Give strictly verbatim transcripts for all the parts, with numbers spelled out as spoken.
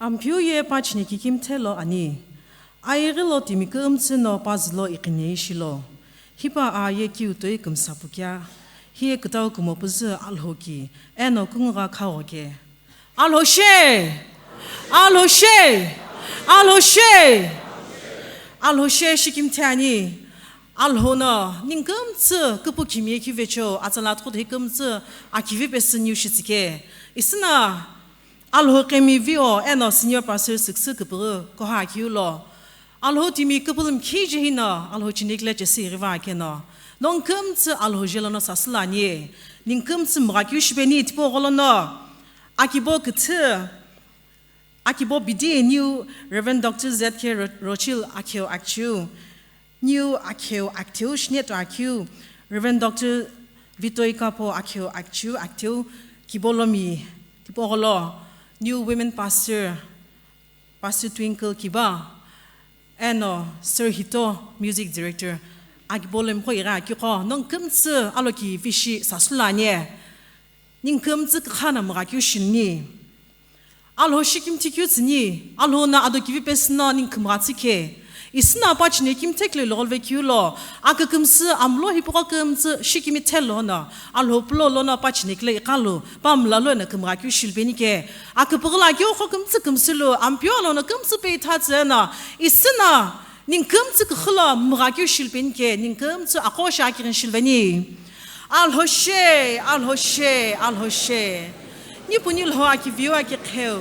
Ampeu ye pa chini kikimthe lo ani. Ayeghi lo timi kümtsü no pa zü lo iqinei shilo. Hipa a ye kiu toi kümsa pukea. Hiye kütau kumo püzü Alhou ki, eno kungugha khagho ke. Alhou she! Alhou she! Alhou she! Alhou she shikimthe ani. Alhou no ningu kümtsü küpu kimiye kivecheo, atsala athuqhuthu hi kümtsü akivi pesü niu shitsike. Isüna Alhou qemi vio eno senior pastor süküsü küpüghü koha akeu lo. Alhou timi küpülümkhi je hino Alhou chinikile chesi ighiva akeno. Nongu kümtsü Alhou jelo no sasüla ani. Ningu kümtsü mgha keu shipeni tipau gholo no. Akibo küthü. Akibo bidi niu Reverend Doctor Z K Ro-, Rochil akheu akchiu. Niu akheu aktheu shinetu akeu, Reverend Doctor Vitoi Kapo akheu akchiu aktheu, kibo lomi, tipau gholo, niu women pastor, Pastor Twinkle Kiba, eno Sir Hito, music director, akibo lomi qo ighi akeu qo, nongu kümtsü aloki vishi sasüla ani. Ningu kümtsü kükha no mgha keu shiluni. Alhou shikimthi keu tsüni, Alhou no ado kivi pesü no ningu kümgha tsükhe. Isüna pa chini kimthe kile logolve keu lo, akükümsü amlo hipaqo kümtsü shikimthe lo no, Alhou pulo lo no pa chini kile iqalu, pa mla lo no kümgha keu shilupeni ke. Aküpüghüla keu qo kümtsü kümsülu, Ampeu Alhou no kümtsü pe itha tsü no, isüna, ningu kümtsü küxü lo mgha keu shilupeni ke, ningu kümtsü aqo shi akighini shiluveni. Alhou she, Alhou she, Alhou she. Nipuni lho akiviu akiqheu.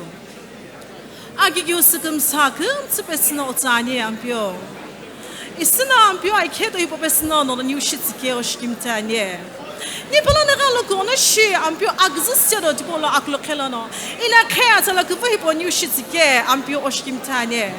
Akikiu sükümsa kümtsü pesü no otsani Ampeu. Isüna Ampeu akhe to hipau pesü no nolo niu shitsike o shikimthe ani. Nipolo negha lo kuno shi Ampeu agüzü sedo tipau lo akulo qhelo no. Ina qhe atsala küpü hipau niu shitsike Ampeu o shikimthe ani.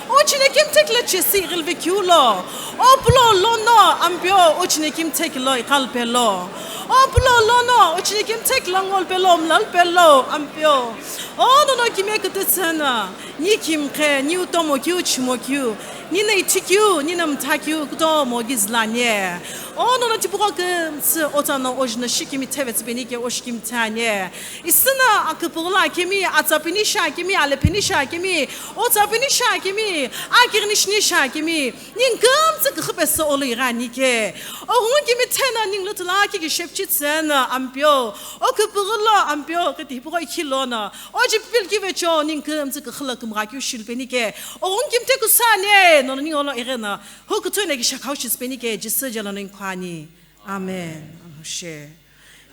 O chini kimthe kile chesi ighilve keu lo. O pulo lo no Ampeu o chini kimthe kile iqalu pelo. O pulo lo no o chini kimthe kile ngolu pelo, mlalu pelo Ampeu. O nono kime kütütsü no, ni kimqhe, ni utomo keu, chimo keu, ni no ithi keu, ni no mtha keu, kutomo ghi zülani. O nono tipaqo kümtsü, otsa no ojino shikimitheve tsüpeni ke o shikimthe ani. Isüna aküpüghüla kemi, atsapeni shi akemi, alepeni shi akemi, otsapeni shi akemi, akighini shini shi akemi, ningu kümtsü küxü pesü olo ighi ani ke. Oghungu kimitheno ningu lütula kiki shepchi tsüno Ampeu. O küpüghülo Ampeu, kiti hipaqo ikhi lo no. O jipipil kivecho ningu kümtsü küxü lo kümgha keu shilupeni ke. Oghungu kimthe kusane, nono ningu olo igheno. Hu küthü no ki shakhau shitsüpeni ke, Jisü jelo no inkhwani. Amen. Alhou she.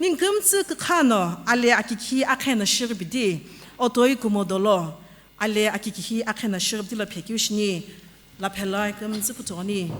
Ningu kümtsü kükha no, ale akikhi akhe no shiribidi, otoi kumo dolo, ale akikhi akhe no shiribidi lo phekeu shini, la phelai kümtsü kuthoni.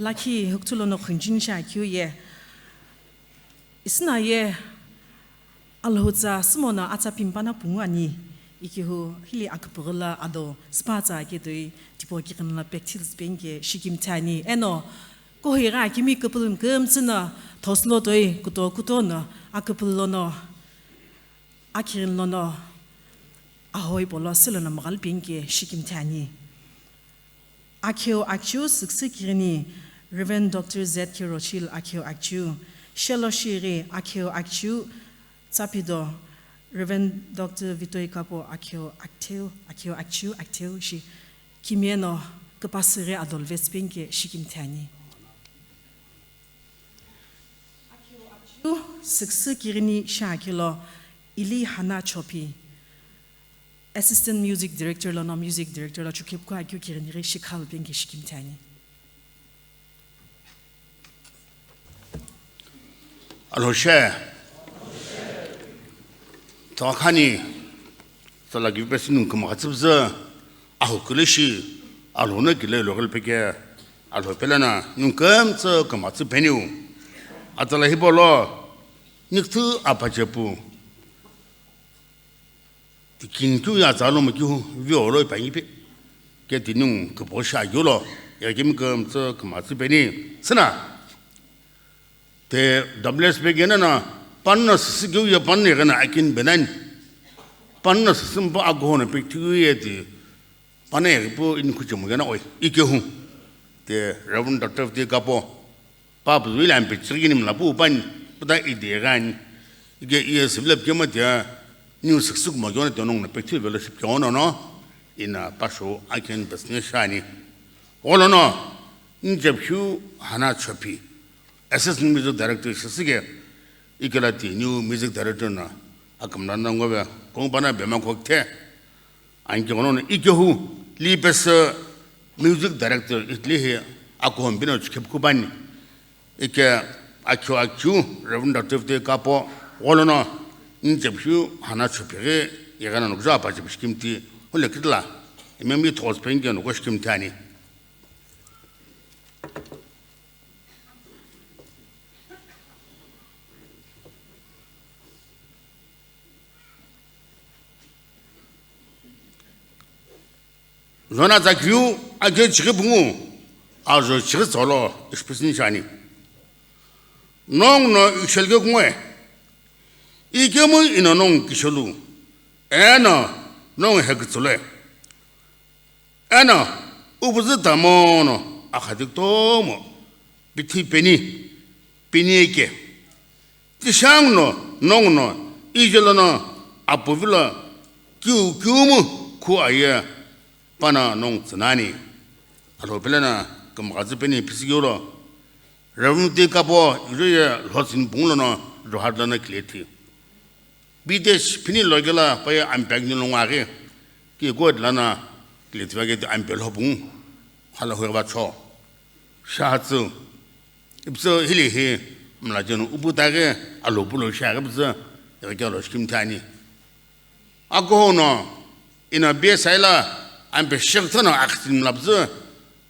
Lakhi hukuthu lono khunjin shi akeu ye. Isina ye Alhou tsa sümono atsa pimpa na pungu ani, ikihu hili aküpüghü la ado süpatsa ketoi tipau kighini la pekthil süpenike shikimthi ani. Eno kuhighi akimi küpülü kümtsü no thosülo toi kuto kuto no aküpülü lono, akhighini lono, ahoi polo sülono mghalu penike shikimthi ani. Akheu akhiu süksü kighini Reverend Doctor Z K Rochil akheu akhiu, shelo shighi akheu akhiu tsaphido Reverend Doctor Vitoi Kapo akheu akhiu, akheu akhiu akhiu shi kimiye no küpasüghi adolve süpenike shikimthi ani. Süksü kighini shi akelo Ili Hana Chopi, Assistant Music Director lono Music Director lo chukepku akeu kighini ghi shikha penike shikimthi ani. Alhou she. Tokhani. Tsala kivi pesi nung kümghatsü püzü, ahu kile shi, Alhou no kile lo ghil peke, Alhou pele na nung kümtsü kümghatsü peniu. Atsala hipau lo, niküthü apache pu. Ti kinikeu ye atsa lo mo kihu, veo lo ipangi pe. Ke ti nung küpüghü shi akeu lo, ye kimi kümtsü kümghatsü peni. Süna. Te W S B gena na, panna süsü keu ye panna ye gena akin benani. Panna süsü mpa agoho na pekthikeu ye ti, panna ye pu ini khuchemo gena oi, ikehu. Te Reverend Doctor Vitoi Kapo, pa puzu ile ampe chigini mla pu pani, puta ide gani. Ike iye sivile pkema tia, niu süksü kuma kiona tia nong na pekthi fellowship kiona no, ina pasho akin business shani. Olo no, Njephiu Hana Chopi, Assistant Music Director shesike, ikela ti new music director na akamla na ngove kongpana bema kokte. Anke kono ikehu Lipes music director itli hi akohombi no chikep kubani. Ike akhiu akhiu Reverend Doctor Vitoi Kapo gholo no Njephiu Hana Chopi ghi ighena nukja apache shikimthi hule kitla imemi thos penike nuko shikimthi ani. Zona zakriu ake chighi pungu, ajo chighi tsolo, ishi pisini shani. Nong no ikishelke kungwe, ikemu ino nong kishelu, eno nong hekitsule. Eno, upuzü tamono, akhati kutomo, pithi peni, peni eke. Tishang no, nong no, ijelo no, apuvilo, kiu kiumu, khu aye, pana nong tsinani. Alhou pele na, kümghatsü peni pisikiulo. Reverend Vitoi Kapo, ijo ye lhotsini pungu lono, Jorhat lono kilethi. Bitesh phini lokela paye ampek ni longwaghi, ki God lana kilithiva ke ampel hopung, hala hueva cho. Shahatsu, ipso hili hi, mla jenu uputage, alo pulo shaghe pso, yake lo shkim thani. Akoho no, ina bie saila, ampe shek thana aksin mla pso,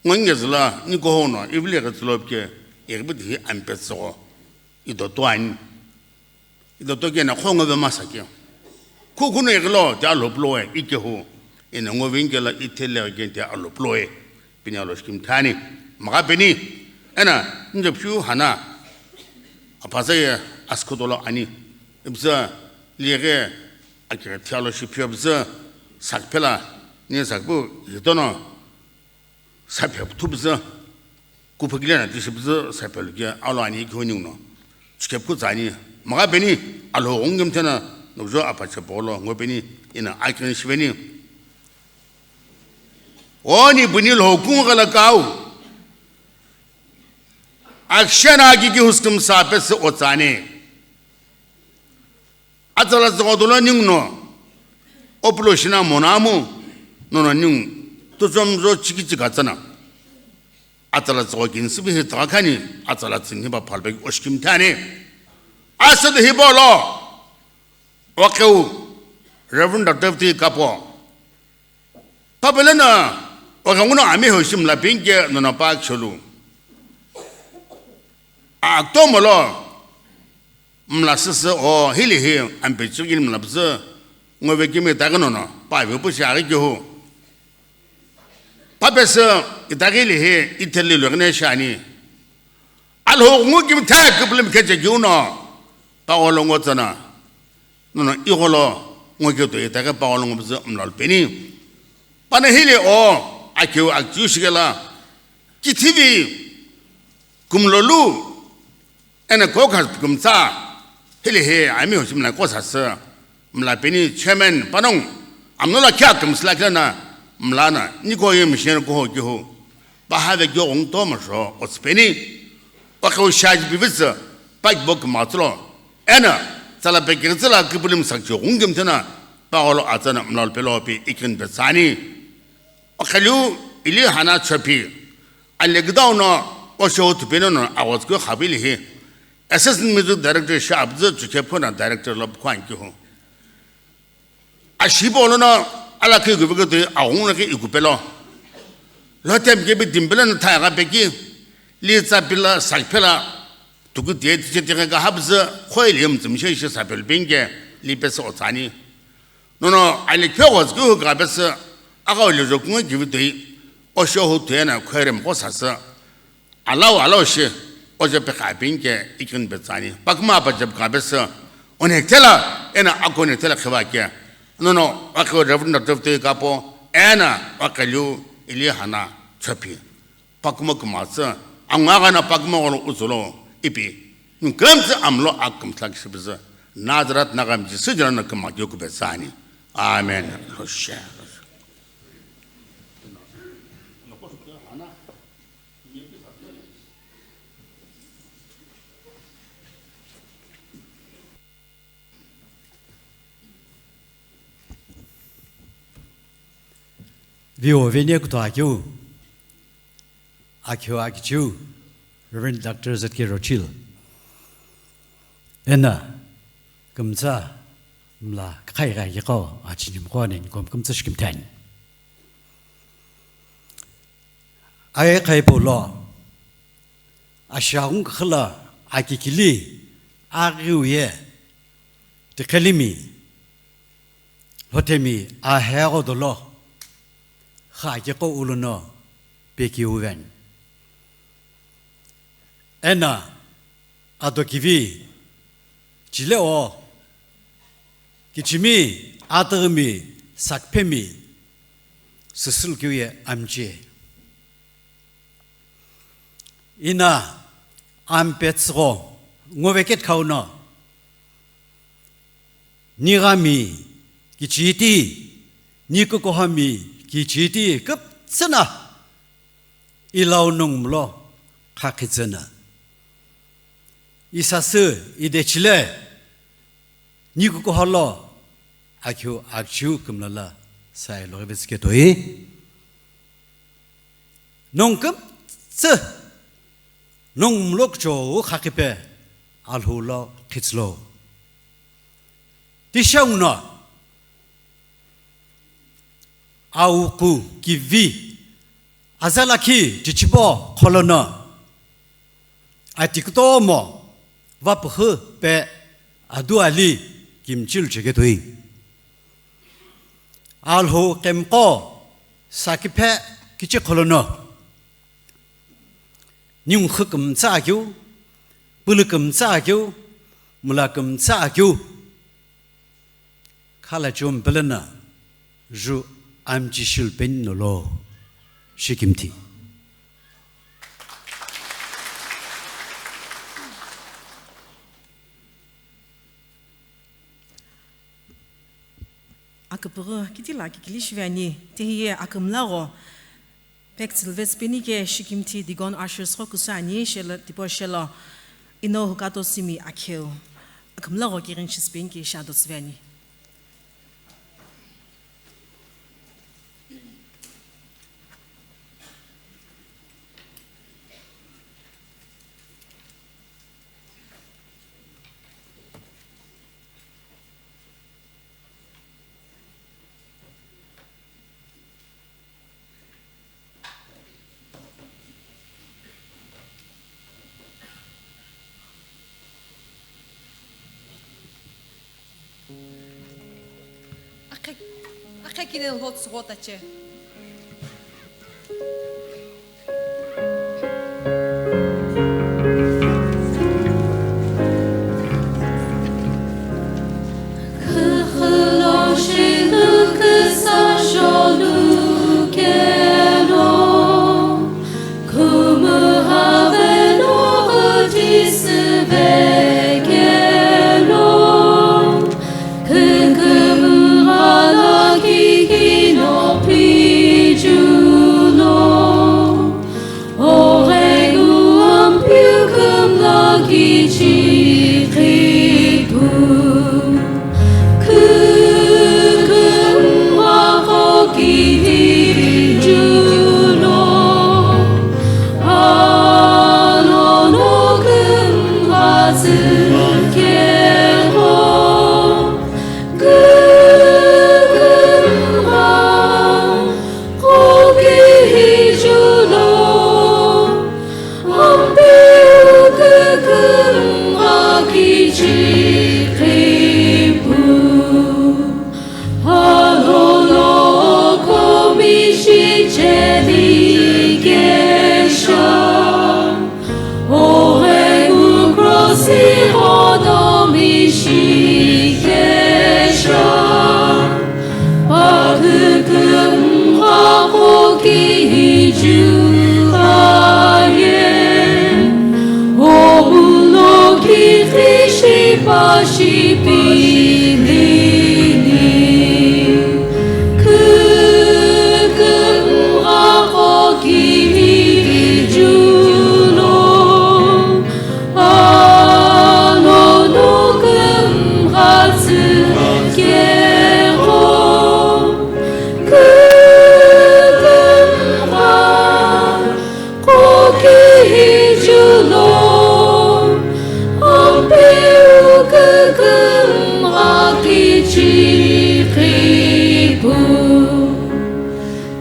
ngongezla, ni koho no, ivle ke tsulop ke, irbit hi ampe so, ido tuan. Ido toke na khongo ve masa ke. Khu khuno iglo te alo ploe, ikehu. Ina ngo vingela itele ke te alo ploe. Pini alo shkim thani. Maga peni. Ena, nje phu hana. Apasa ye askotolo ani. Ibza, liege, akira thialo shipyo bza. Sakpela, ni sakpu, yitono. Saphe thupzü, kuphakile na tishipzü saphe luke alo ani kihoning no. Chikep kutsani, maga peni, alo ongem thena, nokjo apache polo, ngo peni, ina akin shiveni. Oni buni lo kung gala kau. Akshana ki ki huskum sa pes otsani. Atsala tsügho dolo ninguno, opulo shina monamu, nono ningu, tuchomzo chiki chika tsana. Atsala tsügho kinsibi hi tsakhani, atsala tsini ba phalbe oshkim thani. Asad hi bolo, okeu, Reverend Doctor Vitoi Kapo. Papelena, okanguno ami hoshim la pinke, nono pa cholu. Aa kutomo lo mla süsü o hili hi ampe chigini mla püzü ngove kimi itaghi nono pa ve pu shi aghi kehu. Papesü itaghi hili hi ithulu lo ghine shiani. Alhou ngu kimi thai kupulum kheche keu no pagholo ngo tsana. Nono igholo ngo keu to itaghi pagholo ngo püzü mla lupeni. Pana hili o akeu akeu shikela kithivi kumlolu eno kokha kümtsa hili hi ami hoshi mla kosa sü mla peni chairman panongu amno la kya kümsü la kila na mla na niko ye machine ko ho kiho pa ha ve kyo ong to ma sho o tsü peni o keu shaji pivitsü pa kibo küma tsülo eno tsala pe kiri tsüla kipulum sakchi ong kimthena pagholo atsana mla lupelo pi ikin petsani. Okhaliu ili hana chopi. Alekdau no osho thupeno no aghotsuku xapili hi. Assistant Music Director shi abzü chukhe phona director lo phuan kihu. Ashibo lono alakhi guvike tui aghungu lakhi ikupelo. Lotem kebi dimpelo no thai gha peki. Li tsa pila sakphela. Tuku tie tiche tiche ka habzü khoili mtsumshe shi sapel pinke li pesa otsani. Nono ali phegho zkeu hu kapesü, aghawu lejo kungu kivi toi, osho hu tuena khwerem qo sasü, alau alau shi, ojo pekha pinke ikin petsani. Pakuma pa jab kapesü, one tela, ena akone tela khiva ke. Nono, akho Reverend Doctor toi kapo, ena akaliu ili hana chopi. Pakuma kumatsü, angagana pakuma gholo utsolo ipi. Nukümtsü amlo akümthlak shipizü. Nazaret nagam Jisu jirana küma kyo kubetsani. Amen. Loshe. Viwo venie kuto akeu, akeu akichiu, Reverend Doctor Z K Rochil. Ena, kümtsa, mla, kakai gai yekao, achinimkua nen kom kümtsa shikimtani. Aye kai polo, ashagung kakhala, akikili, agiuye, tikhalimi, Lhotemi ahegho dolo, kha keko uluno pekiuven. Ena adokivi chile o kichimi atagimi sakphemi süsülkiuye amchi. Ina ampetsügho ngove ketkhauno, nighami kichiti, nikukuhami kichiti, küptsüna ilaunung mlo khakhitsüna. Isasü idechile, nikukuholo, akhiu akchiu kümlala sai logivetsüketoi. Nong kümtsü, nong mlokcho u khakhipe alhulo khitslo. Tishangno, auku kivi, azalakhi chichibo kholono, ati kutomo, vapuhu pe adu ali kimchilu cheketui. Alhou kemqo sakiphe kichi kholono. Ningukhu kümtsa akeu, pulu kümtsa akeu, mula kümtsa akeu. Khala chum pelena, ju amchi shilpeni nolo, shikimthi. Aküpüghü kitila kikili shive ani, tihiye akümlagho, pek tsilvetsü penike shikimthi Deacon Ushers qo kusu ani shelo, tipau shelo, ino hukato simi akheu. Akümlagho kighin shisü penike shado tsüve ani. Khekine lho tsügho tache.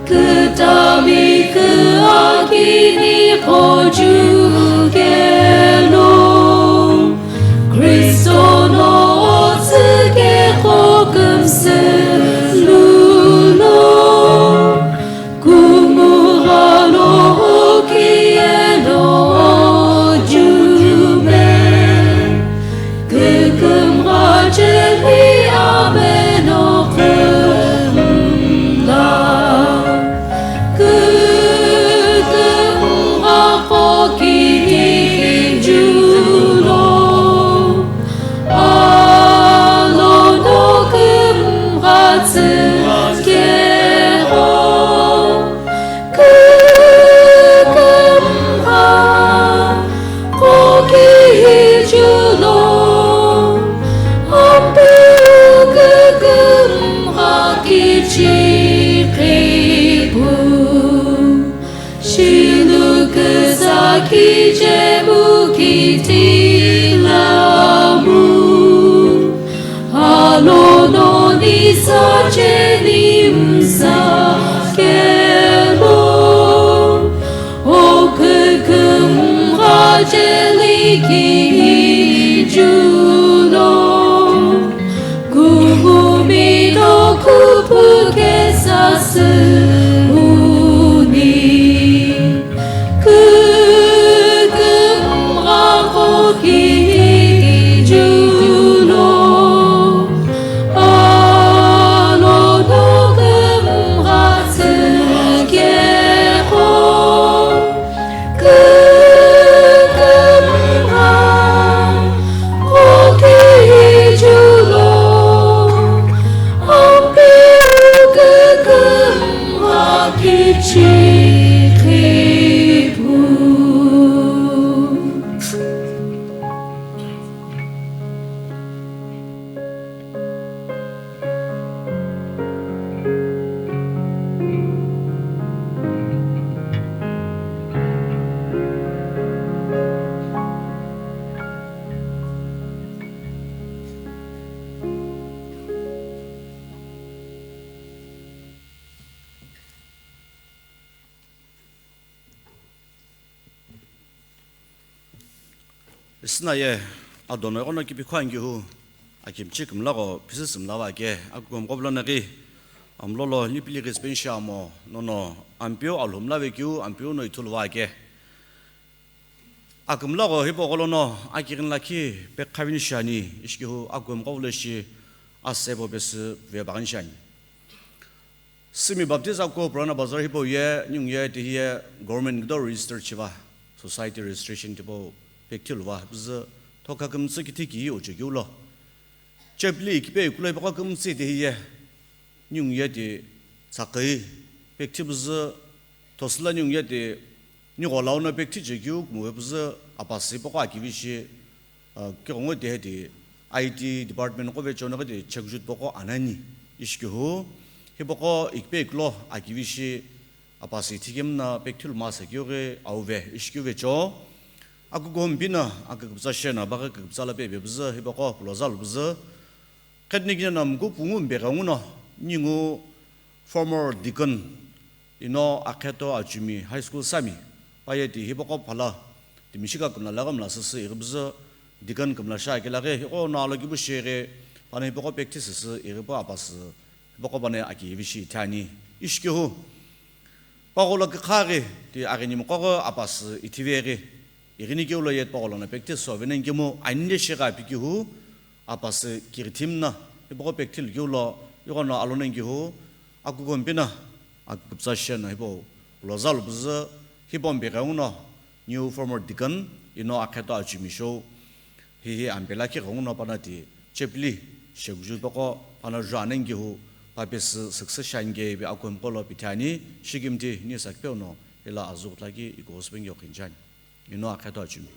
Kütami küakini qo chukelo, Kristo no otsükeqo kümsü lulo, kümgha no okiye no ojume. Kükümgha cheli ameno kümla. Kükümgha qo kini julo. Alono kümgha tsükegho. Kükümgha qo kihi julo, ampeu kükümgha kichikhi pu. Shilu küsa kichemu kitilamu. Alono ni sa cheni msa kelo, o kükümgha cheli ki julo, kugumi no kupu kesa sü uni. Kükümgha qo kihi julo, alono kümgha tsükegho. Kükümgha qo kihi julo, ampeu kükümgha kichikhi pu. Isüna ye adono ighono kipi khuangihu akimchi kümlagho phisü sümlava ke akukum qoblono ghi Amlolo lipili ghi spensha amo nono Ampeu Alhou mla vekeu Ampeu no ithulu vake. Akümla gho hipau gholo no akighini lakhi pekhavini shiani, ishikehu akuhemqo vule shi asebo pesü vebaghini shiani. Simi Baptist Akukho Purana Bazar hipau ye, ningu ye tihi ye government kido register shiva, society registration tipau pekithiluva, püzü thokha kümtsü kithi kihi ucho keu lo. Chepili ikipe ikulo hipaqo kümtsü tihi ye, ningu ye ti tsaqi pekithipuzu, thosüla ningu ye ti nigho launo pekithi chekeu kumuve püzü apasü hipaqo akivi shi, ah, kighongo tihi ti I T department qo vecho no ghi ti chekjut paqo anani, ishikehu hipaqo ikipe ikulo akivi shi apasü ithikemi na pekithilu masa keu ghi auve, ishikeu vecho. Akukuhumpi na aküküpütsa shena, baghi küküpütsa la pepe püzü, hipaqo puloza lu püzü. Qhednikina na mkupungu mbeghengu no, ningu former deacon, ino Akheto Achumi High School sami, paye ti hipaqo phala, timishika kümla laghi mla süsü ighi püzü, deacon kümla shi akilaghi, hiko no alokipu shighi, pano hipaqo pekithisüsü ighi pu apasü, hipaqo pano akivi shi ithani, ishikehu. Paghulo kükha ghi ti aghinimuqo ghi apasü ithive ghi, ighini keu lo ye paghulo no pekithisü vena nkemu anile shighi apikehu, apasü kighithimi na, hipaqo pekithilu keu lo, ighono alono nkehu, akukuhumpi na aküküpütsa shena hipau puloza lu püzü, hipau mbeghengu no, new former deacon, ino Akheto Achumi shou, hihi ampela kighongu no pano ti chepili shekjut paqo pano ju anengihu papesü success shiani ke ipi akuhemqo lo pithani, shikimthi ni sakipeu no hila azughu thlaki ikuhusü pengio khinchani. Ino Akheto Achumi.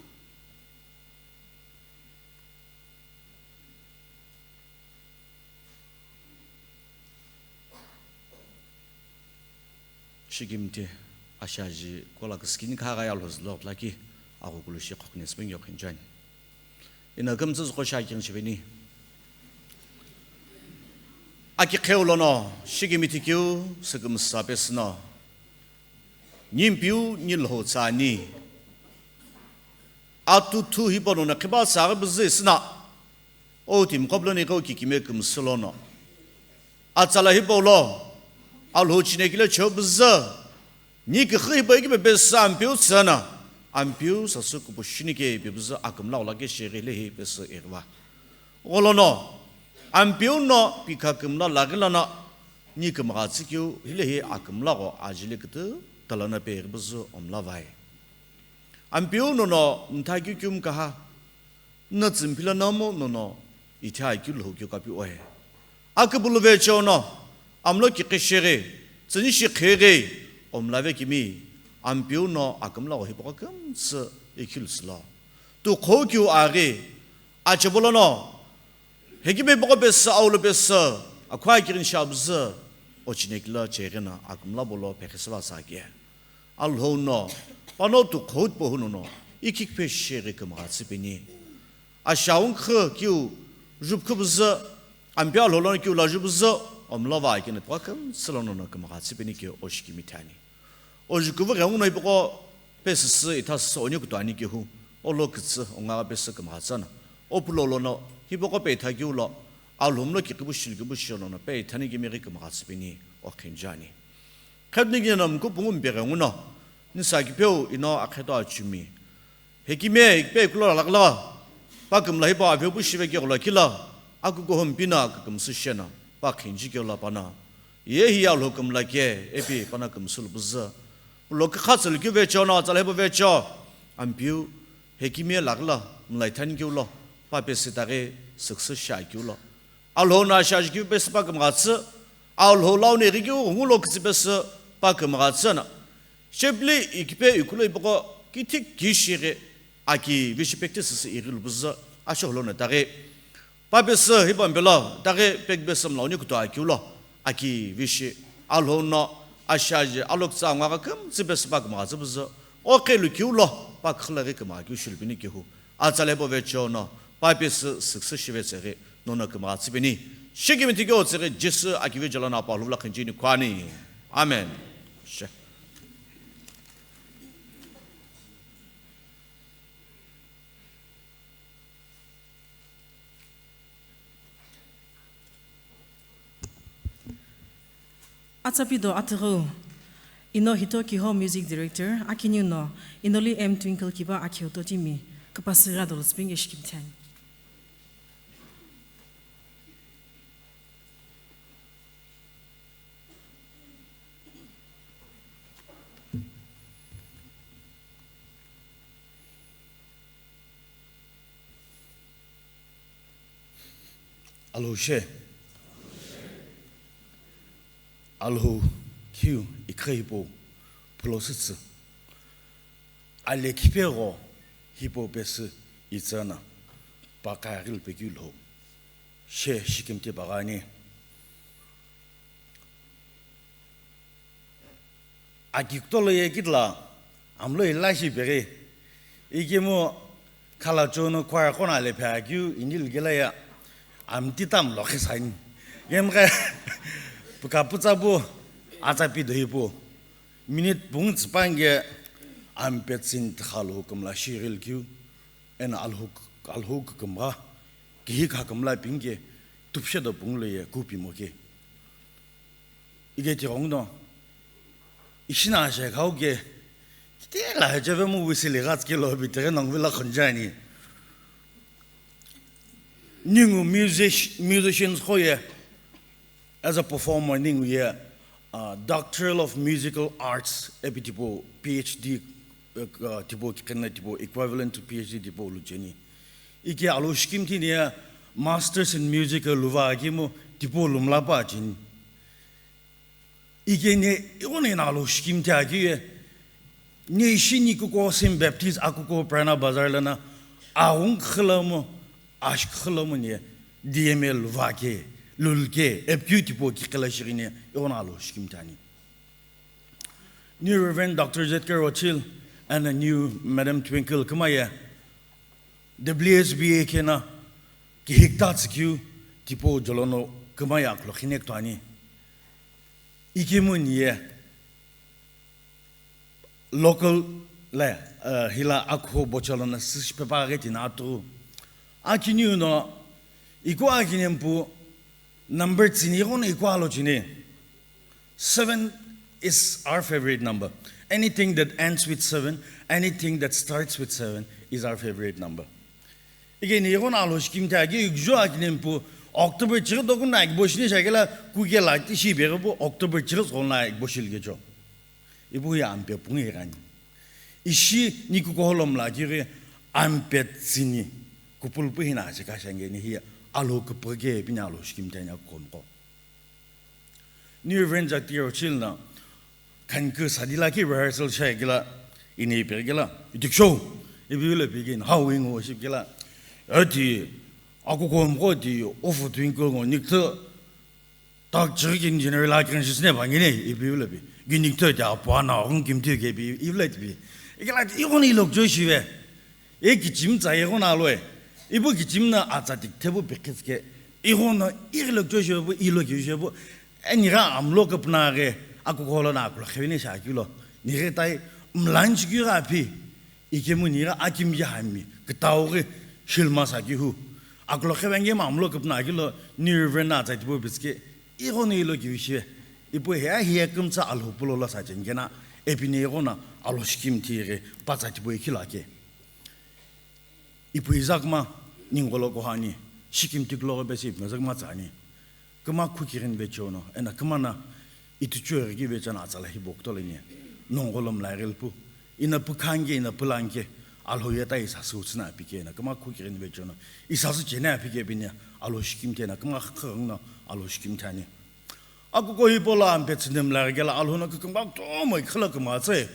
Shikimthi ashaji kola küskini kha ghi alhozü lo thlaki aghukulu shi qhoküni sipengio khinchani. Ino kümtsü züqo shi akighi shiveni. Akiqheu lono shikimthi keu sükümsa pesü no. Nimpiu nilhou tsüani. Atuthu hipau lono khiba tsüghi püzü isüna. O timiqo puloni iqo kikime kümsü lono. Atsala hipau lo. Alhou chinekile cho püzü. Ni kükhu hipau ikime pesü Ampeu tsüna. Ampeu sasü kupushini ke ipi püzü akümla gholo ke shighi lehi pesü ighiva. Gholono. Ampeu no pikha kümla laghi lono. Ni kümgha tsükeu hilehi akümla gho ajili kütü talana pe ighi püzü omla vai. Ampeu nono mtha keu kümkaha, nütsü mphila nomu nono ithi akeu lhou keu kapi oe. Akübulu vecho no, amlo kiqi shighi, tsüni shi khighi, omla vekimi, Ampeu no akümla gho hipaqo kümtsü ikhilu silo. Tu khou keu aghi, achebolo no, Hekime paqo pesü, aulo pesü, akhua kirin shabzü, ochinekila chegina, akümla bolo pekhisüva sake. Alhou no, pano tu khot pohuno no, ikik pe sheghi kümgha tsüpeni. Ashaung khü kiu, jupkhubzü, ampi alhou lono kiu la jupzü, omlova akina paqo kümtsü lono no kümgha tsüpeni ke oshikimi thani. Ojukuvu ghenguno hipaqo pesüsü ithasü onikutu ani kehu, olo kütsü onga pesü kümgha tsüna. Opulo lono hipaqo peitha keu lo, alhumlo kiqipu shilkipu shilono peithani kemi ghi kümgha tsüpeni okhinjani. Khednikina mkupungu mpe ghenguno, nisa kipeu ino akheto achumi. Hekime, ikpe kulo alakla, pa kümla hipau avepu shive keghola kila, akukuho mpina kükümsü shena, pa khinji keghola pana. Ye hi alhou kümla ke, epi pana kümsü lupuzü. Pulo kükha tsülukeu vecho no, tsala hepu vecho. Ampiu, hekime lakla, mlai thani keu lo, pa pesi taghi, sükse sha keu lo. Alhou no ashaji keu pesi pa kümgha tsü, alhou lau ne ghi keu ngu lo kütsü pesi pa kümgha tsü na. Shepli ikipe ikulo ipoko kithik kishighi aki vishi pekti sisi ighi lupuzü asho holo na taghi. Papesü hipau mpelo, taghi pekbesü mlauni kutu akiu lo, aki vishi, alhou no, ashaji, alokutsa ngwa gha kümtsü pesü pa kümgha tsü püzü, oqelu kiu lo, pa khüla ghi kümgha kiu shilupini kihu, atsale po vecho no, papesü süksü shive tseghi, nono kümgha tsüpeni, shikimthi keu tseghi, Jisü aki vijo lono pa luvula khinjini khwani. Amen. She. Atsapido atüghüu, ino hitoki ho music director, akiniu no, inoli M Twinkle kiba akhiu totimi, küpasüghi adolo tsüpinge shikimthiani. Alhou she. Alhou kiu ikha hipau phulo sütsü. Ale khipegho hipau pesü itsü na pa kaghi lupekeu lho. She shikimthi pagani. Akikutolo ye kitila amlo ila shi peghi. Ikemu khala chono choir qo na le phe akeu inil gela ya amti tam lo khisani. Yemgha puka putsa bu atsa pi do hipu. Minute pung tsipang ge ampetsin tkhalo kümla shiril kiu. Ena alhuk, alhuk kümgha kihi kha kümla ping ge tupshe do pung lo ye kupi mo ke. Ige tighenguno, ishi na ashe khau ke, titila hecheve mu wisili ghatskelo bi tighengu vila khunjani. Ningu music-, musicians khoye, as a performer, ningu ye, uh, Doctor of Musical Arts, epi tipo P H D, uh, tipo kikhenna tipo equivalent to P H D tipo lucheni. Ike alo shikimthi ni Masters in Music luva akimu tipo lumlapa chini. Ike ni ighono ina alo shikimthi akiye. Ni ishi ni kuko St. Baptist akuko Prana Bazar lana aung khalamu, ash khalamu ni D M L luva ke, lul ke, epkyu tipo kikhala shigini ighono alo shikimthi ani. New Reverend Doctor Z K Rothschild and a new Madam Twinkle Kumaya, W S B A kena kihikta tsükeu tipo jolono Kumaya khulokhinek tuani. Ikimu niye local le, uh, hila akho bocholona sishipepa ghe tina atu. Akiniu no, iku akinempu number tsini ighono iku alo chini. Seven is our favorite number. Anything that ends with seven, anything that starts with seven is our favorite number. Ike ni ighono alo shikimthi agi igjo akinempu October chiri dokuna ikibo shini shakela kuke la tishi berebu October chiri sona ikibo shilgecho. Ibu ya ampe pungi gani. Ishi ni kuko holom la kiri ampe tsini kupulpu hina chika shangeni hi alo kupage pini alo shikimthi anya komko. New Reverend Jatier Ochil na khanku sadila ki rehearsal shai gila ini pe gila idik show ibi le begin how wing worship gila ati aku komko ti ofu twinkle ngo nikto tak chirikin general consciousness bangine ibi le bi ginik to ta pa na ong kim ti ke bi ibi le bi igila igoni lok jo shive. E kichim tsa ighono aloe. Ipu kichim na atsa tik thepu pikitske. Ighono ighilo kyo shepu, ilo kyo shepu. Enira amlo kapna ghe, akukolo na akulo khevene shakilo. Nire tai mlanch kyo gha phi. Ikemu nira akim ya hami. Kitaughi shilma sakihu. Akulo khevenge ma amlo kapna kilo nirve na atsa tipu bitske. Ighono ilo kyo she. Ipu he he kumtsa alhupulo la sa chengena. Epine ighono alo shikim thire patsa tipu ikilo ake. Ipu izakma ningolo kohani, shikim tiklo besi ipu izakma tsani. Kama khukirin vechono, ena kama na ituchu erigi vechana atsala hi bokto leni. Nongolo mlairelpu, ina pukhange, ina pulange, alhoyeta isa sutsna apike, ena kama khukirin vechono, isa su chene apike bine, alo shikim tena, kama khangno, alo shikim tani. Akuko hipola ampetsinem largela, alhona kukamba tomo ikhala kama tse.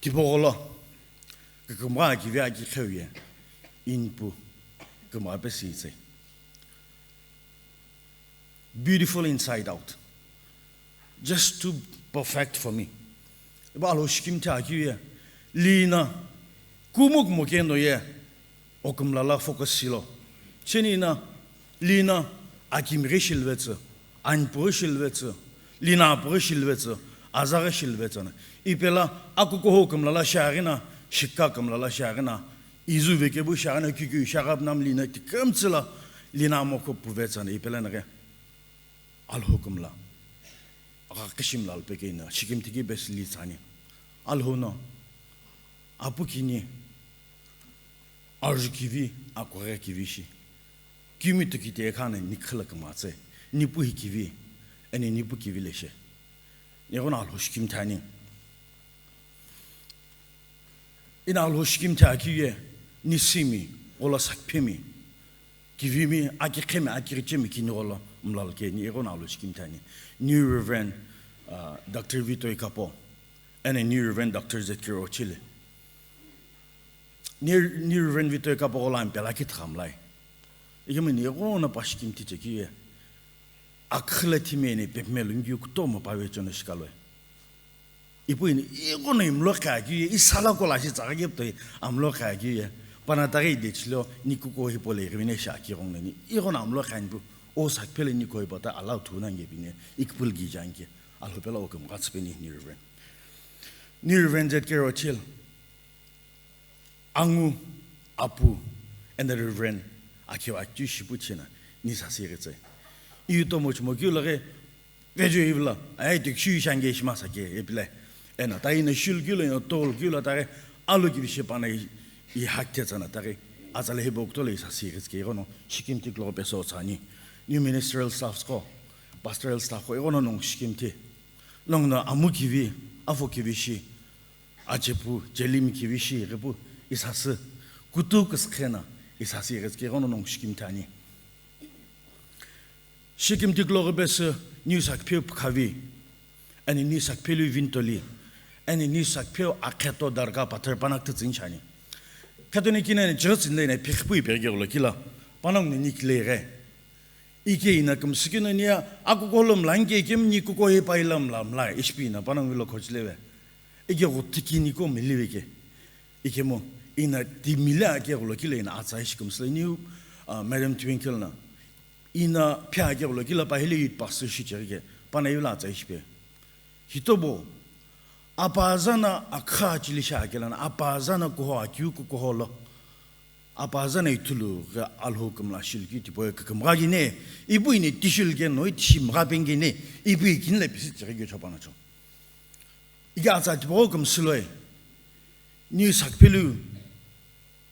Tipogolo, kükümgha kivi aki kheuye, inpu, kümgha pesitse. Beautiful inside out. Just too perfect for me. Iba alo shikim te akiye, lina, kumuk mokendo ye, okümla la focus shilo. Chenina, lina, akimghi shilvetsü, anpughi shilvetsü, lina apughi shilvetsü, azaghi shilvetsü na. Ipela akukoho kümla la shaghi na, shikha kümla la shaghi na, izu vekebu shaghi na, kikü shaghi apnam lina tikümtsü la, lina mokho puvetsü na, ipela naghi. Alhokümla. ghakishim lalpe keno shikimthi ki best lead sani. Alhou no apu kini arju kivi, akughe kivi shi. Kimi tukite khana nikhila kmatse. Nipu hi kivi, ani nipu kivi leshe. Ni gona alhou shikimthi ani. Ina alhou shikimthi akeu ye, nisimi, ghola sakphemi, kivimi, akikhemi, akirichemi kini ghola mlal ke, ni ighono alhou shikimthi ani. New Reverend, uh, Doctor Vito Ikapo, and a New Reverend Doctor Z K Rochile. New, New Reverend Vito Ikapo ghola ampela ki thamlai. Ighono ni ighono pa shikimthi cheki ye. Akhila thimi ni pepme lungi kutomo pa ve chono shikaloi. Ipu ini, ighono imlo kha keu ye, isala kola shi tsa keu toi amlo kha keu ye. Pana taghi de chilo, ni kuko hipole, revene sha ki gong ni. Ighono amlo kha ni pu, o sakphele ni koi pata, alau thu na nge bine, ikpul gi jang ke. Alhou pela o kum gats pe ni, ni Reverend. Ni Reverend Z K Rochil. Angu, apu, and the Reverend, akeu akeu shipu chena, ni sasi getse. Iu tomo chimo keu lage, Vejo ivla, ai, tik shu shange shima sake, epile. Ena, ta ina shul kilo, ina tol kilo, ta alu ki bishi pana i, i hak te tsana, ta atsale hibo kutole isa si ritske, igono, shikimthi klo peso tsani. New ministerial staffs ko, pastoral staff ko, igono nong shikimthi. Nong na amu kivi, afo kivi shi, achepu, chelim kivi shi, repu, isa si. Kutu kiskena, isa si ritske, igono nong shikimthi ani. Shikimthi klo ghi pesü, New Sakpheu Pukhavi, ani New Sakphelu Vintoli, ani New Sakpheu Akheto Darga Pathar Panak tütsü inchani. Khetoni kina ni church ni lena phikpui perge golo kila, panong ni nikle ghe. Ike ina kümsükino niya, akukolo mlangke kim ni kuko he paila mla mla, ishpi ina panong vilo khochleve. Ike go tiki ni ko milive ke. Ikemu, ina timile ake golo kile ina atsa ishi kumsle niu, ah, Madam Twinkle na. Ina phia ake golo kile pa hile youth pastor shi cheke, pana yula atsa ishi pe. Hitobo, apa zana akha chili sha ake lana, apa zana kuho akiu ku kuho lo. Apa zana itulu ga alho kumla shil ki tipo e kakamga gine, ibu ini tishil ke noi tishim ga pengine, ibu ikin le pisi cheke chopana cho. Ike atsa tipaqo kümsüloi, New Sakphelu,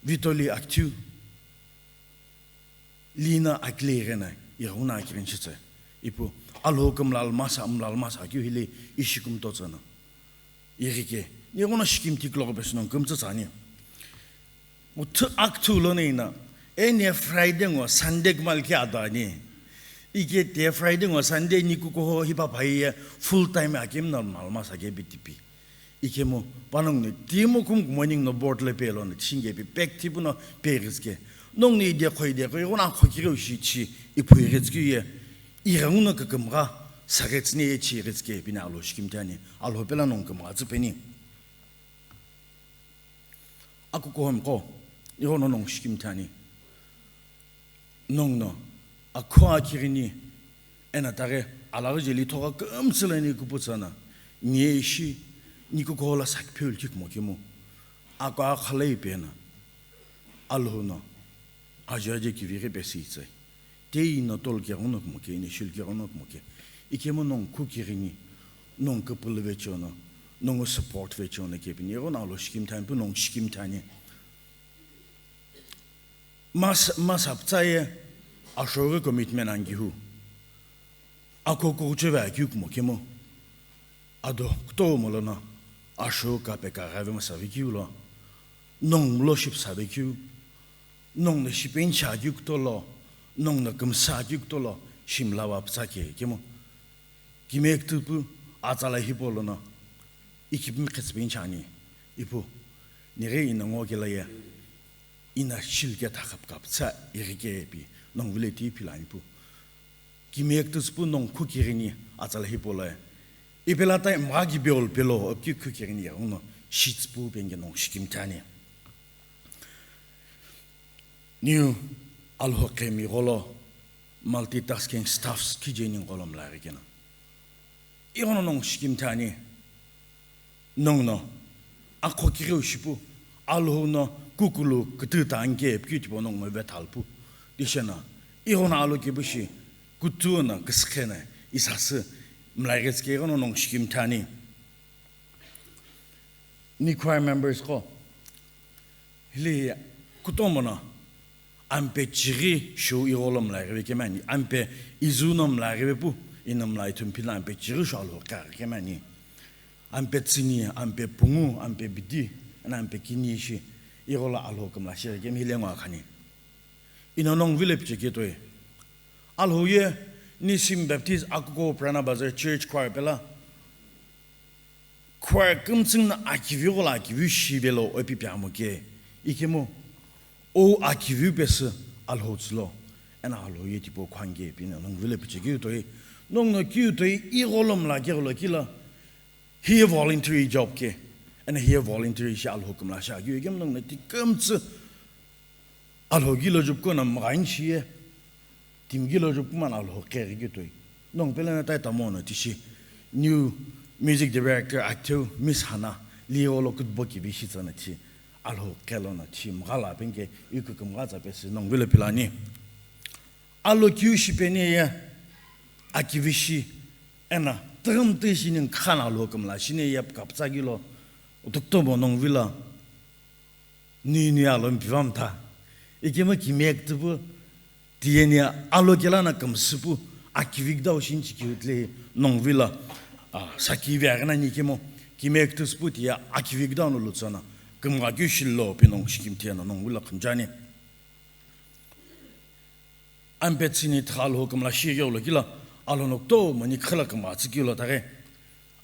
Vitoli Aktiu, Lina Akile ighena, ighuna akirin shitse. Ipu, alho kümla almasa, mla almasa, kiu hile ishi kumto tsana. Ighike, ni ghono shikimthi klo pesü nong kümtsü tsani. Uthu akthu lo neina, eni Friday ngo Sunday kmal ki adani. Ike te Friday ngo Sunday ni kuko ho hipa pai ye full time akim normal masa ke B T P. Ikemu panong ni timu kum morning no board le pelo ni chinge pi pek tipu no pe rizke. Nong ni de khoi de khoi gona kho kire shi chi iphui rizke ye. Irangu no kakam ga sagets ni chi rizke pina alo shikimthi ani. Alo pela nong kama tsupeni. Akukuhom ko, ighono nong shikimthi ani. Nong no, akho akirini, ena taghe, alaghi jeli thoga kümsüleni kuputsana, nye ishi, ni kukuhola sakpheul kikmo kimu, ako akhalei pena, alhuno, ajo ajo kiviri pesitsai. Tei no tol keghono kmoke, ini shil keghono kmoke. Ikemu nong khu kirini, nong kupul vechono, nong support vechono kepini, ego na lo shikimthi ani pu nong shikimthi ani. Mas, mas aptsaye, ashoghi commitment angihu. Ako kucheve akyu kmokemo. Ado, kutomo lono, asho ka pe ka gave masave keu lo, nong mlo shipsave keu, nong na shipen cha keu kuto lo, nong na kümsa keu kuto lo, shimla wa psa ke, kemo. Kime ktupu, atsala hipo lono, ikipimi khetspen cha ani, ipu, nire ina ngo ke la ye, ina shil ke thakhap kap tsa, iri ke pi, nong vile ti pila ani pu. Kime ktupu nong khu kirini, atsala hipo la, Ipela time mghaki beol pelo, apki khukirini ya, uno shitspu penge nong shikimthi ani. Niu alho kemi gholo, multitasking staffs ki jeni gholo mlari kena. Igono nong shikimthi ani. Nong no, akho kiriu shipu, alho no kukulu kutu ta anke apki tipo nong no vethalpu. Dishena, igono alo kibushi, kutu na, kiskhe na, isasü, Mlaighi tsike ighono nongu shikimthi ani. Ni choir members qo. Hili kutomo no ampe chighi shu igholo mlaighi ve kemani. Ampe izu no mlaighi ve pu, ino mlai thumpi no ampe chighi shu Alhou qheghi kemani. Ampe tsini, ampe pungu, ampe bidi, eno ampe kini ishi igholo Alhou kümla shighi kemi hile ngo akhani. Ino nongu vilo pichekeu toi. Alhou ye, Nissim Baptist Akuko Purana Bazar Church Choir pelo. Choir kümtsüng no akivi ghola akivi shivelo oipi piamo ke. Ikemu, o akivi pesü Alhou tsülo. Eno Alhou ye tipau khuange pino nongu vilo pichekeu toi. Nongu no keu toi igholo mlakeu lo kilo. Hiye voluntary job ke. Eno hiye voluntary shi Alhou kümla shaghi ikemu nongu no ti kümtsü Alhou ghi lo jupuku no mghain shiye, timi ghi lo jupuku mani Alhou qheghi keu toi. Nongu pelo no tai tamo no tishi, new music director akeu Miss Hannah, li olo kutbo kivi shi tsana ti, Alhou qhelo no ti mghala penke, iku kümgha tsa pesü nongu vilo pilani. Alo kiu shipeni ye, akivi shi, eno, tüghüm tü shi ni khana Alhou kümla shini ye kaptsa ghi lo, utuktomo nongu vilo. Nui nui alo mpiva mtha. Ikemu kimiye kütüpu, tiye ni alo kela no kümsüpu, akivi küdau shinchi kiu tile nongu vilo, ah, saki vi aghina ni ikemu, kimiye kütüsüpu tiye akivi küdau no lutsana, kümgha keu shilo pi nongu shikimthi eno nongu vilo khunjani. Ampe tsini tha Alhou kümla shighi lo kilo, Alhou no kutomo ni khila kümgha tsü keu lo taghi.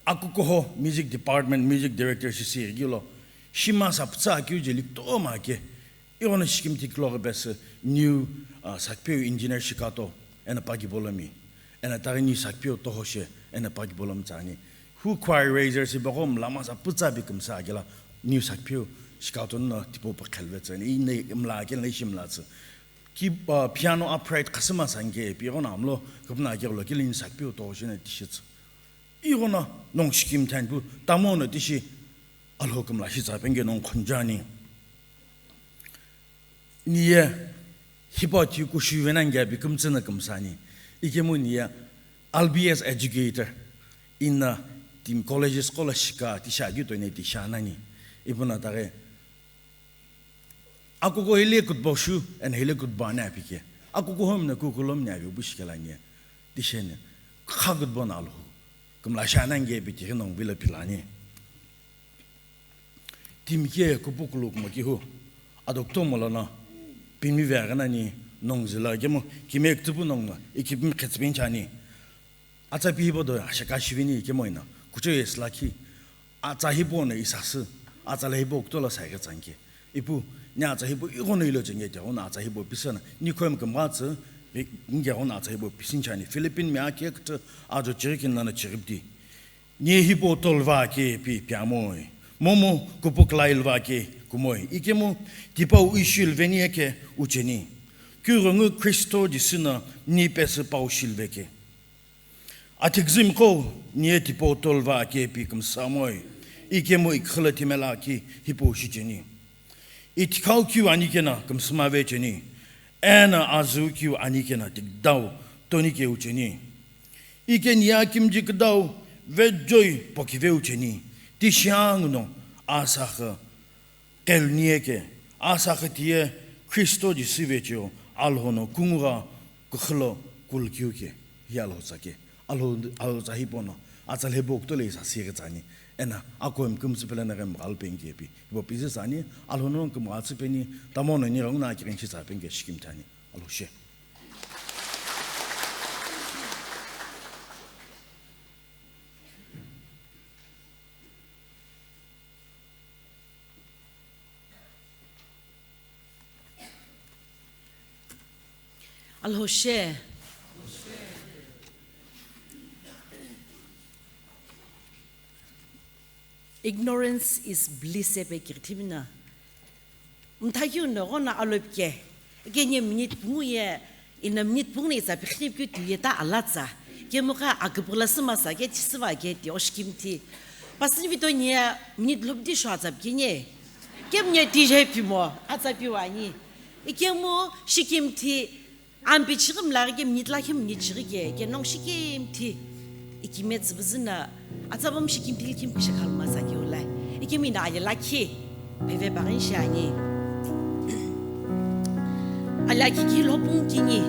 Akukuho music department, music director shi sighi keu lo. Shima sa pütsa keu je li kutomo ake. Ighono shikimthi kilo ghi pesü new, ah, sakpeu engineer Shikato, eno Pagibolomi. Eno taghi new sakpeu Tohoshe, eno Pagibolomi tsani. Hu choir raisers ipi gho mlama sa pütsa bi kümsa akelo new sakpeu Shikato no tipau pa khelve tsani. Ino mla akelo ishi mla tsü. Ki, ah, piano upright khasüma sangke pi ighono amlo, kupna akelo kilin sakpeu Tohoshe no tishi tsü. Ighono nongu shikimthi ani pu, tamo no tishi Alhou kümla shi tsa penge nongu khunjani. Niye, hipau ti kushu vena nge pi kümtsü no kümsani. Ikemu niye, I'll be as educator in the, timi colleges qo lo shika, ti shaghi toi ne ti shanani. Ipu no taghi. Akuko hile kutbo shu, eno hile kutbo ani apike. Akukuho mino kukulo mino avi bu shikelani. Tisheni, kha kutbo no Alhou kümla shana nge pi tighi nongu vilo pilani. Timi ke kupu kulu kumo kihu, ado kutomo lono, pimi ve aghina ni nongu zila kemu, kimiye kütüpu nongu no, ikipimi khetsüpeni chani. Atsa pi hipau do ashaka shiveni ikemu ino, kucho ye sila khi, atsa hipau no isasü, atsa la hipau kutola saighi tsangke. Ipu, ni atsa hipau ighono ilo chenge tighono atsa hipau pisü no, ni khoim kümgha tsü, nge ghono atsa hipau pisinchani. Philippine mi akhe kütü ajo chirikini lono chiripdi. Ni hipau tolva ke pi piamoi. Momu kupukla ilva ke kumoi. Ikemu tipau ishi ilveni eke ucheni. Kughengu Kristo Jisü no ni pesü pau shilveke. Athiküzümi qo niye tipau tolva ake pi kümsamoi, ikemu ikhila timela ki hipau shicheni. Ithikau kiu ani kena kümsümave cheni, eno azü kiu ani kena tikdau toni keu cheni. Ike niye akimji küdau vejoi pokive ucheni, tishiangu no asakha Qelniye ke, asa khitiye Kristo Jisü vecheo, Alhou no kungugha kuxülo kulkiu ke, hi Alhou tsa ke. Alhou, Alhou tsa hipau no, atsa lhebo kutola isa sighi tsani, eno, akuhemi kümtsü pelo no ghi mghalu penke pi, hipau pizü tsani, Alhou no kümgha tsü peni, tamo no ni ghengu no akighini shi tsa penke shikimthi ani, Alhou she. Alhou she. Ignorance is bliss ipi kithimino. Mthakiu no ghono alope ke. Ike niye minute pungu ye, ino minute pungu no itsa pikhinipikeu tiye ta alatsa. Kemu kha aküpüla sümasa ke chisüva ke ti oshikimthi. Pastor Vito niye minute lhobdi sho atsa pikini. Kemu niye tije pimo, atsa piwani. Ikemu shikimthi, ampe chighi mlaghi ke minute lakhi minute chighi ke, ke nongu shikimthi. Ikime tsübüzü na atsabam shikimthi likhi mkisha khalma sa kiulai. Ikimi na ali lakhi. Pheve baghin shi ani. Ali akiki lopung kini.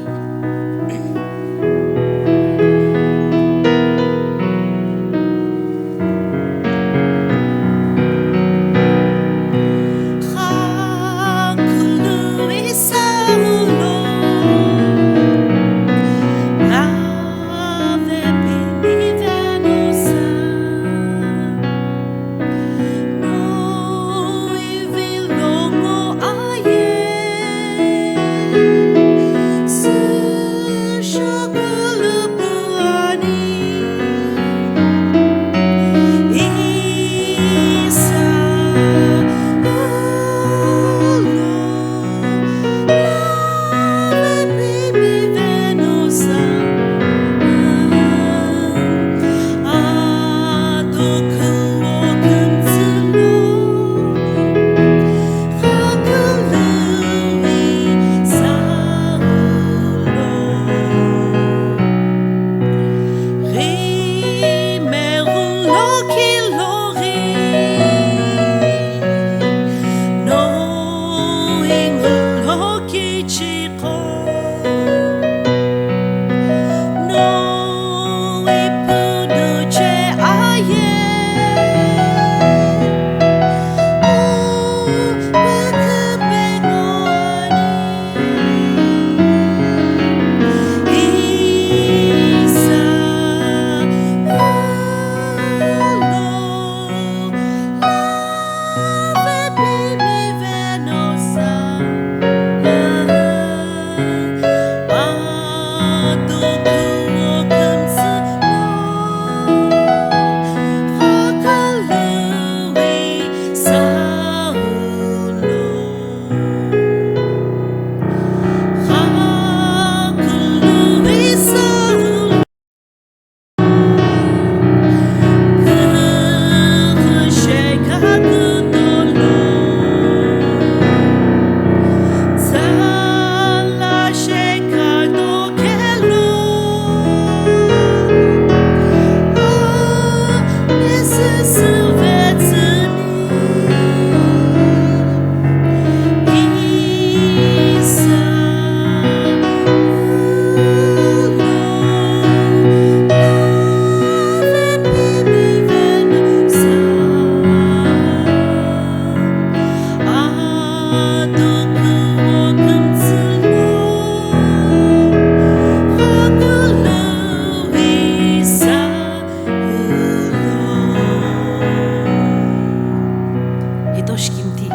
Hito shikimthi.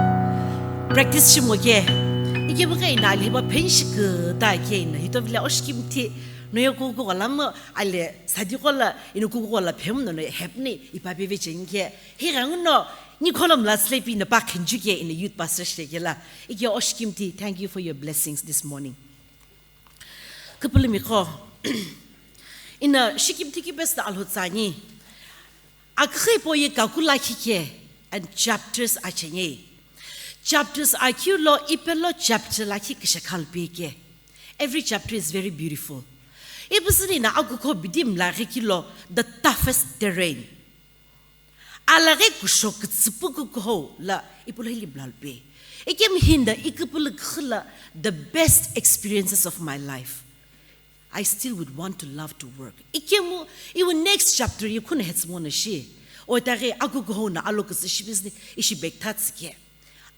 Practice shimo ke. Ikemu ke ina liba penshi ke ta ke ina. Hito vile oshikimthi. No yo kuku lama ale sadi kola ina kuku la phemu no hepni ipa peve chenge. Hi gangu no ni kolom la slepi na pa khenju ke ina youth pastor shekela. Ike oshikimthi. Thank you for your blessings this morning. Kupulumi ko. Ina shikimthi kipesta alho tsani. Akhi po ye kakula khike and chapters achenge. Chapters akhi lo ipelo chapter lakhi kishakhal peke. Every chapter is very beautiful. Ipusini na akukho bidim la kilo the toughest terrain. Alaghi kusho kutsüpu kukuho la ipulo hili blalpe. Ikem hinda ikipulu khila the best experiences of my life. I still would want to love to work. Ikemu, iwu next chapter ye khuna hetsmona shi. Otaghi akukuho na alo kutsü shibisni ishi bekthatsi ke.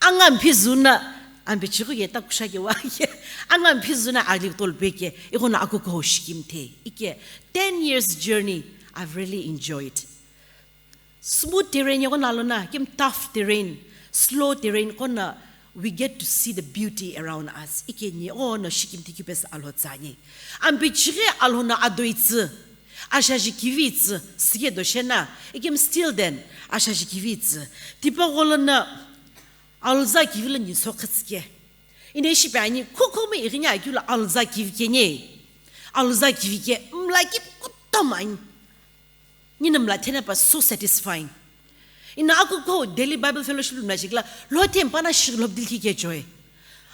Anga mphizuna, ambe chiku ye takusha ke wa ke. Anga mphizuna ali tolpe ke. Ikhuna akukuho shikimthe. Ike, ten years journey, I've really enjoyed. Smooth terrain yegho nalo na, kim tough terrain, slow terrain, kona we get to see the beauty around us. Ike ni, oh, no, shikimthi kipes alho tsani. Ambi chighi alho na adoitsu, ashaji kivitsu, sige doshena, ikim still then, ashaji kivitsu. Tipa golo na, alza kivilo ni sokhatske. Ine shipe ani, kukumu iginya akula alza kivike nye. Alza kivike, mla ki kutomani. Nina mla thena pa so satisfying. Ina akuko daily Bible fellowship mla jikla, lo tem pana shiglo dilki ke joy.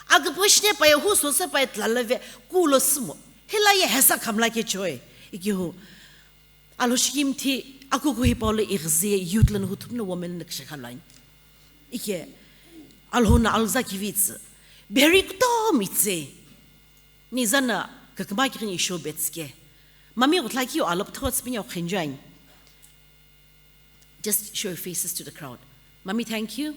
Aku poshne pa ye hu so se pa ye tlala ve, kulo sumo. Hila ye hesa kamla ke joy. Iki hu. Alhou shikimthi akuku hipau lo ighiziye youth lono huthu pino women lono kishekha luani. Ike Alhou no alza kivitsi. Beri kutomo itse. Nizana kakama kirin isho betske. Mami utlaki o alap thot spinya khenjoin. Just show your faces to the crowd. Mami, thank you.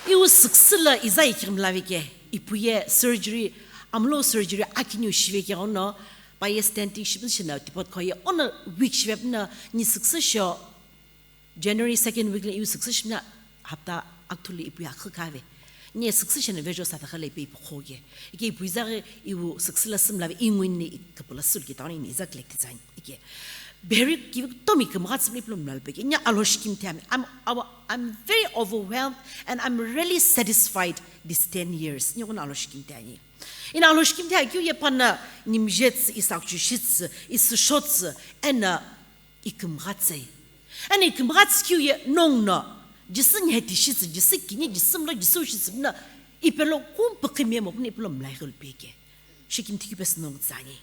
Iu success la iza ikirim lavike. Ipuye surgery, amlo surgery akiniu shiveke ono. Paye stenting shibin shina tipot koye ono week shivepna ni success sho. January second week la iu success shina hapta akthuli ipuye akhu kave. Ni success shina vejo sata khale ipu ipu khoge. Ike ipu izage iu success la sim lave ingwin ni kapula sul ke tawni ni iza collect design. Ike. Beri kivi tomi kümgha tsüpni pulom nalpeke. Nya Alhou shikimthi ami. I'm, I'm very overwhelmed and I'm really satisfied this ten years. Nya kuna Alhou shikimthi ani. Ina Alhou shikimthi akeu ye pana nimjets, isakchushits, isishots, ena ikümgha tsei. Ena ikümgha tsikeu ye nongno. Jisi nhetishits, jisi kini, jisi mlo, jisi ushits mna. Ipelo kum pekimye mo, kuni ipelo mlai gulpeke. Shikimthi kipes nong tsani.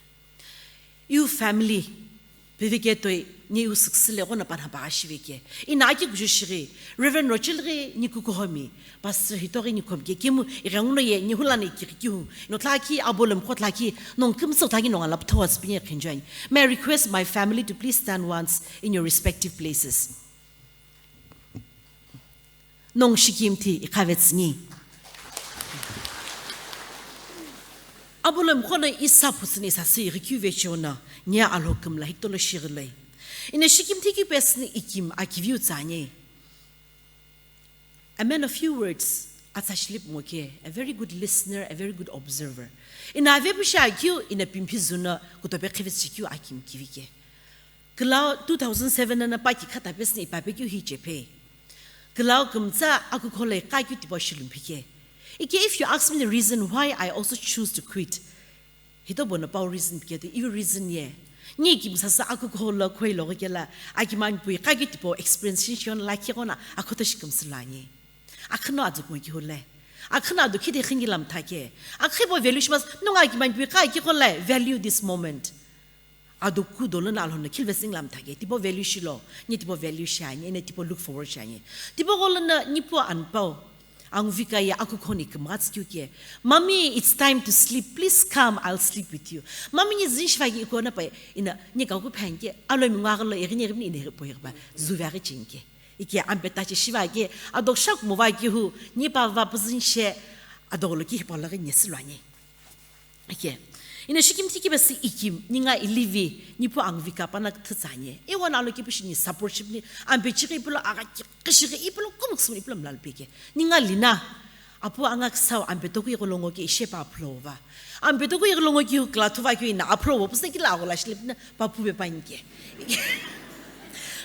Iu family, pivike toi, ni iu success le gona panha ba shivike. Ina aki kuju shiri, Reverend Rochelle ghi ni kukuhomi, Pastor Hito ghi ni komke, kimu, irenguno ye, ni hulani kiri kihu, no tlaki, abolem ko tlaki, nong kimso tlaki nong alap thots pinye khenjoin. May I request my family to please stand once in your respective places. Nong shikimthi ikhavetsingi. Abolem khona isa phutsini isa si rikyu vechona, nya Alhou kümla hiktolo shirlei. Ina shikimthi kipesni ikim akiviu tsanye. A man of few words, atsa shilip moke, a very good listener, a very good observer. Ina ave pusha akiu, ina pimpi zuna, kutope khivets shikiu akim kivike. Kilau two thousand seven ana paki khata pesni ipape keu hi chepe. Kilau kümtsa akukholai qa keu tipau shilumphike. Ike, if you ask me the reason why I also choose to quit, hito bono pau reason pike tu, iu reason ye. Ni kimsasa akukholo khoilo kela, akimanpui qa keu tipau experience shin shion lakhi kona akhoto shikimsula ni. Akhno azu koi ki hule. Akhno adu khide khingi lam thake. Akhibo value shimas, nunga akimanpui qa ki kholai, value this moment. Ado kudo lona Alhou no khilve sing lam thake. Tipo value shilo, ni tipo value shani, ene tipo look forward shani. Tipo golo na nipo anpau. Angvika ya akukhoni kümgha tsikeu ke. Mommy, it's time to sleep. Please come, I'll sleep with you. Mommy ni zin shiva ki ikona pa ina ni ka ku phanke. Alo mi ngwa golo eri ni eri ni ine po eri ba. Zuva ri chinke. Ike ampe tache shiva ke. Adok shak mo va ki hu. Ni pa va puzin she. Adok lo ki hipa lo ni silwani. Ike. Ina shikimthi kipesi ikim, ninga ilivi, nipu angvika pana kthitsanye. Iwa na lo kipishi ni support ship ni, ambe chiri ipulo aga ki-, kishiri ipulo kumuk sum ipulo mlal peke. Ninga lina, apu anga ksau ambe toku igolongo ke ishe pa aplo va. Ambe toku igolongo ki ukla thuva ki ina aplo va, pusna kila agola shilip na papu be panke.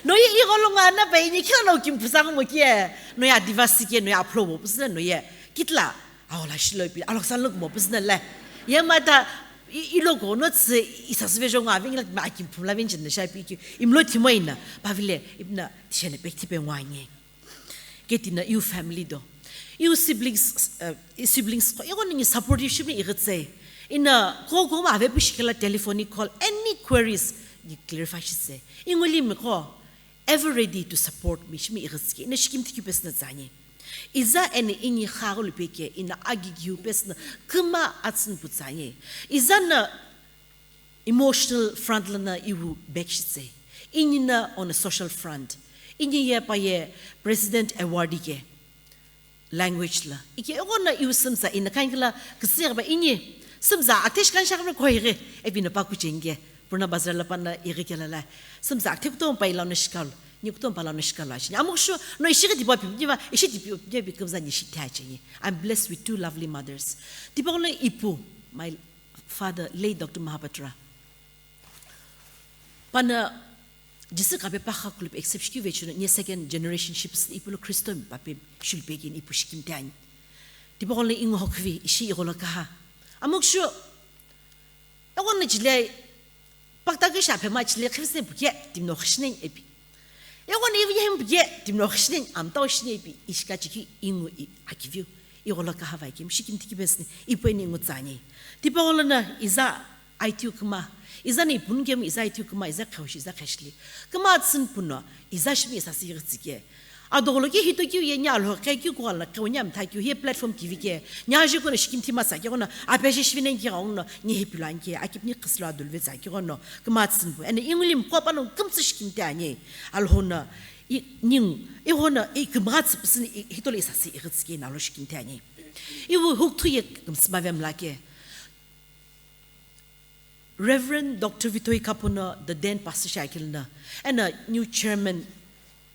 Noye igolongo ana ba ini kila no kimpusa mo ke. Noye adivasi ke, noye aplo va, pusna noye. Kitla, Aola shilo ipi, aloksa lok mo pusna le. Ye mata, i-, iloko no tse, isa sve jonga, vingla ma akim pumla vingin na shai pi ki, imlo timoina, pavile, ipna, tishane pek tipe ngwanye. Ketina, iu family do. Iu siblings, uh, iu siblings, ko, iu ni supportive shimi igetse. Ina, ko, ko ma ave pushikela telephone call, any queries, ni clarify shise. Inguli mi ko, ever ready to support me, shimi igetse. Ina shikim tiki pesna zanye. Iza ene ini kharu lupeke ina agigiu pesna kima atsin putsanye. Iza na emotional front lana iwu back shitse. Ini na on a social front. Ini ye pa ye President Award ke language la. Ike ego na iwu simsa ina kankila kisir ba ini simsa atesh kan shakre koire ebi na paku chenge. Purna bazar la pana iri kela la. Simsa akte kutom pa ila na shikal. Ni kutom pa la na shikal la shini. Amuk shu no ishiri tipa pi ni ba ishi tipi ni bi kumza ni shi ta chini. I'm blessed with two lovely mothers. Tipa le ipu, my father, late Doctor Mahapatra. Pana jisi kape pa kha kulip except shiki vechuno ni second generation ships ipu lo Christo mi pape shulpe gin ipu shikim tani. Tipa le ingo hokvi ishi igolo kaha. Amuk shu Egon na chile, pakta ke sha phema chile khivsne buke, timno khishnen epi. Egon na ivi hem buke, timno khishnen, amtao shine epi, ishika chiki ingu i akiviu. Igolo kahavai kim, shikim tiki besne, ipo ni ingu tsani. Tipa golo na iza I T U kuma, Iza no ipunu kemu iza ithiu kuma iza kheushi iza kheshili. Kuma tsün puno iza shimi isa si ighitsike. Adogolo ke hito kiu ye nya lo ke kiu kual na keu nya mtha kiu he platform kivi ke. Nya ji kono shikim thima sa ke kono ape ji shivinen ki gaun no nye he pilan ke akip ni qislo adul ve za ke kono. Kuma tsün pu. Ene inguli mko pa no kumtsi shikim te anye. Alhona i ning i hona i kumtsi psin i hitol isa si ighitsike na lo shikim te anye. Iwu hukuthu ye kumtsi ma vem la ke. Reverend Doctor Vitoi Kapono the then pastor shakilna, ena new chairman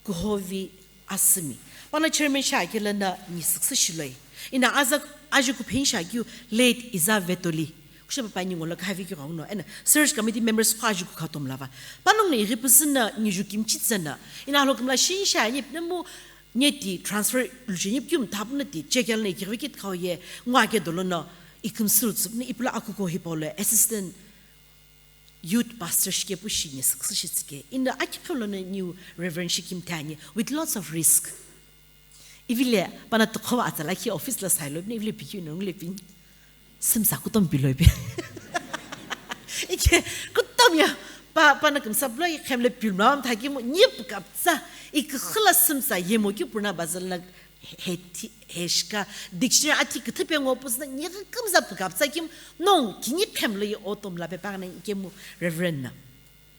Kuhovi Asimi. Pana chairman shakilna ni success shiloi. Ina aza aji kuphen shakiu late Iza Vetoli. Kusha papa ni ngolo kahavi ki gauno. Ena search committee members kwa aji kukatom lava. Panung ni represent na ni ju kimchi tsana. Ina lo kumla shin sha ni pnemu Nye ti transfer lucheni pium thapuna ti check yalna ikirve kit khau ye ngwa ke dolo no ikum sul tsupni ipula akuko hipau le assistant youth pastor shike pu shi nye success shi tsike. In the akipolo no new reverend shikim tanye with lots of risk. Ivile pana tukho atsala ki office la sailo ni ivile piki no ngle pin. Simsa kutom piloi pe. Ike kutom ya pa pana kumsa blo i khemle pilmam thaki mo nyip kapsa i khla simsa yemo ki purna bazal na heti heshka dictionary ati kithe pe ngo pusna nyi kumsa pukapsa kim nong kini khemlo i otom la pe pa na kemu reverend na.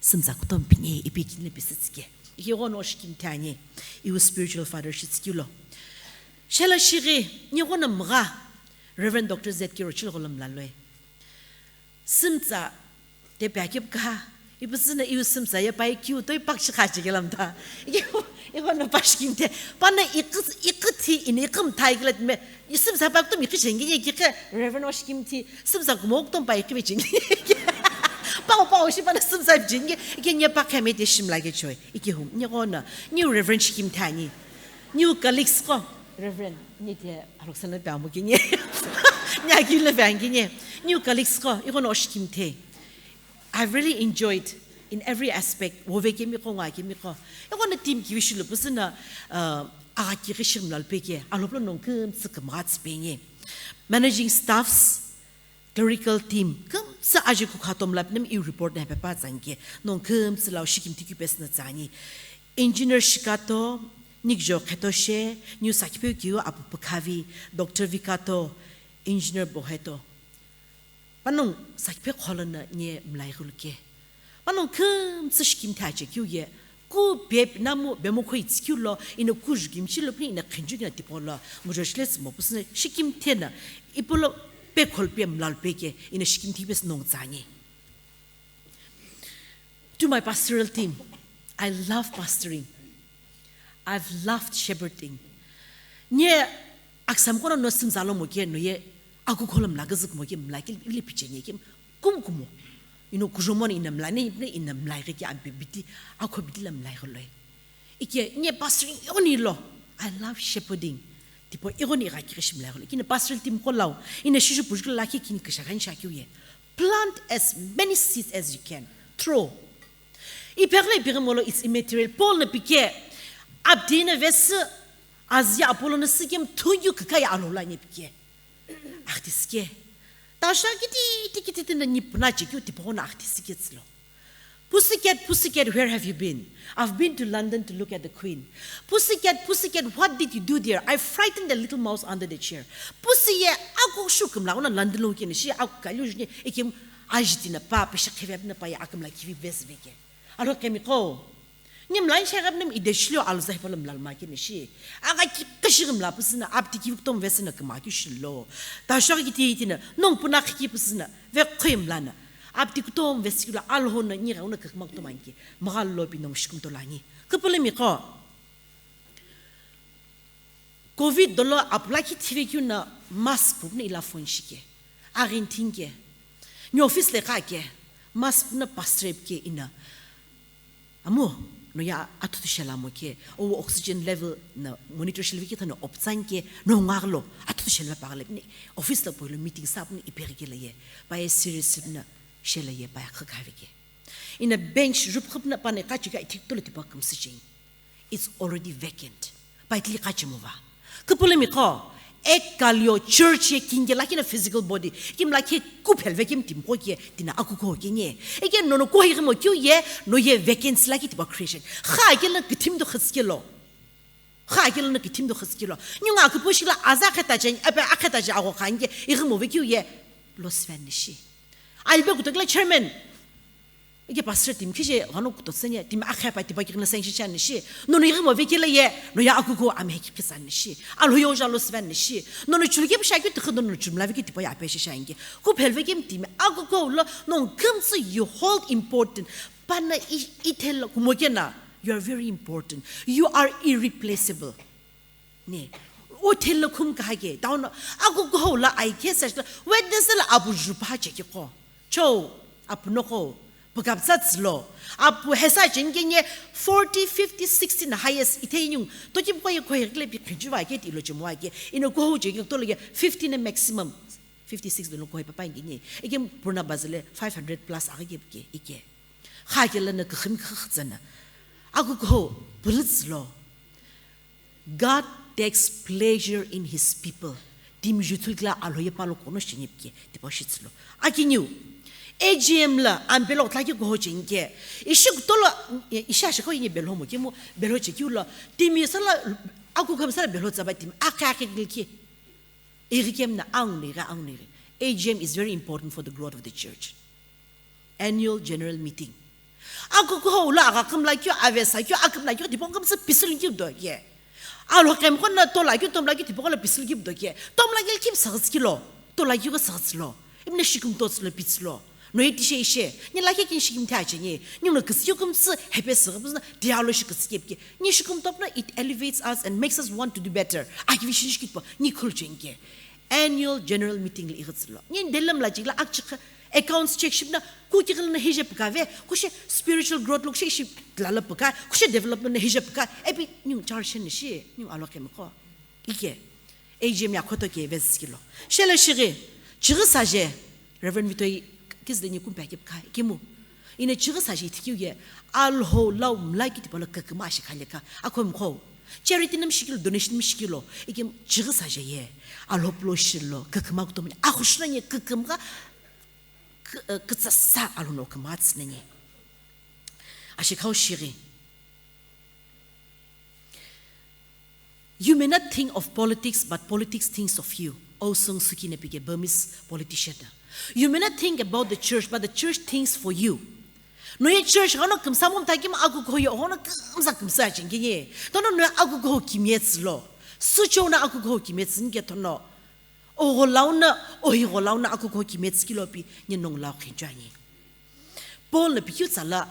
Simsa kutom pinye ipi kinle pisitsike. Iye gono shikim tanye iu spiritual father shitsikilo. Shela shiri nye gono mga Reverend Doctor Z K Rochil golom laloi. Simtsa te pya kip ka ipu sina iu simtsa ye pai kiu toi pak shi khachi gelam ta. Iho no pash kim te pana ikis ikithi in ikim thai glet me isimtsa pak tum ikish ngi ye ki ke Reverend Osh kim thi simtsa kumok tum pai ki ching. Pau pau shi pana simtsa jing ke nye pak khame te shim la ke choi. Iki hum nye gona new Reverend shikim thani. New colleagues ko Reverend nye te Alok sana pya mo kinye. Nya ki le vang kinye. New colleagues ko, iko no shikim the. I've really enjoyed in every aspect. Wo ve kemi ko nga kemi ko. Iko na team ki wish lo pusina uh, aga ki rishim lal peke. Alop lo nong kum tsu kum rats penye. Managing staffs, clerical team. Kum tsu aji ku khatom lap nem i report na pepa zangke. Nong kum tsu lau shikim tiki pes na zani. Engineer Shikato, Nikjo Khetoshe, New Sakipeu Kiu Apu Pukhavi, Doctor Vikato, Engineer Boheto. Panong Sakipeu Kholona nye mlai gulke. Panong kum tsu shikim thache kiu ye. Ku bep namu bemo khoi tsikiu lo ina ku jukim chilo pni ina khenju na tipo lo. Mujo shile mo pusne shikim thena. Ipolo pe khol pe mlal peke ina shikim thibes nong zani. To my pastoral team, I love pastoring. I've loved shepherding. Nye aksam kono no simzalo mo ke no ye aku kolom la gazik mo ke mla ke ile piche nye ke kum kumo. Ino kujomo ni ina mla ne ina mla ke ke ampe biti ako biti la mla ko loi. Ike nye pastoring oni lo. I love shepherding. Tipo igoni ga ki shim la ko. Kine pastoral team ko lau. Ina shishu pujuk la ki kini kisha kan sha ki ye. Plant as many seeds as you can. Throw. Ipeghle ipeghe molo it's immaterial. Paul na pike abdina vesi azia Apollo na sikim thuyu kakaya alola nye pike. Akhti sike. Tasha kiti kiti kiti tina nipna chikyu tipo na akhti sike tslo. Pussycat, pussycat, where have you been? I've been to London to look at the Queen. Pussycat, pussycat, what did you do there? I frightened the little mouse under the chair. Pussy ye aku shukum la una London lo kene shi aku kalyu jne ekim ajitina pa pesha khevep na pa ya akum la kivi ves veke. Alo kemi ko. Nim lan shagap nim ide shilo alo zai pala mlal ma kene shi. Aga ki kashi mla pusina apti ki tom vesina kama ki shilo. Tasha ki ti tina nong puna ki pusina ve khim lana. Apti kutom vesikula alhona ni rauna kakmak to manki. Magal lopi nong shikum to lani. Kapulemi ko. Covid dolo apula ki thive kiu na mask pupna ila phone shike. Arin thinke. Ni office le ka ke. Mask pupna pastrep ke ina. Amo no ya atutu shela mo ke. O oxygen level na monitor shilvi ke thana optsan ke no ngaglo atutu shela pagle ni office la poilo meeting sap ni iperi ke le ye. Pa ye serious na shela ye pa ya khakave ke. Ina bench rup khupna pa ne ka chika ithik tolo tipa kumsijing. It's already vacant. Paitli kachimuva. Kupulemi ko, Ekaleo church ye kinike lakhi na physical body, ikemu lakhi kuphelve kemu timiqo ye tina akukuho keni. Ike nono kuho ighimo keu ye, no ye vacancy lakhi tipau creation. Kha kelo no kithimi do khitsikelo. Kha kelo no kithimi do khitsikelo. Ningu akupu shila aza kheta chen, ape akheta je ago khanike, ighimo ve keu ye, loss veni shi. Alibe kuto kela chairman. Ike pastor timi khije ghano kuto tsenya, timi akhe pa tipa kikna sanction chani shi. Nono ighimo ve kela ye, no ya akukuho amhe kikisani shi. Alho yo jalo sven shi. Nono chulu ke psha ke tikhu nono chumla ve ke tipa ya pe shi shange. Kuphelve kemu timi akukuho lo, no kümtsü you hold important. Pana i, i thelo kumo kena, you are very important. You are irreplaceable. Ne, o thelo khum kaha ke, down, akukuho la ai ke sa, Wednesday la abu jupa che ke ko. Cho, apu no ko, pukap sa tsilo. Apu hesa chen ke nye forty, fifty, sixty na highest, ite yung, to kim ko ye ko ye kle pi khinju wa ke, ti lo chimo wa ke, ino kuho che ke to lo ke fifty na maximum, fifty-six do lo ko ye papa ngi nye. Ike purna bazile five hundred plus aga ke ke, ike. Kha kelo no kikhimi khitsana. Akukuho, pulitsilo. God takes pleasure in his people. Timi juthul kila alho ye palo kono shinipke, tipo shitsilo. Akiniu, A G M la, ampelo tlaki kuho chenke. Ishi kutolo, ishi ashiko yini belho mo, kemu belho chekiu lo. Timi sala, akukuho sala belho tsaba timi, ake ake gilki. Iri kemu na aunire, aunire. A G M is very important for the growth of the church. Annual General Meeting. Akukuho ula aga kümla kyo, avesa kyo, akümla kyo, tipo kümtsü pisil kyo do ye. Alho kemko na tola kyo, tomla kyo, tipo kola pisil kyo do ye. Tomla kyo kim sagatsi kilo, tola kyo sagatsi lo. Imne shikum tots lo pits lo. No ye tishe ishe, ni la kyo kin shikim ta che ni. Ni no kisi kyo kümtsü, hepe sagatsi na, dialo shi kisi kyo. Ni shikum top na, it elevates us and makes us want to do better. Aki vi shin shikit po, ni khul chenke. Annual General Meeting li igitsilo. Ni delam la jigla akchikha, accounts check shipna, ku kighil na hije pukave, kushe spiritual growth lo kushe ishi lala puka, kushe development na hije puka, epi new charge ni shi, new alo kemko. Ike, A G M ya khoto ke ves kilo. Shele shiri, chiri saje, Reverend Vitoi, kizde ni kumpa ke puka, kemu. Ine chiri saje itikiu ye, alho lau mlai ki tipalo kakama shi khaleka, akom kho. Charity nam shikilo, donation nam shikilo, ikem chiri saje ye, alho plo shilo, kakama kutomani, akhushna ye kakama, K-, uh, kitsasa alono kümats nani. Ashikau shiri. You may not think of politics, but politics thinks of you. Aung San Suu Kyi na pike Burmese politician na. You may not think about the church, but the church thinks for you. No ye church gano kümsa mum takim akukuho ye gano kümsa kümsa chingi ye. Tono no akukuho kimyetslo. Sucho na akukuho kimyetsin ke tono. Ogholauna, ohigolauna akukuho kimetsü kilopi, ni nongu lau khenchuani. Paul na pikyu tsala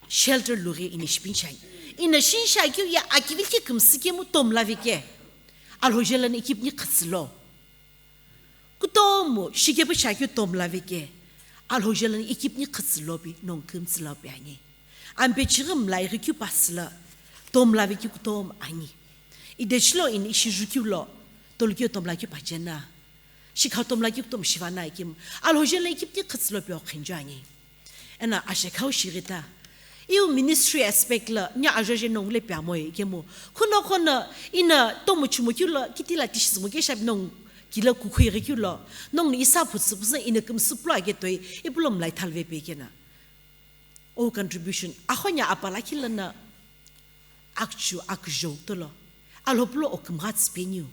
shelter lughi ini shipinchai. Ina shinshakyu ya akivil ki kümsü kemu tomlavike. Alhojela ni ikip ni khatsilo. Kutomo shikepu shakyu tomlavike. Alhojela ni ikip ni khatsilopi nongu kümtsülopi ani. Ampe chighi mlai ghi keu pasüla, tomlaviki kutomo ani. Idechilo ini ishi jukeu lo, tolukeu tomlakeu pachena. Shikha tomlakeu kutomo shivana ikim. Alhojela ikipti khatsilo pio khenju ani. Ena ashekha shighita. Iu ministry aspect la, nya ajoje nongu le piamoi ikemu. Khuno khuno ina tomu chumukeu lo, kitila tishizumukeu shabi nongu kila kukhuighi keu lo. Nongu ni isa phutsu phutsu ina kümsü plo ake toi, ipulo mlai thalve pekena. O contribution, akhonya apala khilana akchu akjo tolo. Alhoplo o kümgha tsüpeniu.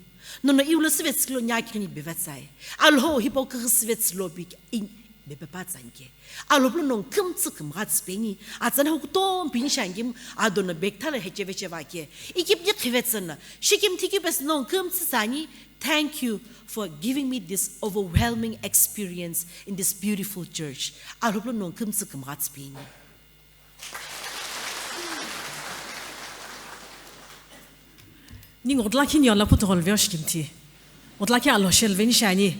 Nono iulo süvetsülo nya kini bevatsai. Alho hipo kughi süvetsülo bi in bepepa tsanke. Alhoplo non kümtsü kümgha tsüpeni. Atsana hukutom pinishankim adono bekthala hechevecheva ke. Ikip ni khivetsana. Shikim thikipes non kümtsü tsani. Thank you for giving me this overwhelming experience in this beautiful church. Alhoplo non kümtsü kümgha tsüpeni. Ningu odlakhi ni ola puto golveo shikimthi. Odlakhi alhoshe lveni shani.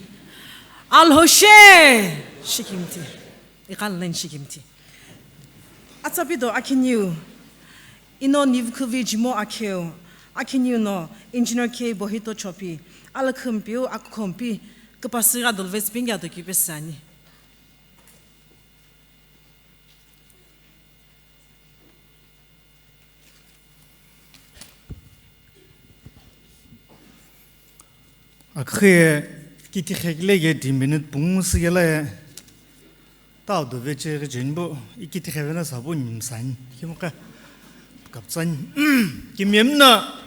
Alhoshe shikimthi. Iqal len shikimthi. Atsapido akhiniu. Ino nivkhuvi jimo akheu. Akhiniu no engineer K Bohito Chopi. Alakhumpiu akkhompi. Kapasira dolves pinga doki pesani. Akhe kiti khekile ge di minute pungu sikela e. Ta do ve che ge jenbo, i kiti khevena sabo nimsan. Kimoka kapsan. Kimyemna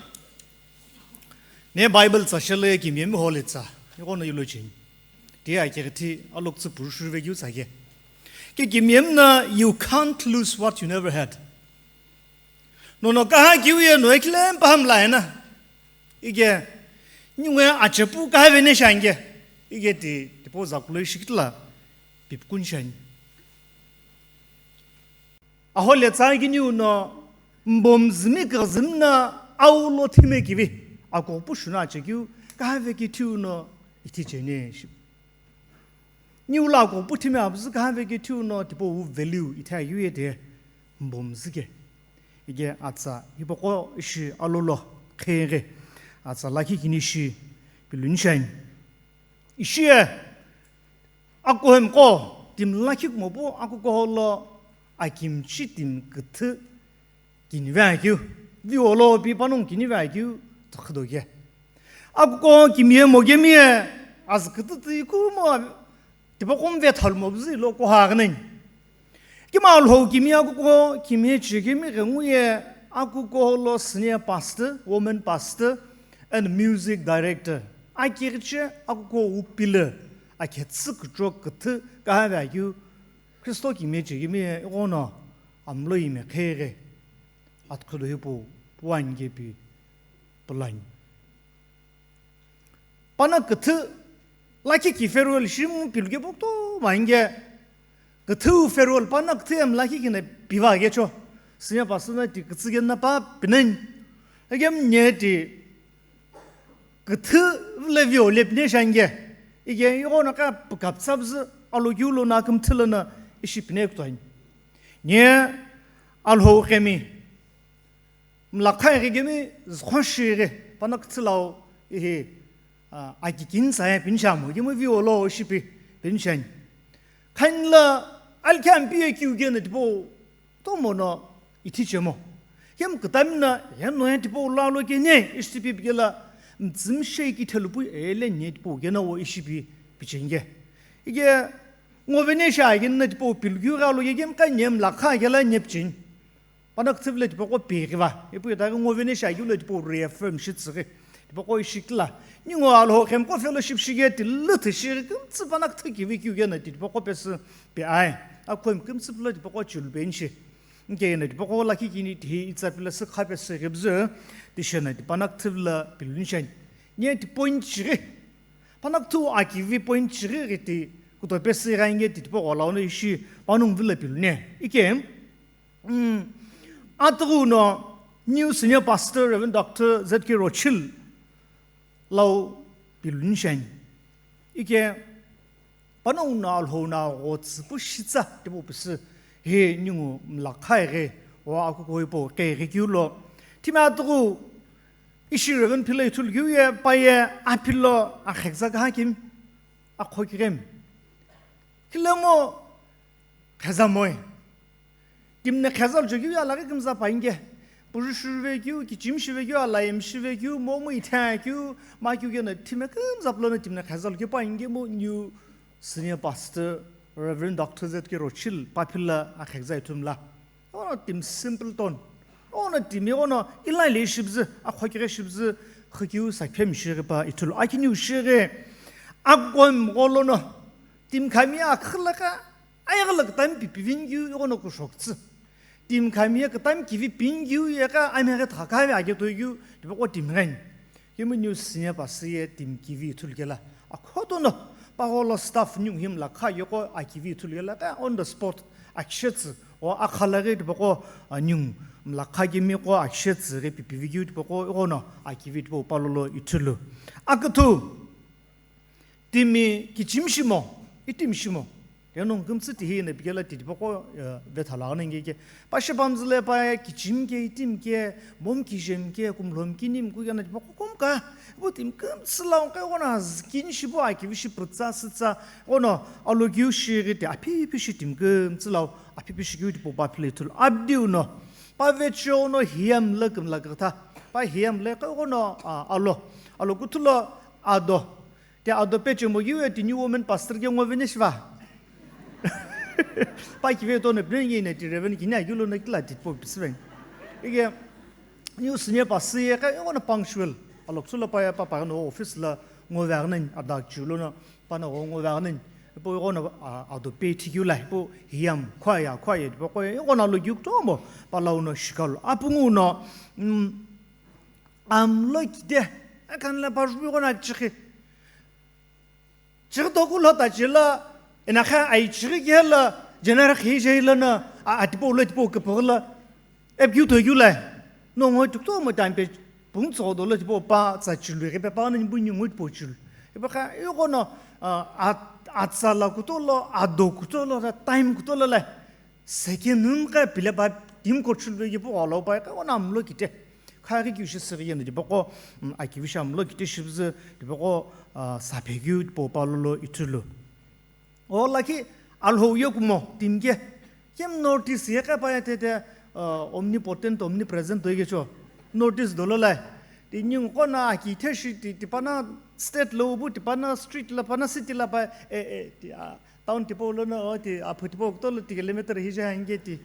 ne Bible tsa shele kimyem hole tsa. Yoko no yulo chin. Dia ke ti alok tsu purushu ve gyu tsa ge. Ke kimyemna, you can't lose what you never had. No no kaha kiu ye no eklem paham la ena. Ige, nyungwe achepu kahave ne shange. Ige ti, tipo zakulo ishikitla, pipkun shan. Aho le tsa gini uno, mbom zimi kazimna, aulo time kivi. Ako pushuna achekiu, kahave ki tiu no, iti chene shi. Niu la ko puthimi abzu kahave ke thiu no tipo u value itha yu ye de mbom zike. Ige atsa hipoko ishi alolo khege. Atsa lakhi kini shi pilun shine. Ishi e akohem ko tim lakhi kumopu akuko lo akimchi tim kithu kinive akeu, violo pi panongu kinive akeu, tokhido ye. Akuko kimie mogemi ye, azkütütü ikumo, tipaqo mve thalmo bzi lo ko hagneng. Kima alhou kimi akuko, kimie chigemi ghengu ye, akuko lo senior pastor, woman pastor, and music director. Akirche akuko upile, akhetsi kucho kütü kahave akeu, Kristo kimie chigemi ye, igono, amlo ime kheghe. Atkhudo hipau puani ke pi pulani. Pana küthü lakhi ki farewell shimu pilu ke pokto mainge. Küthü farewell pana küthü em lakhi kine piva ke cho. Sinya pasuna ti küthü ke na pa pinen. Egem nye ti küthü le vio le pine shange. Ige igo na ka pukap sabzü alo giulo na kümthülana ishi pine kutoi. Nye alhou kemi. Mlakhai ghi gemi zkhon shi ghi, pana küthülau ihi, a, akikin saye pinshamo, gemi violo shipi pinshan. Khainla alkhampi ye kiu gena tipo, tomo no ithi chemo. Gem kütamina, gem no yan tipo lalo gene, ishtipi bigela, mzim shei ki thelupu ele nye tipo gena o ishipi pichenge. Ige, ngovene sha gena tipo pilgiu galo gem ka nyem lakha gela nyepchin. Pana küthü vile tipaqo pighiva. Ipu itaghi ngo vene shi aghiu lo tipaqo reaffirm shi tsüghi. Tipaqo ishi kila. Ningu alhou khemqo fellowship shighi tilü thü shighi kümtsü pana küthü kivi kiu gena ti tipaqo pesü pe ai. Akhoi kümtsü pülo tipaqo chulu pe inshi. Nke gena tipaqo lakhi kini tihi itsa pila sü kha pesü ghibzü. Tishena ti pana küthü vile pilun shan. Nye ti point shighi. Pana küthü akivi point shighi ghi ti kuto pesü gha inge ti tipaqo laono ishi panung vile pilune. Ike. Mm. Atughu no new senior pastor Reverend Doctor Z K Rochil lau pilun shan. Ike panongu no alhou no agho tsüpu shitsa tipau püsü he ningu mlakhai ghe o akuko hipau keghi kiu lo. Timi atughu ishi Reverend philo ithulu kiu ye pa ye aphilo akhekza kaha kim akho kirem. Kilemo kheza moi. Timne kheza lo chekeu ye alaghi kümza pa inge. Puru shuve keu, kichim shive keu, alayim shive keu, momu ithe keu, ma keu gena time kümza pülono timne kheza lo keu pa inge mo new senior pastor Reverend Doctor Z K Rochil papila akhekza ithumla. Ono tim simple tone. Ono tim ono ilai le shibzü, akhokire shibzü, khikeu sakhemi shiripa ithulu. Akiniu shiri, akwem golono, tim khami akhilaka, Ayaghi la kütami pipi vingyu ighono kushoktsü. Timi khami ye kütami kivi pingyu ye ka amighi thakha ve age toigyu tipaqo timi gheni. Kemu new senior pastor ye timi kivi ithulu kela. Akhoto no pagho lo staff new him la kha yoko akivi ithulu kela ka on the spot akishetsu o akhala ghi tipaqo, a, new mla kha kemi qo akishetsu ghi pipi vigyu tipaqo ighono akivi tipaqo palolo ithulu. Aküthu. Timi kichimi shimo, itimi shimo. Yanong kümtsü tihi na bigela ti tipaqo, eh, vethala ghenenge ke. Pashe pamzüle pa kichimi ke, itimi ke, mom kijem ke, kumlhom kinim ku yana tipaqo komka. Bu timi kümtsü la ongke ghono zkin shibo akivi shi pütsa sütsa. Ghono alogyu shiri ti aphipi shi timi kümtsü la aphipi shi kyu tipo pa phile ithulu. Abdi uno. Pa vecho uno hiyam la kümla kata. Pa hiyam le ka ghono, a, alo. Alo kuthulo ado. Ti ado peche mokiu ye ti new woman pastor ke ngo veni shiva. Pa kive to ne pnengi ne ti reven kini agiu lo ne kila ti po pisven. Ike new senior pastor ye ka ngo na punctual. Alok sula pa ya pa pa no office la ngo vagnen adak chulo na pa na ngo vagnen. Po ngo na ado pe thikiu la po hiam khwa ya khwa ye po ko ngo na lo giu to mo pa la uno shikalo. Apungu no mm, amlo kite kan la pa ju ngo na chikhi. Chighi toku lo ta chila ena kha ai chighi ke la jenara khi je la na a atipo lo tipo ke pogla ep kyu to kyu la no ngo tuk to mo time pe pung tso do lo tipo pa tsa chilu ke pe pa na bu ni ngo tipo chilu e pa kha yo ko no a a tsa la ku to lo a do ku to lo time ku to lo la Second nun ka pile pa tim ko chulve ki po lo pa ka ona amlo kite. Kha ki kiu shi siri yene di boko akivisha amlo kite shibzu di boko saphe kiu po pa lo lo itulu. O laki alho yo kumo tim ke. Kem notice ye ka pa ya te te omnipotent omnipresent to ye cho. Notice dolo lai. Ti nyung ko na ki the shi ti ti pa na state lo bu ti pa na street la pa na city la pa e e ti a Town tipo lo no ti aphu tipo to lo ti kilometer hi ja hange ti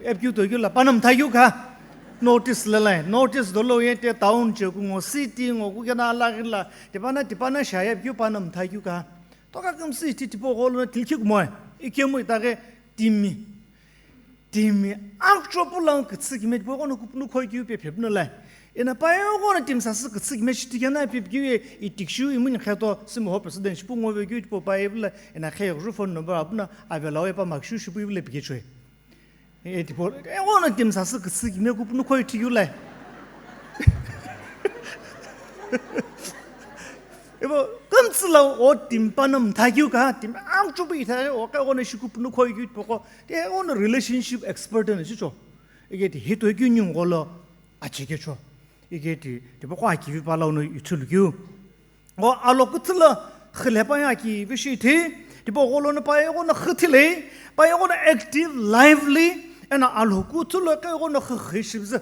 F Q to la panam thayu ka notice la lai notice dolo ye te town che ku ngo city ngo ku kana la la tipana tipana sha F Q panam thayu ka to ka kam city tipo go lo til ki mo ikemu itare timi Timi akcho pulang kitsü kime tipo kono kupunu khoi kiu pe phepno le. Ena paye kono tim sasü kitsü kime chiti kana pe kiu ye itikshu imuni kheto simo ho president shipu ngo ve kiu tipo paye bla ena khe ru phone number apna avela we pa makshu shipu bla pike choi. E tipo e kono tim sasü kitsü kime kupunu khoi tikiu le. Ibo kamtsü la o tim panam thakiu ka tim akcho pu itha o ka kono shikupunu khoi kiu tipo ko Te ono relationship expert na chicho. Ike ti hito kyu nyung golo achi ke cho. Ike ti tipo kwa ki vi pala ono ichul kyu. O alo kutsula khile pa ya ki vi shi ti tipo golo no pa ya ono khitile pa ya ono active lively ena alo kutsula ke ono khishibz.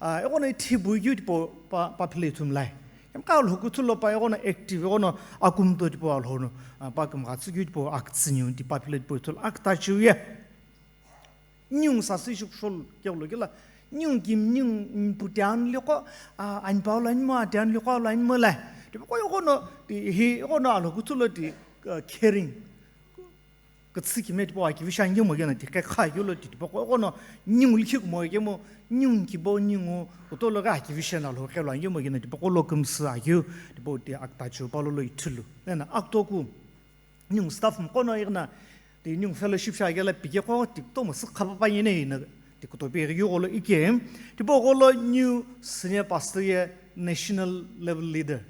A ono thi bu yu tipo pa pa phile tum lai. Em ka alo kutsula pa ono active ono akum to tipo alo no pa kum ga tsu yu tipo ak tsinyu ti pa phile tipo tul ak ta chu ye. Nyung sasü shukshol keglo kela. Nyung kim nyung putian liko anpau la nyuma tian liko la nyuma la. Tipo ko yokono hi yokono alo kutulo ti caring. Kutsi kime tipo aki vishan yemo gena ti kekha yolo ti tipo ko yokono nyung likhi mo yemo nyung kibo nyung kutolo ga aki vishan alo kelo yemo gena tipo ko lo kumsa ayu tipo ti akta chu palo lo itulu. Ena aktoku New staff mqo no igna ti new fellowship sha gela pike ko ti to mo sik khapa pa yene ina ti kuto pe yu golo ike tipo golo new senior pastor ye national level leader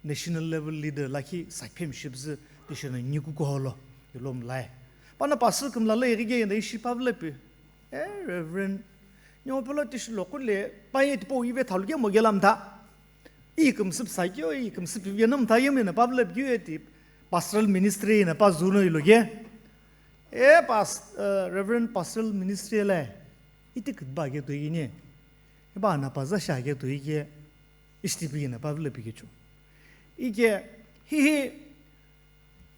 national level leader laki sakhemship zi ti shona nyiku ko holo ilom lai pana pastor kumla le ige ina ishi pavle pe e reverend nyo pelo ti shilo kule pa ye tipo ive thalu ke mo gelam da I kümsüp sakyo, I kümsüp yeno mtha yemi na pavle bgyu eti pastoral ministry na pa zuno iloge. E pas Reverend pastoral ministry le iti kitba ke to yini. Ba na pa za sha ke to yike isti bi na pavle bi ke chu. Ike hi hi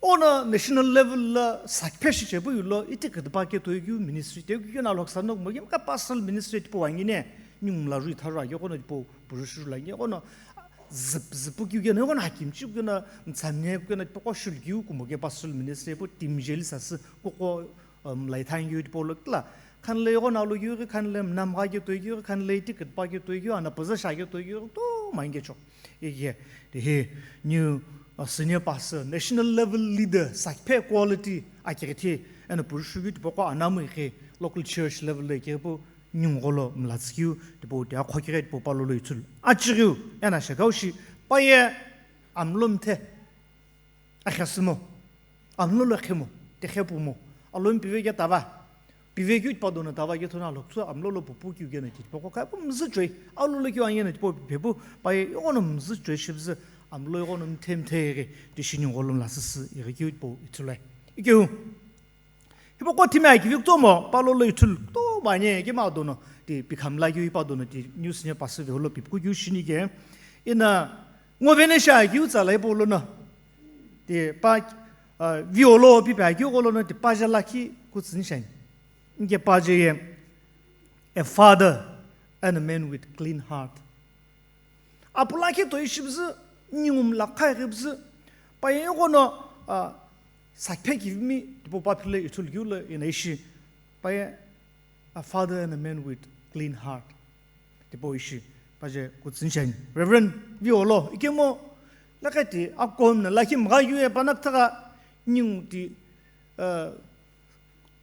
Ono national level la sakphe shiche bu yulo iti kidpa ke toi keu ministry te keu na lhoksa nok mo ka pastoral ministry tipo wangi ne nyung la rui thara ke kono tipo purushu la ke kono zip zip keu ke no kono hakim chi keu na mtsamne keu na tipo ko shul keu kumo ke pastoral ministry po team jeli sas ko ko lai thang keu tipo lo kla khan le kono lo keu khan le nam ga ke toi keu khan le iti kidpa ke toi keu ana paza sha ke toi keu to mang ke cho Ike, the new uh, senior pastor, national level leader, sakphe quality akirithi, and pursue tipo ko anamu ike local church level le ke po nyungolo mlatskiu tipo te akhokire tipo palolo ichul. Achiriu, ena shakaushi, paye amlo mthe, akhasimo, amlo lo khemo, te khepumo, alon pive ke tava. Pivekeu tipa dona tava kethu na lhokuthu amlo lo pupu kiu kena ti tipaqo kha pu mzü choi. Alo lo kiu angena tipo pipe pu paye yono mzü choi shibzü amlo yono mthe mthe ghi tishini ngolo mla süsü ighi kiu tipo ithulai. Ikeu. Hipaqo thimi akivi kutomo palo lo ithul kutomo anye kema dono ti pikhamla kiu ipa dono ti news nye pasü veholo pipu kiu shini ke. Ina ngo vene sha kiu tsala ipo lono. Ti pa, uh, violo pi pa keu gholo no ti pa je lakhi kutsüni shani. Inke pa je ye, a father and a man with clean heart. Apu lakhi toi shibzü, ningu mla khai ghibzü, pa ye gholo no, uh, sakphe kivimi, tipo pa phile ithulu keu lo ina ishi, pa ye, a father and a man with clean heart. Tipo ishi, pa je kutsüni shani. Reverend, violo, ikemu, lakati, akom na lakhi mga yu e panak taka, ningu ti, uh,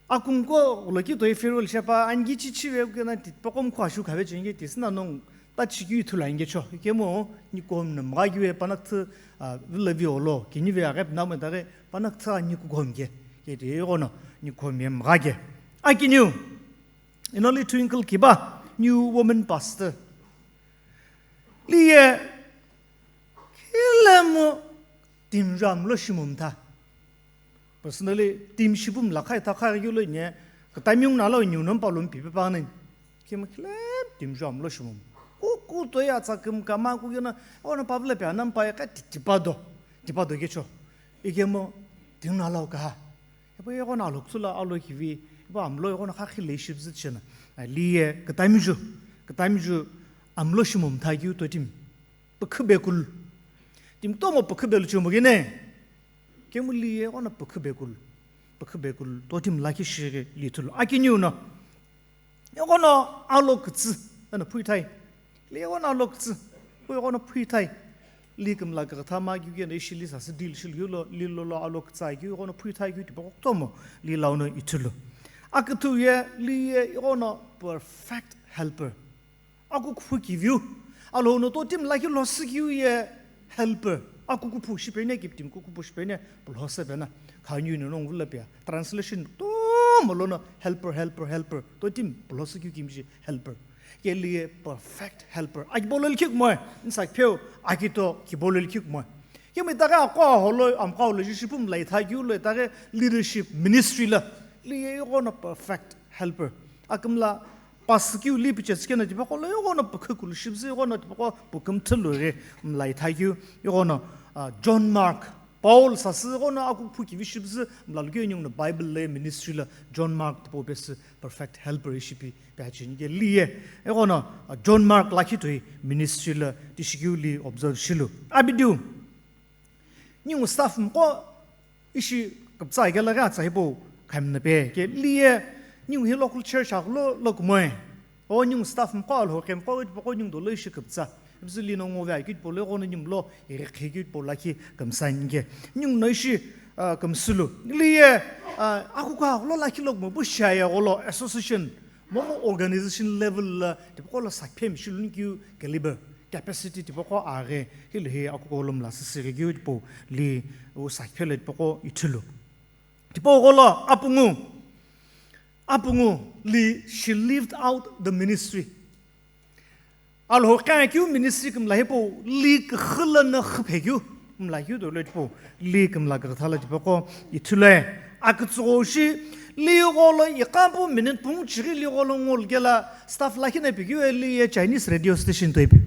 akum ko, loki toi farewell shepa, angi chichi ve kena ti, pakom ko ashu kave chingi ti, sina nong, ta chiki ithulu angi cho. Ikemu, nikom na mga yu e panak tha, uh, vila violo, kini ve agep na mo ta ge, panak tha nikom ke. Ke ti, gholo no, nikom ye mga ke. Akiniu, Inoli Twinkle Kiba, new woman pastor. Li ye, khilemu timju amlo shimum tha. Personally, tim shipum la khai tha khai yulo nye, ka timing na lo nyu nom pa lum pi pe pa nen. Kim khilem timju amlo shimum. Ku ku to ya tsa kim ka ma ku yona, ona pa vle pe anam pa ya ka ti, ti pa do. Ti pa do ke cho. Ikemu, tim na lo ka. Ipa ye gholo no alo kuthu lo alo kivi, ipa amlo ye gholo no khakhi le shibzü chena. Li ye, ka timing ju, ka timing ju, amlo shimum tha keu to tim. Pükhu bekul. Tim tomo pükhu belu chumo gene. Kemu li ye gholo no pükhu bekul. Pükhu bekul. To tim lakhi shighi li ithulu. Akiniu no. Ye gholo no alo kutsü, eno phui thai. Li ye gholo no alo kutsü, phui gholo no phui thai. Li kümla kagha tha ma keu kena ishi li sasü deal shilu keu lo, li lo lo alo kutsü keu gholo no phui thai keu tipaqo kutomo, li lau no ithulu. Akuthu ye, li ye gholo no perfect helper. Aku kuphu kiviu. Alo no to tim lakhi lo sü keu ye helper. Aku kuphu shipene ki tim ku kuphu shipene, pulho se pena. Khanyu no nong vula pia. Translation to molo no helper, helper, helper. To tim pulho sü keu kimji helper. Ke li ye perfect helper. Aki bolo likhi kumo. Nsa keu aki to ki bolo likhi kumo. Kemu itaghi aqo aholo, amqo aholo, ji shipum la itha keu lo itaghi leadership ministry la. Li ye gholo no perfect helper. Akümla pasü keu li piche tsikena tipaqo lo, ye gholo no pükhu kulu shibzü, ye gholo no tipaqo pükümthü lu ghi mla itha keu, ye gholo no, ah, John Mark, Paul sasü, ye gholo no aku phu kivi shibzü, mla lu keu ningu no Bible le ministry la John Mark tipaqo pesü perfect helper ishi pi, pi acheni ke li ye, ye gholo no, ah, John Mark lakhi toi ministry la tishi keu li observe shilu. Abidiu, ningu staff mqo, ishi küpütsa kela ghi atsa hipau khamna pe, ke li ye, ningu hi local church aghulo lo kumoe. O ningu staff mqo Alhou khe mqo tipaqo ningu dolo ishi küpütsa. Ipuzü li no ngo ve akeu tipau lo ye gholo no ningu lo, ighi khe keu tipau lakhi kümsani ke. Ningu no ishi, ah, kümsülu. Li ye, ah, akuku aghulo lakhi lo kumo pu shia ye gholo association, momu organization level la, tipaqo lo sakphe mishi luni keu caliber. Capacity tipaqo aghi, hilo hi akuku lo mla sisi ghi keu tipau li u sakphelo tipaqo ithulu. Tipaqo lo apungu, apungu li she lived out the ministry. Alhou khe keu ministry kümla hipau li kükhu lo no khuphe keu, mla keu dolo tipau li kümla kükhu tha lo tipaqo ithulu. Akütsügho shi, li gholo iqapu minute pungu chighi li gholo ngolu kela staff lakhi na pi keu ye li ye Chinese radio station toi pi.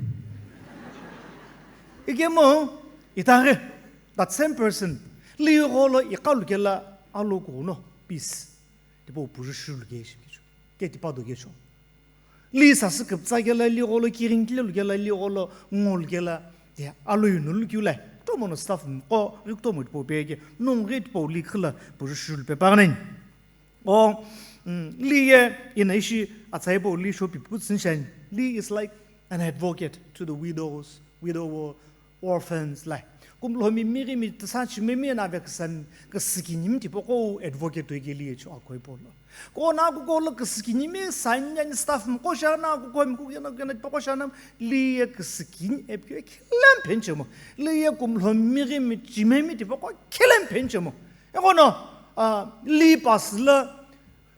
Ikemu, itaghi, that same person, li gholo iqalu kela alo kuno, peace. Tipau puju shulu ke shi ke cho. Ke tipa do ke cho. Li sasü küpütsa kela, li gholo kiring kile lu kela, li gholo ngolu kela, te alo yunu lu kiu lai. Kutomo no staff mqo, ghi kutomo tipau pe ke, nong ghi tipau li khila, puju shulu pe pa nani. O, mm, li ye, ina ishi, atsa hipau li show pipu kutsüni shani. Li is like an advocate to the widows, widower, orphans, lai. Kumlo mi, mi ghi mi tsa chi mi mi na ve kasa, kasa kinimi tipaqo advocate toi ke li ye cho akoi polo. Ko na ku ko lo kasa kinimi sanya ni staff mqo sha na ku ko mi ku na ku na tipaqo sha na li ye kasa kini e pi khilem phenche mo. Li ye kumlo mi ghi mi chi mi mi tipaqo khilem phenche mo. Ye gholo no, ah, li pasü la,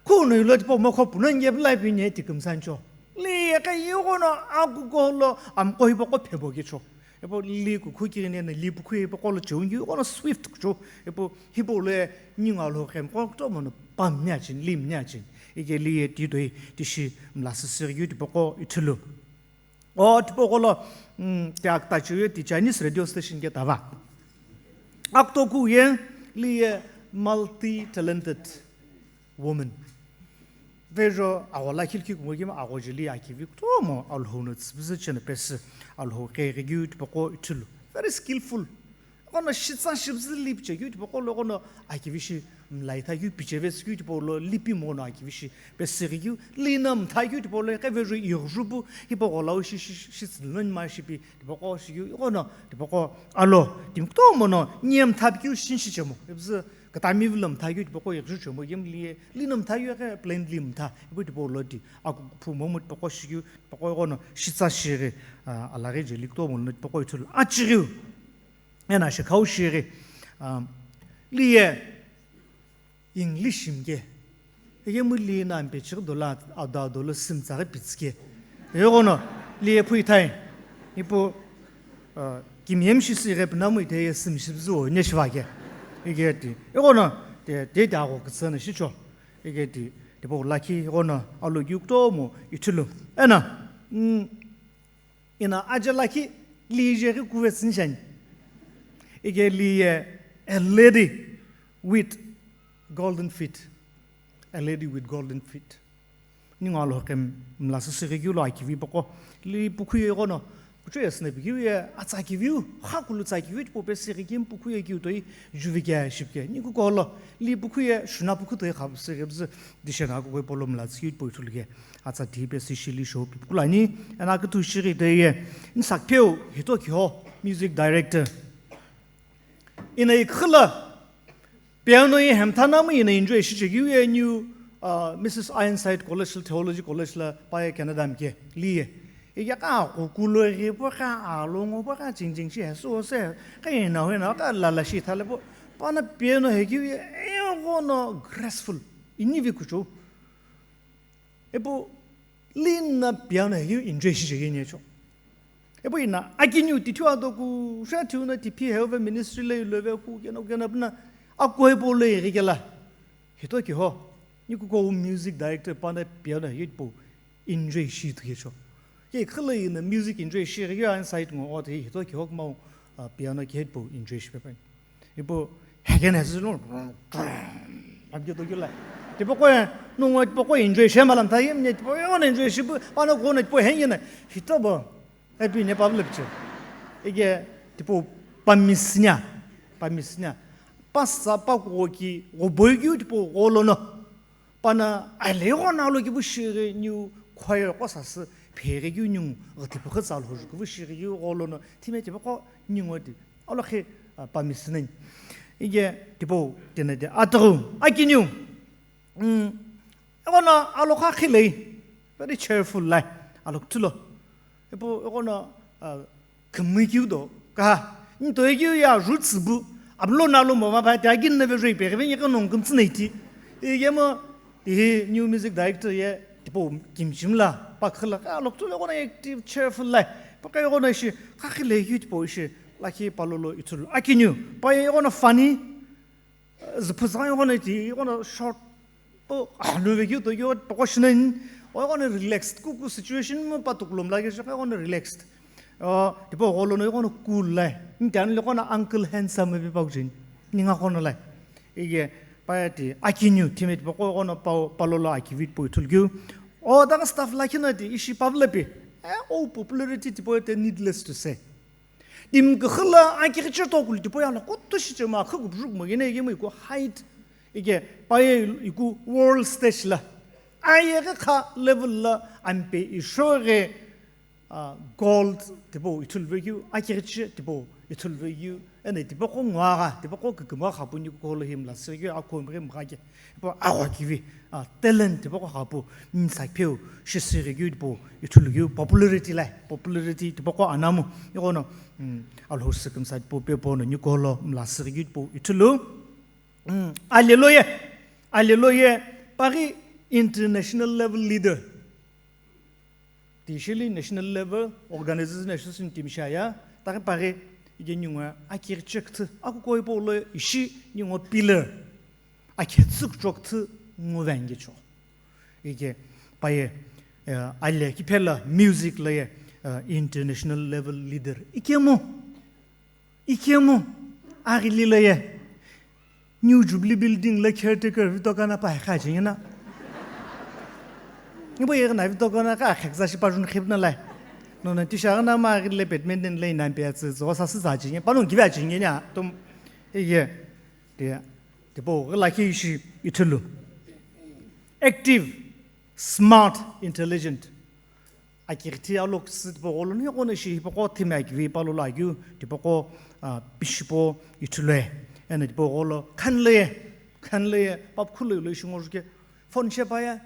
khu no ilo tipaqo mo kho puno nge pla pi ne ti kümsani cho. Li ye ka ye gholo no, aku ko lo, amqo hipaqo phebo ke cho. Ipu li kukhu kini ne, li pukhu hipaqo lo cheu ngi gholo no swift cho. Ipu hipau lo ye ningu Alhou khe mqo kutomo no pam nya chin, lim nya chin. Ike li ye ti toi, tishi mla sisi ghi tipaqo ithulu. O, tipaqo lo, mm, ti akta chiu ye ti Chinese radio station ke tava. Akutoku ye, li ye multi-talented woman. Vejo agho lakhi likhi kumoi kima agho jeli akivi kutomo Alhou no tsübüzü chena pesü Alhou keghi keu tipaqo ithulu. Very skillful. Kono shitsa shibüzü lipiche keu tipaqo lo kono akivi shi mlaitha keu picheve sü keu tipaqo lo lipi mono akivi shi pesü keu lina mtha keu tipaqo lo keve ju ighjupu hipaqo lau shi shi shi tsüloni ma shipi tipaqo shi keu kono tipaqo alo timi kutomo no nyemtha keu shin shi chemo. Ibüzü Katami vilo mtha keu tipaqo ighju chemo yem li, lino mtha keu ghi plainly mtha. Ipu tipaqo lo di, aku phu momu tipaqo shikeu, tipaqo ighono shitsa shighi, ah, alaghi jeli kutomo lo tipaqo ithulu. Achighiu, ena shikhau shighi, ah, li ye English mke. Ege mu li na mpe chighi dola, ada dolo sim tsaghi pitsike. Ege kono, li ye phui thai. Ipu, ah, kimyem shi si ghe pinamu ite ye sim shi bzu o ne shiva ke. Ege ti. Ege kono, te, te da go kitsana shi cho. Ege ti, te po lakhi, ege kono, alo yu kutomo, ithulu. Ena, mm, Ina aja lakhi li je ghi kuve tsünishani. Ige li ye a lady with golden feet. A lady with golden feet. Ningu alo khem mla sü sü ghi lo akivi poko. Li pukhu ye gono. Kuchu ye sne bigiu ye atsa kiviu. Kha kulu tsa kiviu po pe sü ghi kim pukhu ye kiu toi juvi ke ship ke. Ningu ko lo. Li pukhu ye shuna pukhu toi khap sü ghi bzü. Dishena ko koi polo mla tsü po ithulu ke. Atsa ti pe sü shili show pi kulani, ena kutu shiri de ye, nsak pheo, hito kiho, music director. Ina ikhila, piano ye hemthana mu ina enjoy shi chegi ye new, uh, Missus Ironside College, Theology College la pa ye Canada mke, li ye. Iya ka kukulo ye po ka alongo po ka ching ching shi hesu se, ka ina ho ina ka lala shi thale po, pana piano he ki ye, e gono graceful, ini vi kuchu. Epu lina piano he enjoy shi cheke nye cho. Epu ina akiniu tithiu ado ku sha thiu na tipi he ove ministry le lo ve ku kena kena pna akoi po le ri kela. Hito ki ho. Ni ku ko music director pana piano he po enjoy shi tu ke cho. Ke khale ina music enjoy shi ri ya inside ngo o te hito ki ho mo, ah, piano ke po enjoy shi pe. Ipu hegen hesi no. Amke to kila. Tipo ko no ngo tipo ko enjoy she malam ta yem ne tipo yo enjoy shi bu ano ko ne tipo hen yena. Hito bo. Epi ne pablo piche. Ige tipo pamisnya. Pamisnya. Pasa pa ko ki go boy ki tipo go lo no. Pana ale gona lo ki bu shiri new choir ko sa se phere ki new gati phe tsa lo ki bu shiri ki go lo no. Time tipo ko new ngodi. Alo khe, ah, pa misneng. Ige, tipo, tene de, atru, akiniu. Mm. Egona, alo kha khilei. Very cheerful lai. Alo ktulo. Epo, egona, ah, kemi kiu do. Ka, nto kiu ya roots bu. Ablo na lo mo ma ba ta gin na ve rei pe, ve ni ka nong kum tsnei ti. Ige mo, Ihi new music director ye tipo kimchim la, pa khila, ka alo ktulo gona active, cheerful lai. Pa ka gona shi, ka khile yu tipo shi, lakhi palolo ithulu. Akiniu, pa ye gona funny, ziphu zang gona ti, gona short, po, anu ve kiu to yo, poko shinen, o gona relaxed, ku ku situation mo pa tukulom la ke shi, gona relaxed. O, tipo golo no gona cool lai. Ntan le gona uncle handsome be pa kujin. Ninga gona lai. Ige, pa ti, akiniu, time tipo gona pa, palolo akivit po ithulu kiu. O, daga staff la kina ti, ishi pavlepi. Eh, o, popularity tipo te needless to say. Tim khala akiriche to kul tipo ya lo, koto shi chema, khagu bruk mo, yene ige mo iko height. Ige, pa ye iku world stage la. Aye ga kha level la, ampe ishore, ah, gold, tipo ithulu ve kiu, akiriche, tipo ithulu ve kiu, ene tipo ko ngwa ga, tipo ko kikima khapu ni ko lo him la, se kiu, ako mre mra ke, tipo awa kivi, ah, talent, tipo ko khapu, mm, sa pheu, shi se kiu, tipo ithulu kiu, popularity lai, popularity, tipo ko anamu, iko no, mm, alho circumcised po pe po no, ni ko lo, mla se kiu, tipo ithulu, mm, aleluya, aleluya, pari international level leader. Tishili national level organization association team shaya, tari pare ige ningo akirchek thu, aku koi polo ishi ningo pillar, aketsuk chok thu nguvangi cho. Ige paye, eh, ale kipela music la ye, eh, international level leader. Ikemo, ikemo, Aghili lo ye. New Jubilee Building lo caretaker vitoka na pa kha chingina. Ibo ye na vitoka na ka khekza shi pa jun khip na lai. No na tisha na ma aghili le badminton le nan pe atsi zo sa si za chingina. Pa no give a chingina. Tum. Ye. Dia. Tipo la ki shi itulu. Active, smart, intelligent. Akirti alok si tipaqo lo ni qo na shi hipaqo thimi akivi pa lo la keu tipaqo, ah, pishipo ithulue. Ena tipaqo lo khanle, khanle pap khulu lo shi ngor ke phone she pa ya.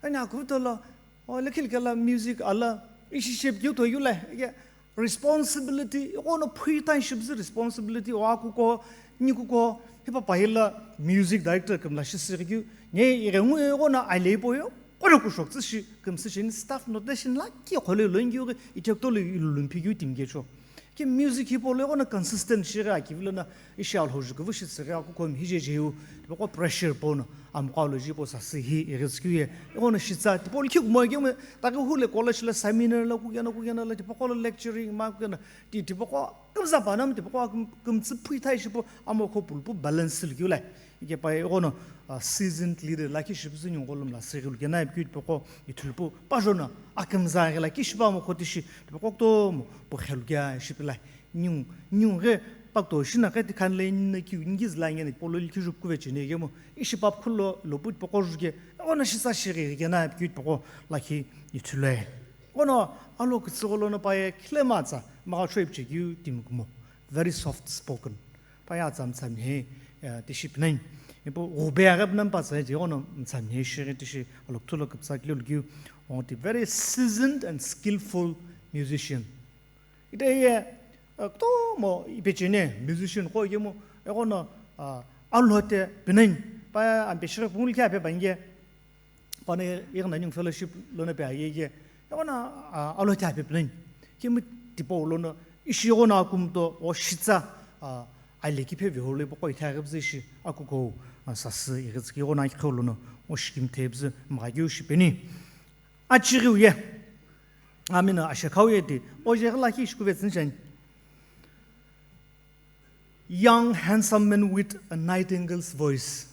Ena ku to lo, o le khil kala music ala ishi shape keu to yu le. Ye responsibility, qo no phui tan ship zi responsibility o aku ko, ni ku ko, hipa pa hila music director kam la shi si keu. Nge ire ngu qo na ale po yo. Qo na kushok tsi shi, kümsü shi ni staff notation la ki khole lo ngi ri, i tek to lo i lo lumphi yu tim ge cho. Ki music hipau lo qo na consistent shi ga ki vilo na, i sha lo ju ku shi si ga ku kom hi je je yu, tipaqo pressure po no, am qo lo ji po sa si hi, i ri skiu ye, qo na shi tsa, tipaqo ki mo ge mo, ta ke hu le college la seminar la ku ge na ku ge na la, tipaqo lo lecturing ma ku ge na, ti, tipaqo, kümza pa nam, tipaqo, küm, kümtsi phui thai shi po, amo ko pul pu balance li kiu lai. Ike pa ye qo no, ah, seasoned leader la ki shi pu zi nyung qo lum la si ri lu ke na ip kiu tipaqo, i thul pu, pa jo na, a kümza ge la ki shi pa mo ko ti shi, tipaqo to mo, po khel ge shi pi lai. Nyung, nyung ge, pak to shi na ke ti khan le ni na kiu, ngi zi la nge ni, po lo li ki ju ku ve chi ne ge mo, i shi pap khul lo, lo pu tipaqo ju ge, qo na shi sa shi ri ge na ip kiu tipaqo, la ki i thul lai. Qo no, alo kutsi qo lo no pa ye khile ma tsa, ma ga choi ip che kiu tim ku mo, very soft spoken. Pa ya tsam tsam he, eh, ti shi pinai. Ipo ghube agap nam pa tsai je ono tsam he shi ti shi alok thulo kapsa kilo lukyu. On the very seasoned and skillful musician. Ite ye, eh, to mo ipe chene musician ko ye mo, e ono, ah, alhote pinai. Pa ya ampe shi pungul kya pe bange. Pana igna ning fellowship lona pe aye ye. Ewana, ah, alo ta pe plan. Ki mu tipo lona ishi gona kumto o shitsa, ah, ale ki pe ve hole po koi ta gabzi shi akuko, ah, sasi igitski gona ki kholo no o shikim tebzi ma gyu shi peni. Achiriu ye. Amina ashakau ye ti. O je la ki shi kuvetsin chan. Young handsome man with a nightingale's voice.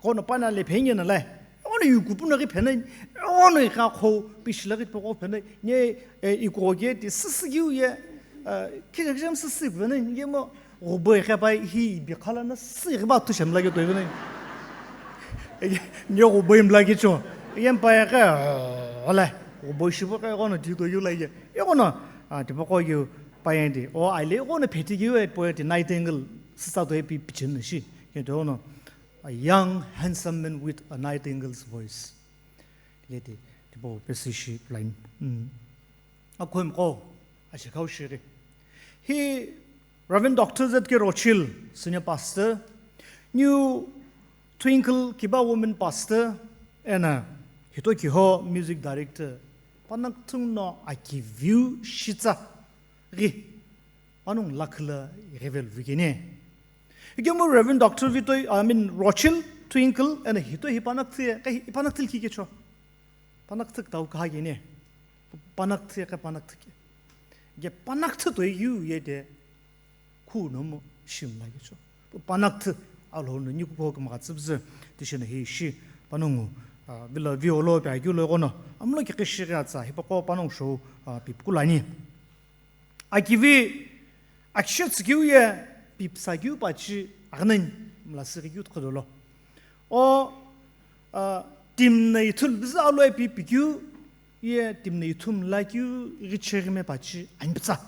Kono pana le phenye na le. Ono yu kupu na ki phenai. Ono i ka kho pishla ki poko phenai. Nye, eh, i ko ge ti sisi yu ye. Eh, ki jam sisi phenai. Ye mo robo e ka pai hi bi khala na si ba tu sham la ge to phenai. Nye robo im la ge cho. Ye pa ya ka. Ola. Robo shi bo ka kono ti to yu la ye. Ye kono, ah, ti poko yu. Payen di, o aile, o na pheti ki we poet nightingale, sisa to epi pichin shi. Ke to no, a young, handsome man with a nightingale's voice. Ye di, di po pesi shi line. Mm. A koim ko, a shi kau shiri. Hi Reverend Doctor Z K Rochil, Senior Pastor, New Twinkle Kiba Women Pastor, ena, hito kiho Music Director, panaktung no a ki view shitsa. Ghi, panung lakhla revel vigene. Igemu Reverend Doctor Vitoi, I mean, Rochil, Twinkle, and hito hi panakthi, ka hi panakthil ki kecho. Panakthik tau ka gene. Panakthi ka panakthik. Ge panakthi to yu ye de. Khu no mo shim la kecho. Panakthi alo no ni ko ka ma tsibze. Tishena hi shi. Panungu, ah, vila violo pe agiu lo gono. Amlo ki keshi ga tsa. Hi pa ko panung show, ah, pip kulani. Akivi, akishe tsikiu ye pipsa kiu pachi agnen mla siri kiu tkhodolo. O, ah, timna ithul biza alo e pipi kiu ye timna ithum la kiu richeri me pachi anpitsa.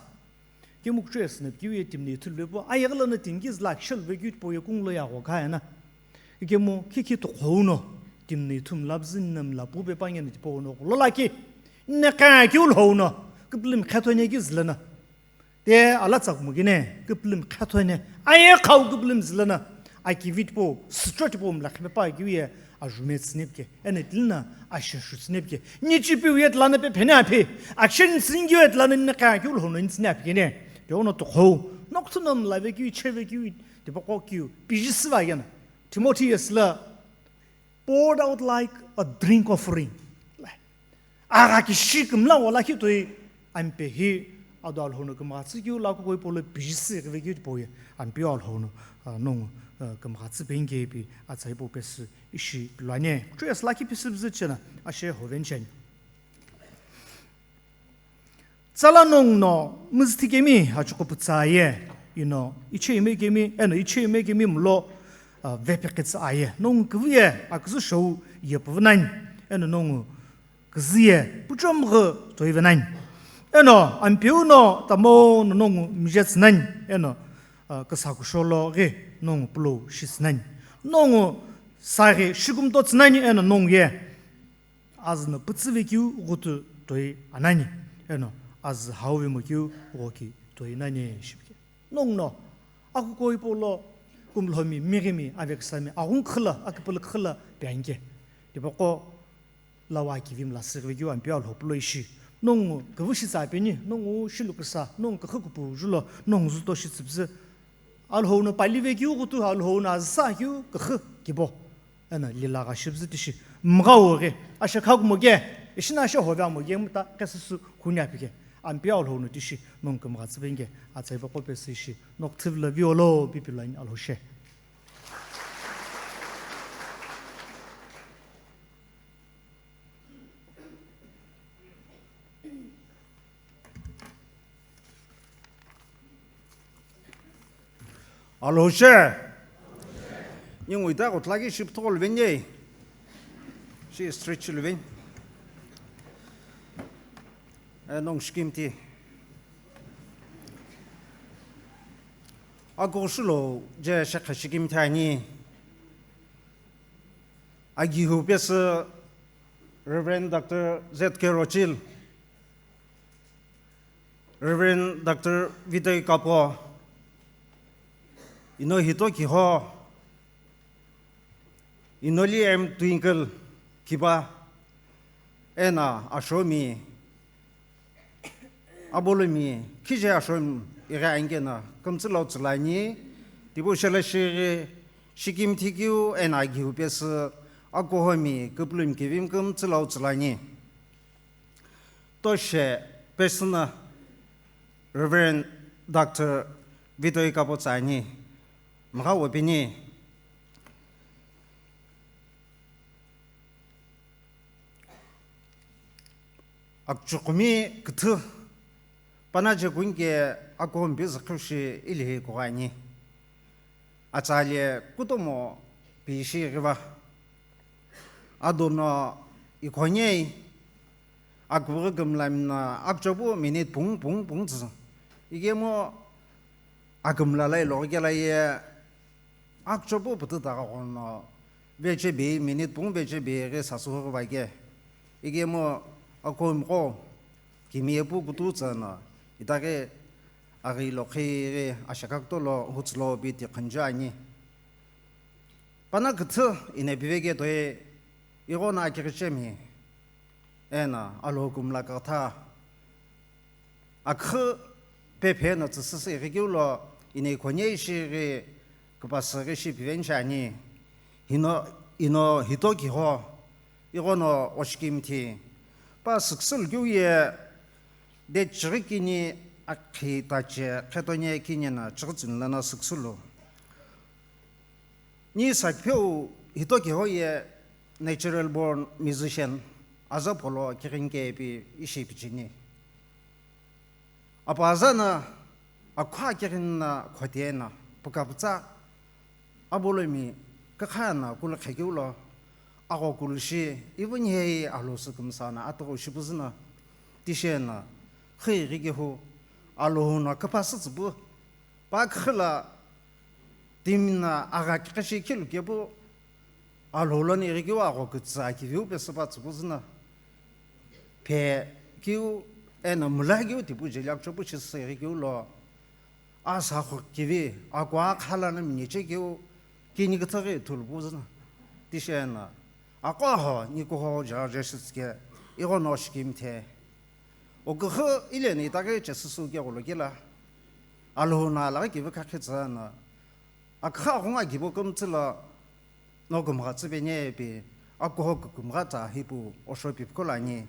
Kemu kuchu esnep kiu ye timna ithul vepo, ayagla na tingi zla akishel ve kiu po ye kunglo ya go kaya na. Ikemu kiki to khou no, timni thum labzin nam lapu pe pangen tipo no lo laki. Ne ka ki ul hou no, kiplim khato ne ki zlana. Te ala tsak mu gine, kiplim khato ne. Aye khau kiplim zlana. Aki vit po, straight po mla khme pa ki ye, a jumet snip ke. Ene dilna, a shin shu snip ke. Ni chi pi yet lana pe phene aphi. Action sin ki yet lana ne ka ki ul hou no in snap gine. Te ono to khou. Nok thunam la ve ki cheve ki, te po ko ki. Piji siva yana. Timotheus la poured out like a drink offering. Agha ki shi kümla wala khi toi ampe hi, ado Alhou no kümghatsü keu lo akukoi hipau lo pijisü ighive keu tipau ye Ampeu Alhou no, ah, nongu, ah, kümghatsü peni ke ipi atsa hipau pesü ishi pi lo ani. Kuchou ye sü lakhi phisüpüzü chena ashe hoveni cheni. Tsala nongu no mizüthi kemi achuqu pütsa ye, ino ichei me kemi, eno ichei me kemi mlo, ah, vepekitsü aye. Nongu küvü ye aküzü shou ye püvü nani, eno nongu küzü ye puchomghu toive nani. Eno Ampeu no tamo no nongu mijetsü nani, eno, ah, küsa kushou lo ghi nongu pulou shitsü nani. Nongu saghi shikumtotsü nani, eno nongu ye azü no pütsüve keu ghutu toi anani, eno azü hauve mo keu ghoki toi nani shipike. Nongu no akukoi hipau lo kumlomi, mighimi, aveküsami, aghungu khüla, akipulu khüla pianike. Tipaqo lawa kivi mla süghive keu Ampeu Alhou pulo ishi. Nongu küvü shitsa peni, nongu shilu küsa, nongu küxü kupu julo, nongu zuto shitsüpüzü. Alhou no palive keu ghutu, Alhou no azü sa keu küxü kibo. Eno lila gha shipüzü tishi mghau ghi, ashe khakumo ke, ishi no ashe hovea mo ke, muta kesüsü khunia pike. Ampeu Alhou no tishi nongu kümghatsü peni ke, atsa hipaqo pesü ishi, nokthivilo violo pipi lo ani Alhou she. Alhou she. Ningu ita kutla ki shi pütho luveni ye. Shi stretch luveni. E, nongu shikimthi. Akuxu lo je shekha shikimthi ani. Agihu pesü Reverend Doctor Z K Rochil, Reverend Doctor Vitoy Kapo, ino Hito Kiho, Inoli M Twinkle Kiba, eno ashomi, abolomi, khije ashomi ighi anikeno kümtsü lo tsülani, tipu shela shighi shikimthi keu eno agihu pesü akuhomi küpülümi kivimi kümtsü lo tsülani. Toshe pesü no Reverend Doctor Vitoy Kapo tsü ani, mgha wo peni. Akuchuqumi küthü, panache kunike akuhomi pizü qhishi ilihi kughani. Atsali kutomo pishi ghiva. Ado no ikhonei akuvü kümlami no akuchopu minute pung pung pung tsü. Ikemu akümla lo iloghi kela ye akuchopu pütü ta ghono veche bi minute pung veche bi ghi sasü ghivake. Ikemu akuhomi qo kimiye pu kutu tsü no itaghi aghi lo khighi ashaka kuto lo hutsü lo bi ti khunju ani. Pana küthü ino piveke toi ighono akighichemi eno Alhou kümla kütha aküxü pephe no tsüsüsü ighi keu lo ino ikhonei shighi küpasü ghi shi piveni shi ani. Ino, ino Hito Kiho ighono oshikimthi pa süküsülukeu ye date chighi kini akhi tache khetoni kini no chighi tsüni lono süküsülu. Ni sakipeu Hito Kiho ye natural born musician, aza pholo kighinike ipi ishi pichini. Apa aza no akhu akighini no khote no pukapütsa abolomi kükha no kulukhe keu lo agho kulushi even hehi Alhou sü kümsa no atughu shipüzü no tishi no xü ighi kehu Alhou no küpasü tsüpu pa küxü lo timi no agha kikhishi khilu kepu Alhou lono ighi keu agho kütsü akiviu pesü pa tsüpüzü no phe keu eno mula keu tipu jeli akuchopu shisü ighi keu lo asa xo kivi akua khala no miniche keu kini küthü ghi thulu püzü no tishi eno akua ho nikuho jara jeshitsü ke ighono oshikimthe. Oküxü ileni itaghi chesüsü kegholo kela Alhou no alaghi kivi khakhe tsü no aküxü aghungu akibo kümtsü lo no kümgha tsüpeni ipi akuho kükümgha tsa hipu osho pipu kholani.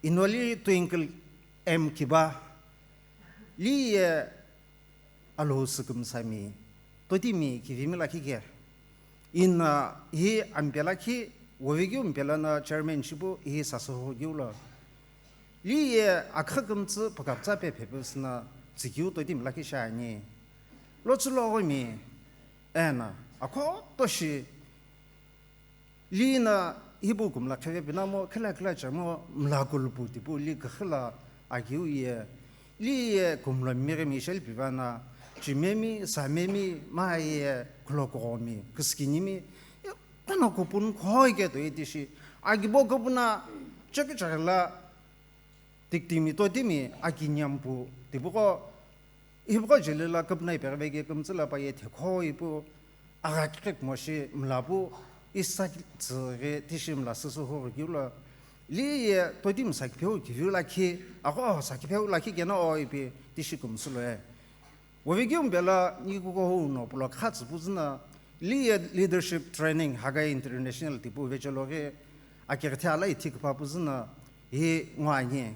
Inoli Twinkle M Kiba, Li ye Alhou sükümsami, totimi kivimi lakhi ke. Ina hi ampe lakhi, wovekeu mpe lono chairman shipu hi sasü hukeu lo. Li ye akhakümtsü pükaptsa pe phepu süna tsükeu totimi lakhi shiani. Lotsü loghomi, ena, akhoto shi Li na hipu kumla kheve pinamo, khila khila chamo, mla kulupu tipu li kakhila akiu ye. Li ye kumla mire Michel pivana, chimemi, samemi, ma ye, kulokomi, kuskinimi, ye, kono kupun khoi ke to itishi. Akibo kupuna, cheke chakla, tiktimi totimi, akinyampu, tipuko, Hipaqo jeli la kupuna ipeghi veke kümtsü la pa ye thekho ipu agha kikek moshi mlapu isa tsüghi tishi mla süsü hurukeu lo. Li ye totimi sakipheu kiviu lakhi, agho sakipheu lakhi keno o ipi tishi kümsü lo ye. Wovekeu mpe la ni kuko hou no pulo kha tsüpu züna, li ye leadership training Hagai International tipu vechelo ghi akighi ala ithi küpha pu züna hi ngoani.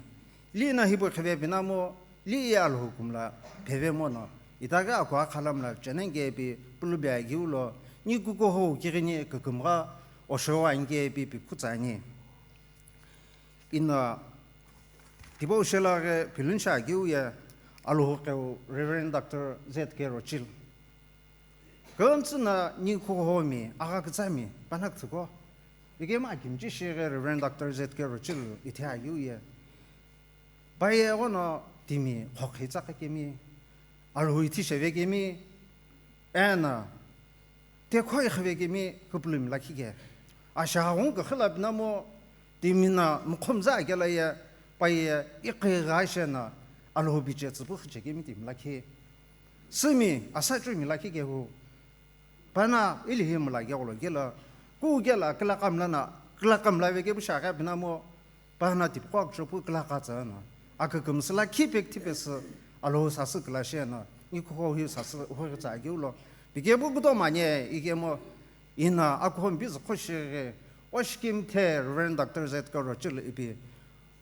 Li na hipu kheve pinamo, li ye Alhou kumla pheve mono. Itaghi akua khalamla chenenge pi pulubi agiu lo, ni kuko hou kighini kükümgha osho ange pi pi kutsani. Ina tipau shela ghi pilun sha agiu ye Alhou keu Reverend Doctor Z K Rochil. Kümtsü na ni khuhomi, agha kütsami, pana küthüko. Ikema akimchi shighi Reverend Doctor Z K Rochil ithi agiu ye. Paye ghono timi khokhi tsakha kemi, Alhou ithi sheve kemi, ena, tekho ikhave kemi, kupulumi lakhi ke. Asha ghung kakhila pinamo, timi na mukhomza akela ye, paye ikhe gha shena, Alhou biche tsüpu khiche kemi timi lakhi. Sümi asa chumi lakhi kehu. Pana ilihi mla keghulo kela, ku kela kila kamla na, kila kamla veke pu shaghi pinamo, pana tipqo akchopu kila katsa na. Akükümsü lakhi pek tipesü, Alhou sasü kila shena, ikuho hi sasü hoi tsa keu lo. Pike pu kuto manye, ikemo, ina akuho mbizi khoshighi, oshikimthe Reverend Doctor Z K Rochil ipi,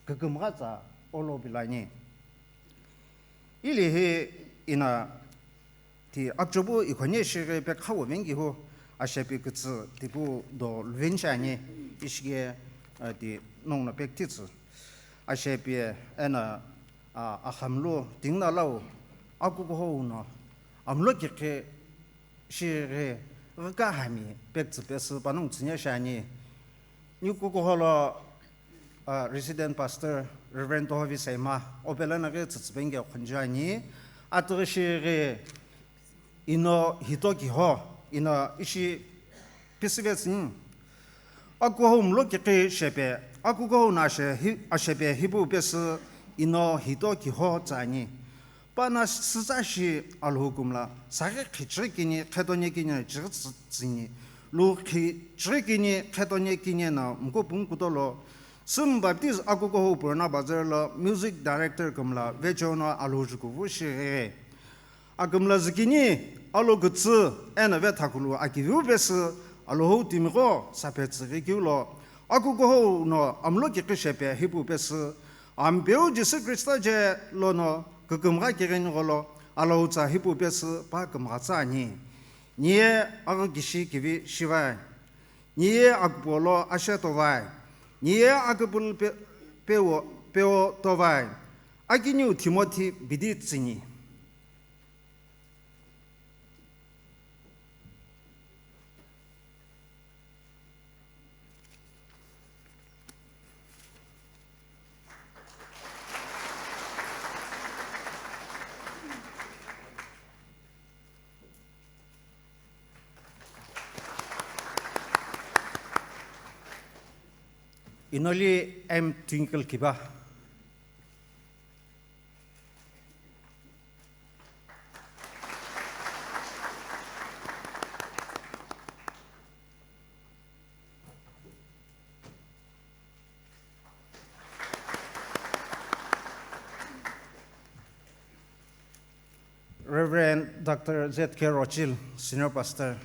kükümgha tsa olo bilani. Ilihi ina ti akchopu ikhonye shighi pekha wo vengi hu ashepi kütsü tipu do luveni shani ishighi, eh, ti nongno pek titsü. Ashepi ena, ah, ahamlu tingna lau akukuho uno amlo kikhi shighi ghika hami pek tsü pesü panongu tsünya shani. Ni kukuho lo, ah, Resident Pastor Reverend Tohovi Seima, opela na ghi tsütsüpenge khonjani, atughi shighi ino hito kiho, ino ishi pisivetsü ni. Akukuho mlo kikhi shepe, akukuho na ashe hi-, ashepe hipu pesü ino hito kiho tsani. Pana sütsa shi Alhou kumla, saghi khichighi kini, khetonye kini, chighi tsü-, tsüni. Lu khichighi kini, khetonye kini na mkopung kutolo. Süm Baptist akukuho Purana Bazar lo music director kumla, vechono Alhou jukuvu shighi. Akumla zikini, alo kütsü, ena vethakulu akiviu pesü, Alhou timiqo, saphe tsüghi kiulo. Akukuho no amlo kikhi shepe hipu pesü, Ampeu Jisü Khrista je lono kükümgha kighini gholo, Alhou tsa hipu pesü pa kümgha tsa ani. Niye aghi kishi kivi shivai. Niye akupolo ashe tovai. Niye akupul pe-, pewo, pewo tovai. Akiniu Timothy bidi tsini. Inoli M Twinkle Kiba. Reverend Doctor Z K Rochil, Senior Pastor.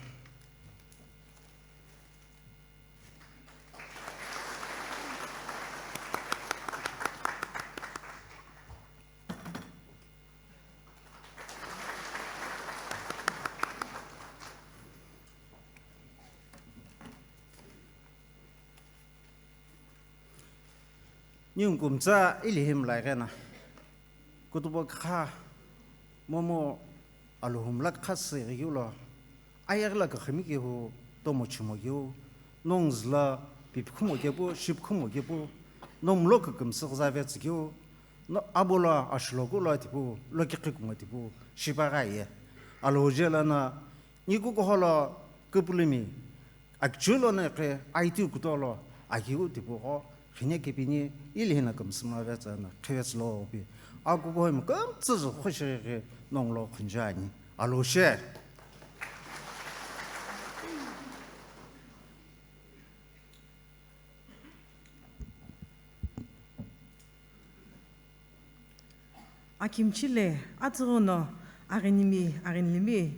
Ningu kümtsü ilihi mlai ghena, kutubo kha momu Alhou mla kha süghi keu lo, ayeghi lo küxümi kehu tomo chimo keu, nongu zülo pipikhumo kepu, shipikhumo kepu, no mlo kükümsü ghüzave tsü keu, no abo lo ashiloku lo tipu, lo kikhi kumo tipu, shipaghi aye. Alhou jelo no, nikukuholo küpülümi, akichilo no ikhe aitiu kuto lo akiu tipugho, khine kipini ilihi no kümsü mlave tsü no khivetsü lo pi. Akukuhemi kümtsü zü khushighi nongu lo khunju ani. Alhou she. Akimchi le atsüghu no aghinimi, aghinilimi,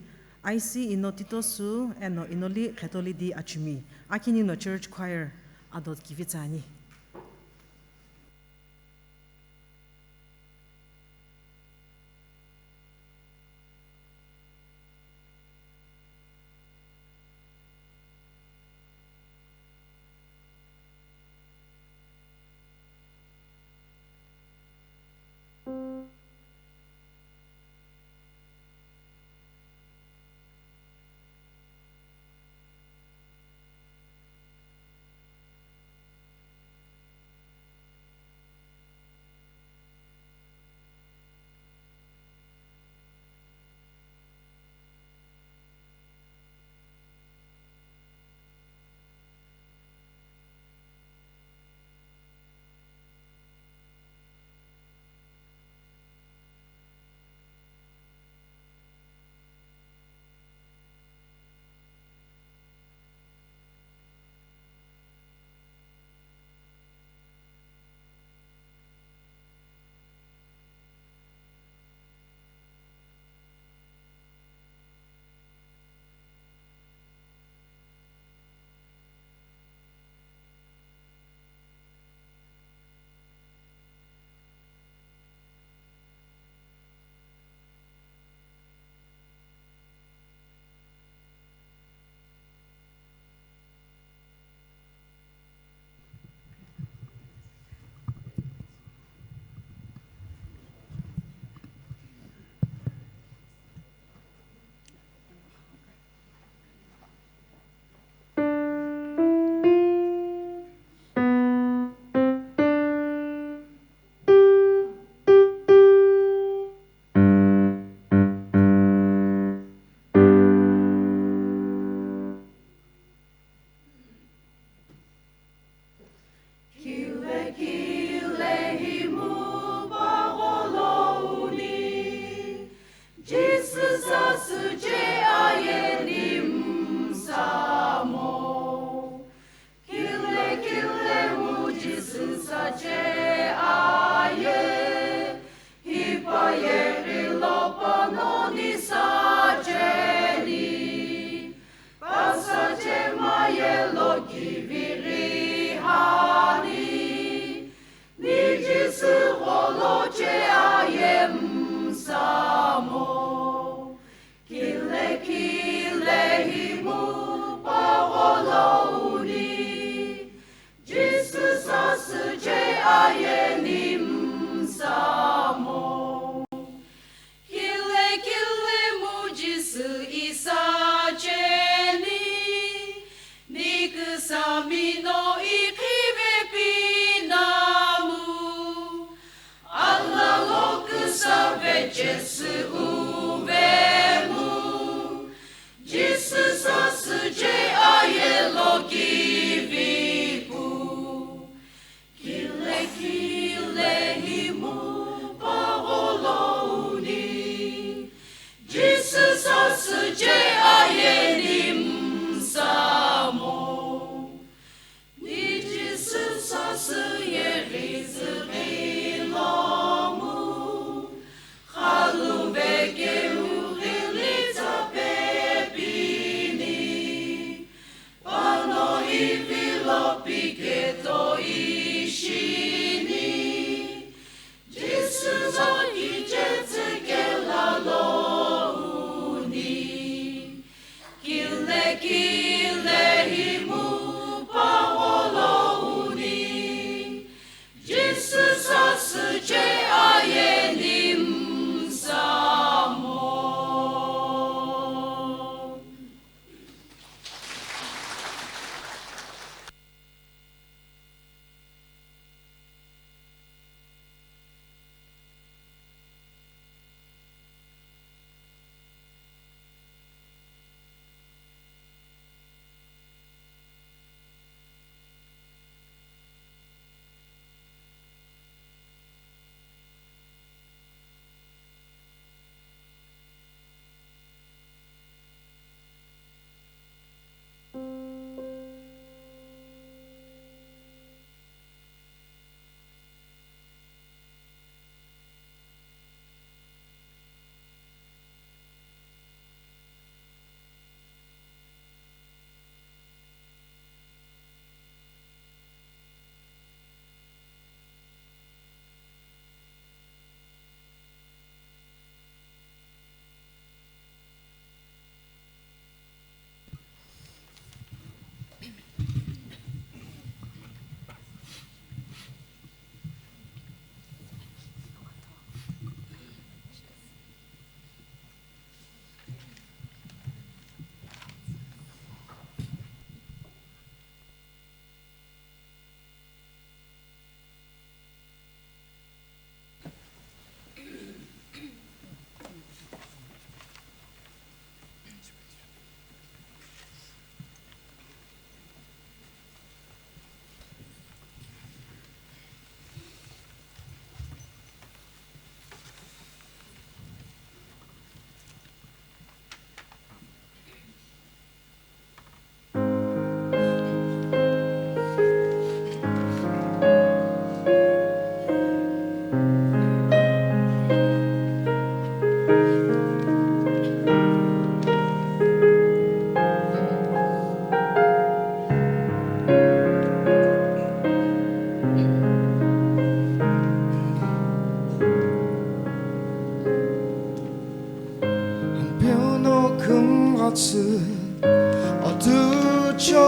I C ino Titosu eno inoli Khetoli di achimi, akini no church choir ado kivi tsü ani.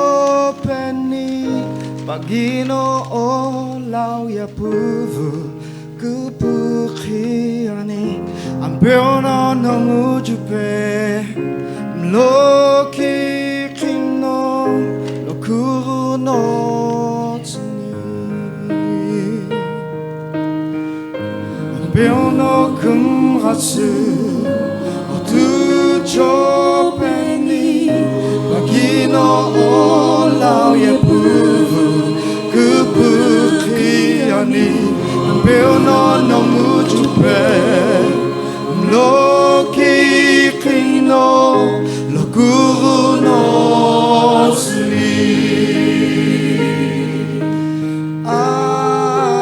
Otuchopeni pagino olau ye puvu kupukhiani, Ampeu no nongujupe mloki kino lokuru notsuni. Ampeu no kumghatsu otuchopeni pagino olau ye puvu kupukhiani, Ampeu no nongujupe mloki kino lokuru notsuni. Amen.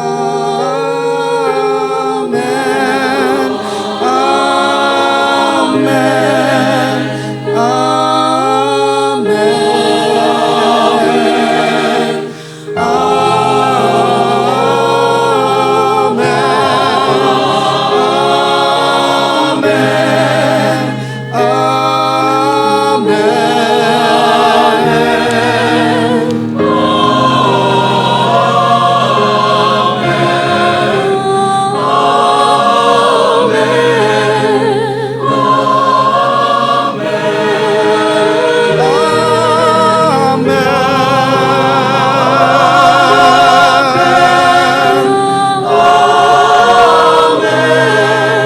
Amen. Amen. Amen. Amen.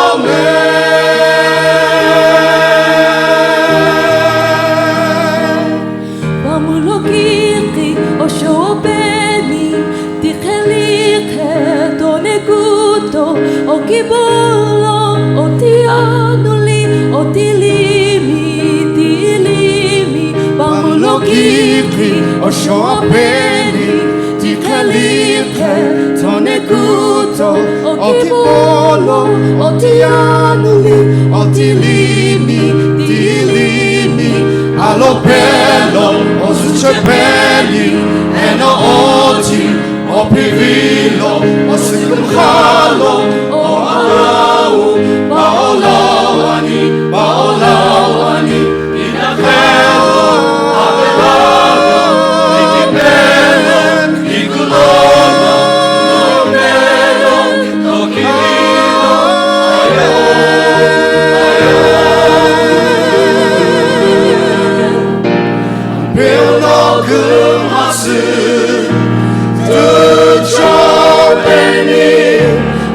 Amen. Pamulo kiki oshopeni, tiqheli qhe tone kuto, okibolo, otianuli, otilimi, tilimi. Pamulo kiki oshopeni, tiqheli qhe tone kuto, okibolo, otianuli, otilimi, tilimi. Alopelo, ozuchepeni, eno oti, opivilo, osikumkhalo, oalau, paolawani, paolawani.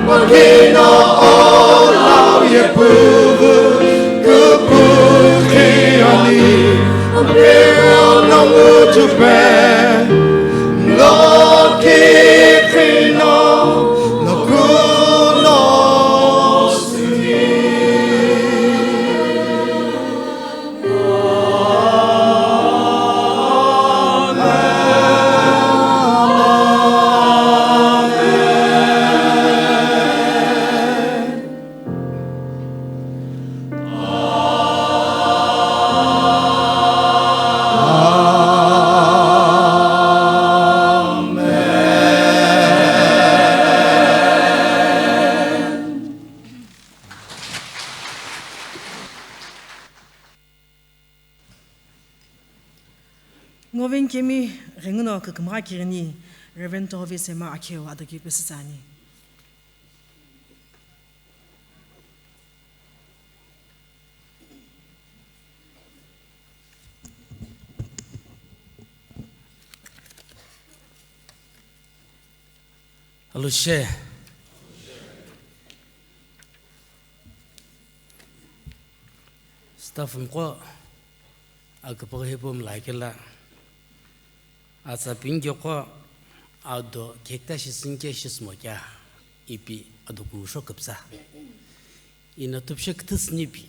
Pagino olau ye puvu kupukhiani, Ampeu no nongujupe mloki kino lokuru notsuni. Ngoven kemi ghenguno kükümgha kighini Reverend Tohovi Sema Akheu ado keu pesütsa ani. Alushe. Staff mqo aküpüghü hipau mlakela, atsa pingi qo ado kekta shisünkea shisümo kea ipi ado kusho küpütsa. Ino tüpshe küthü süni pi.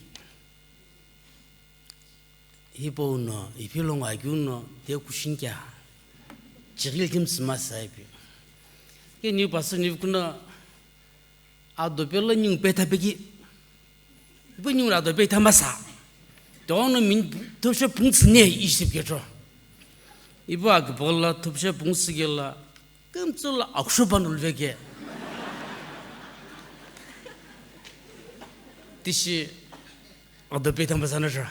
Hipau no, ipi lo ngo akeu no, te kushinkea, chighili kümsü masa ipi. Ke niu pastor niu kuno, ado pelo ningu petha peki, ipu ningu ado petha masa. Tono min tüpshe pungsüne ishi peketro. Ipu aküpüghü la tüpshe pungsü kela, kümtsü la akusho panulveke. Tishi, Ado pe thamba sana sha.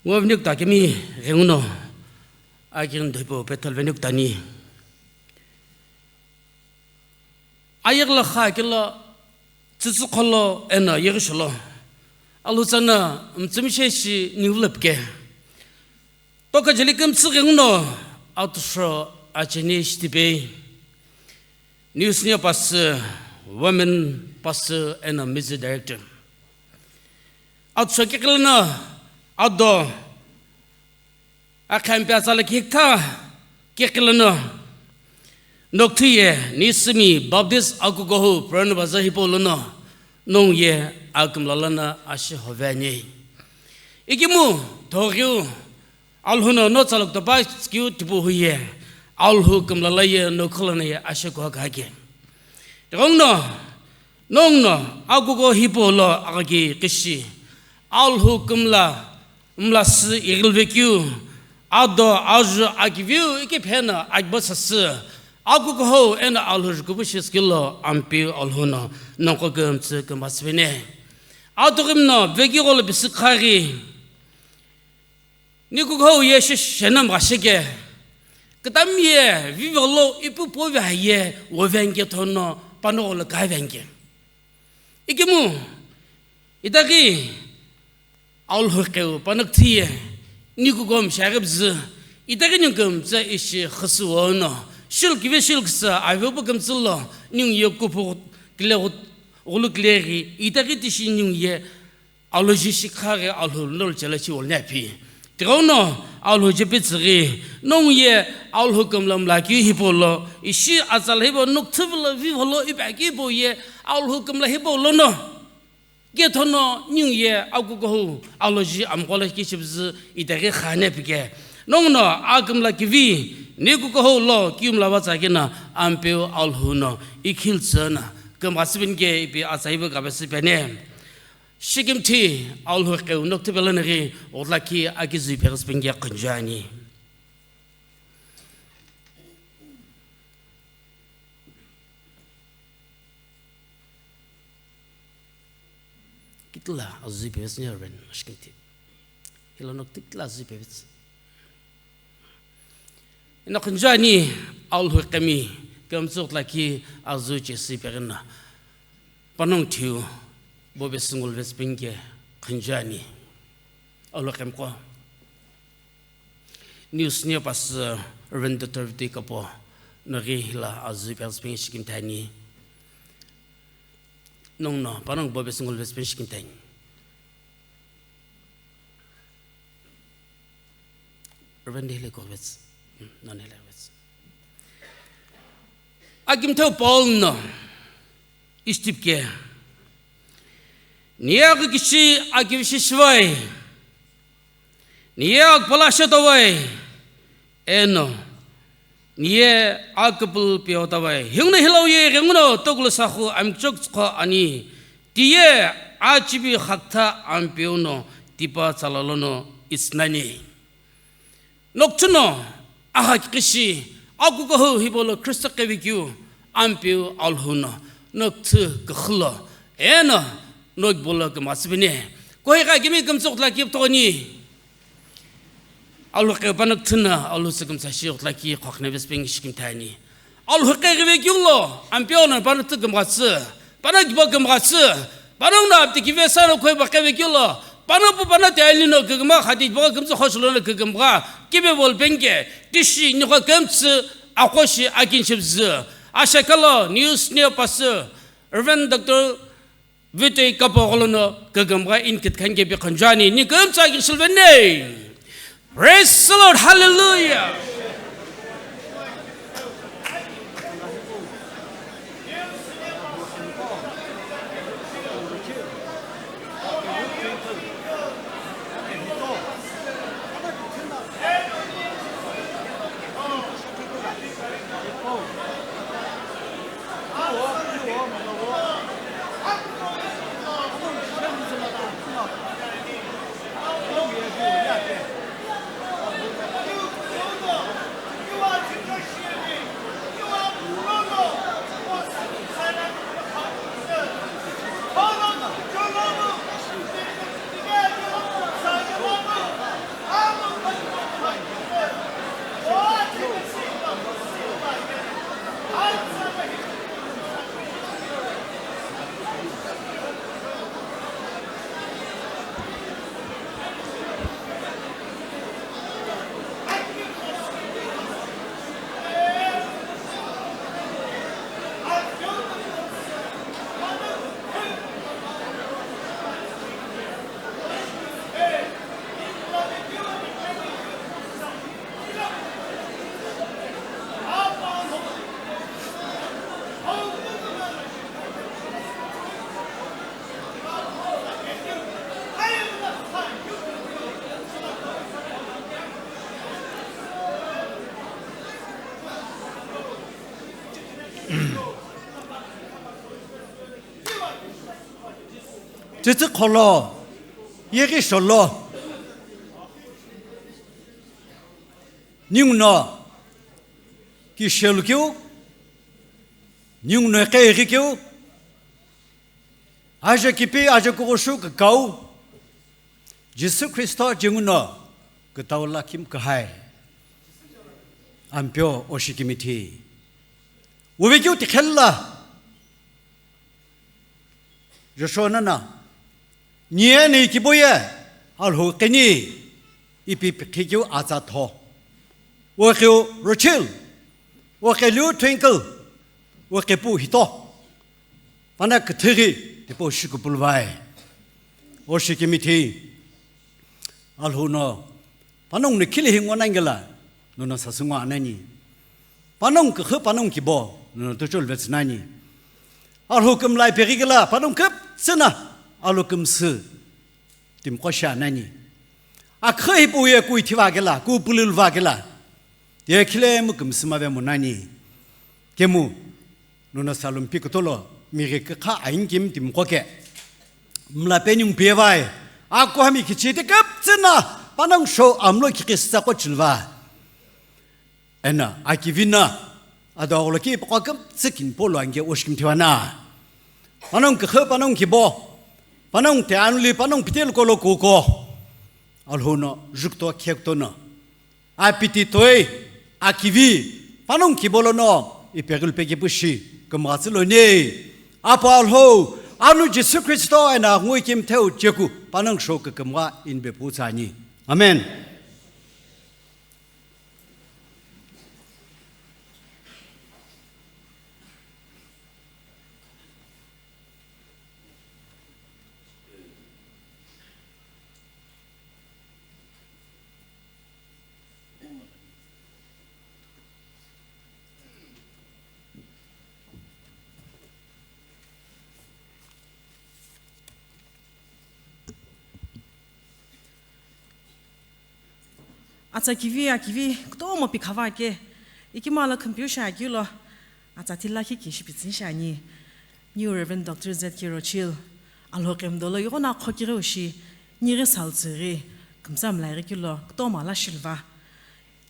Ngo vini kutami ghenguno, aki ndo hipau pe thol vini kutami. Ayeghi lo kha kelo, tsütsü kholo eno yeghi sholo. Alhutsa no mtsümishe shi niwulapke. Toka jeli kümtsü ghenguno, atusho acheni shitipei. New Senior Pastor, Women Pastor eno Music Director. Atusho kekile no, ado, Akhampi atsala kikha kekile no, nokuthu ye Nisimi Baptist akukuhou Purana Bazaar hipau lono nongu ye akümla lono ashihovi ani. Ikimu thoghiu Alhou no no tsala kutopa tskiu tipu hu ye, Alhou kümla la ye nokhu lono ye ashikuhakha ke. Tighenguno, nongu no akukuhou hipau lo aghaki kishi, Alhou kümla mlasü ighilvekeu, ado, azu, akiviu, ikipheno akibo sasü, akukuhou eno Alhou jukupu shi skillo Ampeu Alhou no nongu kümtsü kümbatsüvene. Atughim no vekigho lo bisikha ghi, nikukuhou ye shisheno mghashike, kütami ye vivigho lo ipu puve haye wovenge thono panogho lo kavenge. Ikimu, itaghi Alhou keu panaküthü ye, nikukuhou mshaghi püzü, itaghi ningu kümtsü ishi khüsü wono, shilkivi shilküsü avepu kümtsü lo, ningu ye kupu kile ghut-, ghulu kile ghi, itaghi tishi ningu ye aloji shikha ghi Alhou nolu chela chi wolni aphi. Tighenguno Alhou jepitsü ghi, nongu ye Alhou kümla mlakeu hipau lo, ishi atsala hipau nokuthu vilo vivigho lo ipi akeu hipau ye Alhou kümla hipau lono, kethono ningu ye akukuhou aloji amghola kichipüzü itaghi khani aphi ke. Nongu no akümla kivi, nikukuhou lo kiumla vatsa keno Ampeu Alhou no ikhiltsü no kümghatsüveni ke ipi atsa ipu kapesü pene. Shikimthi Alhou keu nokuthu pelo naghi ghutulakhi aki zui peghi süpeni ke khunju ani. Kitila azü zui pevetsü ni Reverend Ashkimthi. Hilo no kitila azü zui pevetsü. Eno khunju ani Alhou kemi kümtsü ghutulakhi azü chesü peghi no. Panongu thiu bo pesü nguluvetsü peni ke khunju ani. Alhou kemiqo. New Senior Pastor Reverend Doctor Vitoi Kapo naghi hila azü peghi süpeni shikimthi ani. Nongu no, panongu bo pesü nguluvetsü peni shikimthi ani. Reverend hile kuvetsü. Hmm, nani hile kuvetsü. Akimtheu Paul no, ishi tipike. Niye akükishi akivishi shivai. Niye akupala ashetowai. Eno. Niye akupulu piotowai. Hingno hilau ye ghenguno tokulu sahu amikichok tsukho ani. Tiye achibi khakutha Ampeu no tipa tsala lono itsünani. Nokuthu no, agha kikishi, akukuhou hipau lo Kristo qhivekeu, Ampeu Alhou no, nokuthu kuxu lo, eno, nokibo lo kümghatsüveni. Kohi gha kimi kümtsü ghutulakhi pütoni. Alhou qhipa nokuthu no, Alhou tsü kümtsü shi ghutulakhi khokhne vesüpeni shikimthi ani. Alhou qhivekeu lo, Ampeu no panongu kümghatsü, panongu kibo kümghatsü, panongu no apti kive sano khoi ba qhivekeu lo, panongu pu panongu ti ali no kükümgha khati kibo kümtsü khoshilo no kükümgha, kibe bol penke, tishi nikho kümtsü, akhoshi akinshipzü. Ashakalo, New Senior Pastor, Reverend Doctor Vitoi Kapo gholono kükümgha inkit khan kepi khunju ani, ni kümtsü akishilveni. Praise the Lord, hallelujah. Tsütsü kholo, yeghi sholo. Ninguno kishelu keu, ninguno qeghi keu, ajo kipi, ajo kughushu kükau, Jisü Khristo jenguno kütau lakhi mkühai. Ampeu oshikimithi. Wuve keu tikhella. Joshua nana. Niye ni kiboye. Alhou qini. Ipi pikhi keu atsa tho. Wuqeu Rochil. Wuqeliu Twinkle. Wuqepu hito. Pana küthüghi tipau shikupulu vai. Oshikimithi. Alhou no. Panongu no khili hingo nangela. Nono sasungo anani. Panongu küxü panongu kibo. Nono tuchul vetsünani. Alhou kümlai peghi kela. Panongu küptsüna. Alhou kümsü. Timiqo shi anani. Aküxü hipau ye kui thiva kela. Ku pulul va kela. Ye khile mu kümsü mave munani. Kemu. Nono salumpi kutolo, mighi kükha ainkimi timiqo ke. Mla penyu mpie vai. Akuhami kichiti küptsüna, panongu shou amlo kikisitsa qochilva. Ena, akivina, ado agholo ki pakwa küptsü kinipolo ange oshikimthiwana. Panongu küxü, panongu kibo. Panongu te anuli, panongu pitelu kolo kuko. Alhou no, jukto, khektono. Apiti toi, akivi, panongu kibo lono, ipeghilu pekipu shi, kümghatsü loni. Apa Alhou, anu Jisü Khristo ena ngui kimtheu cheku, panongu shou kükümgha inbe putsani. Amen. Atsa kivi, akivi, kutomo pikhava ke, ikima lo khumpiu shi akeu lo, atsa thila khi kishi pitsüni shi ani. New Reverend Doctor Z K Rochil, Alhou qemdolo ighono akhokighi ushi, nighi saltsüghi, kümtsa mlaighi kilo, kutomo ala shilva.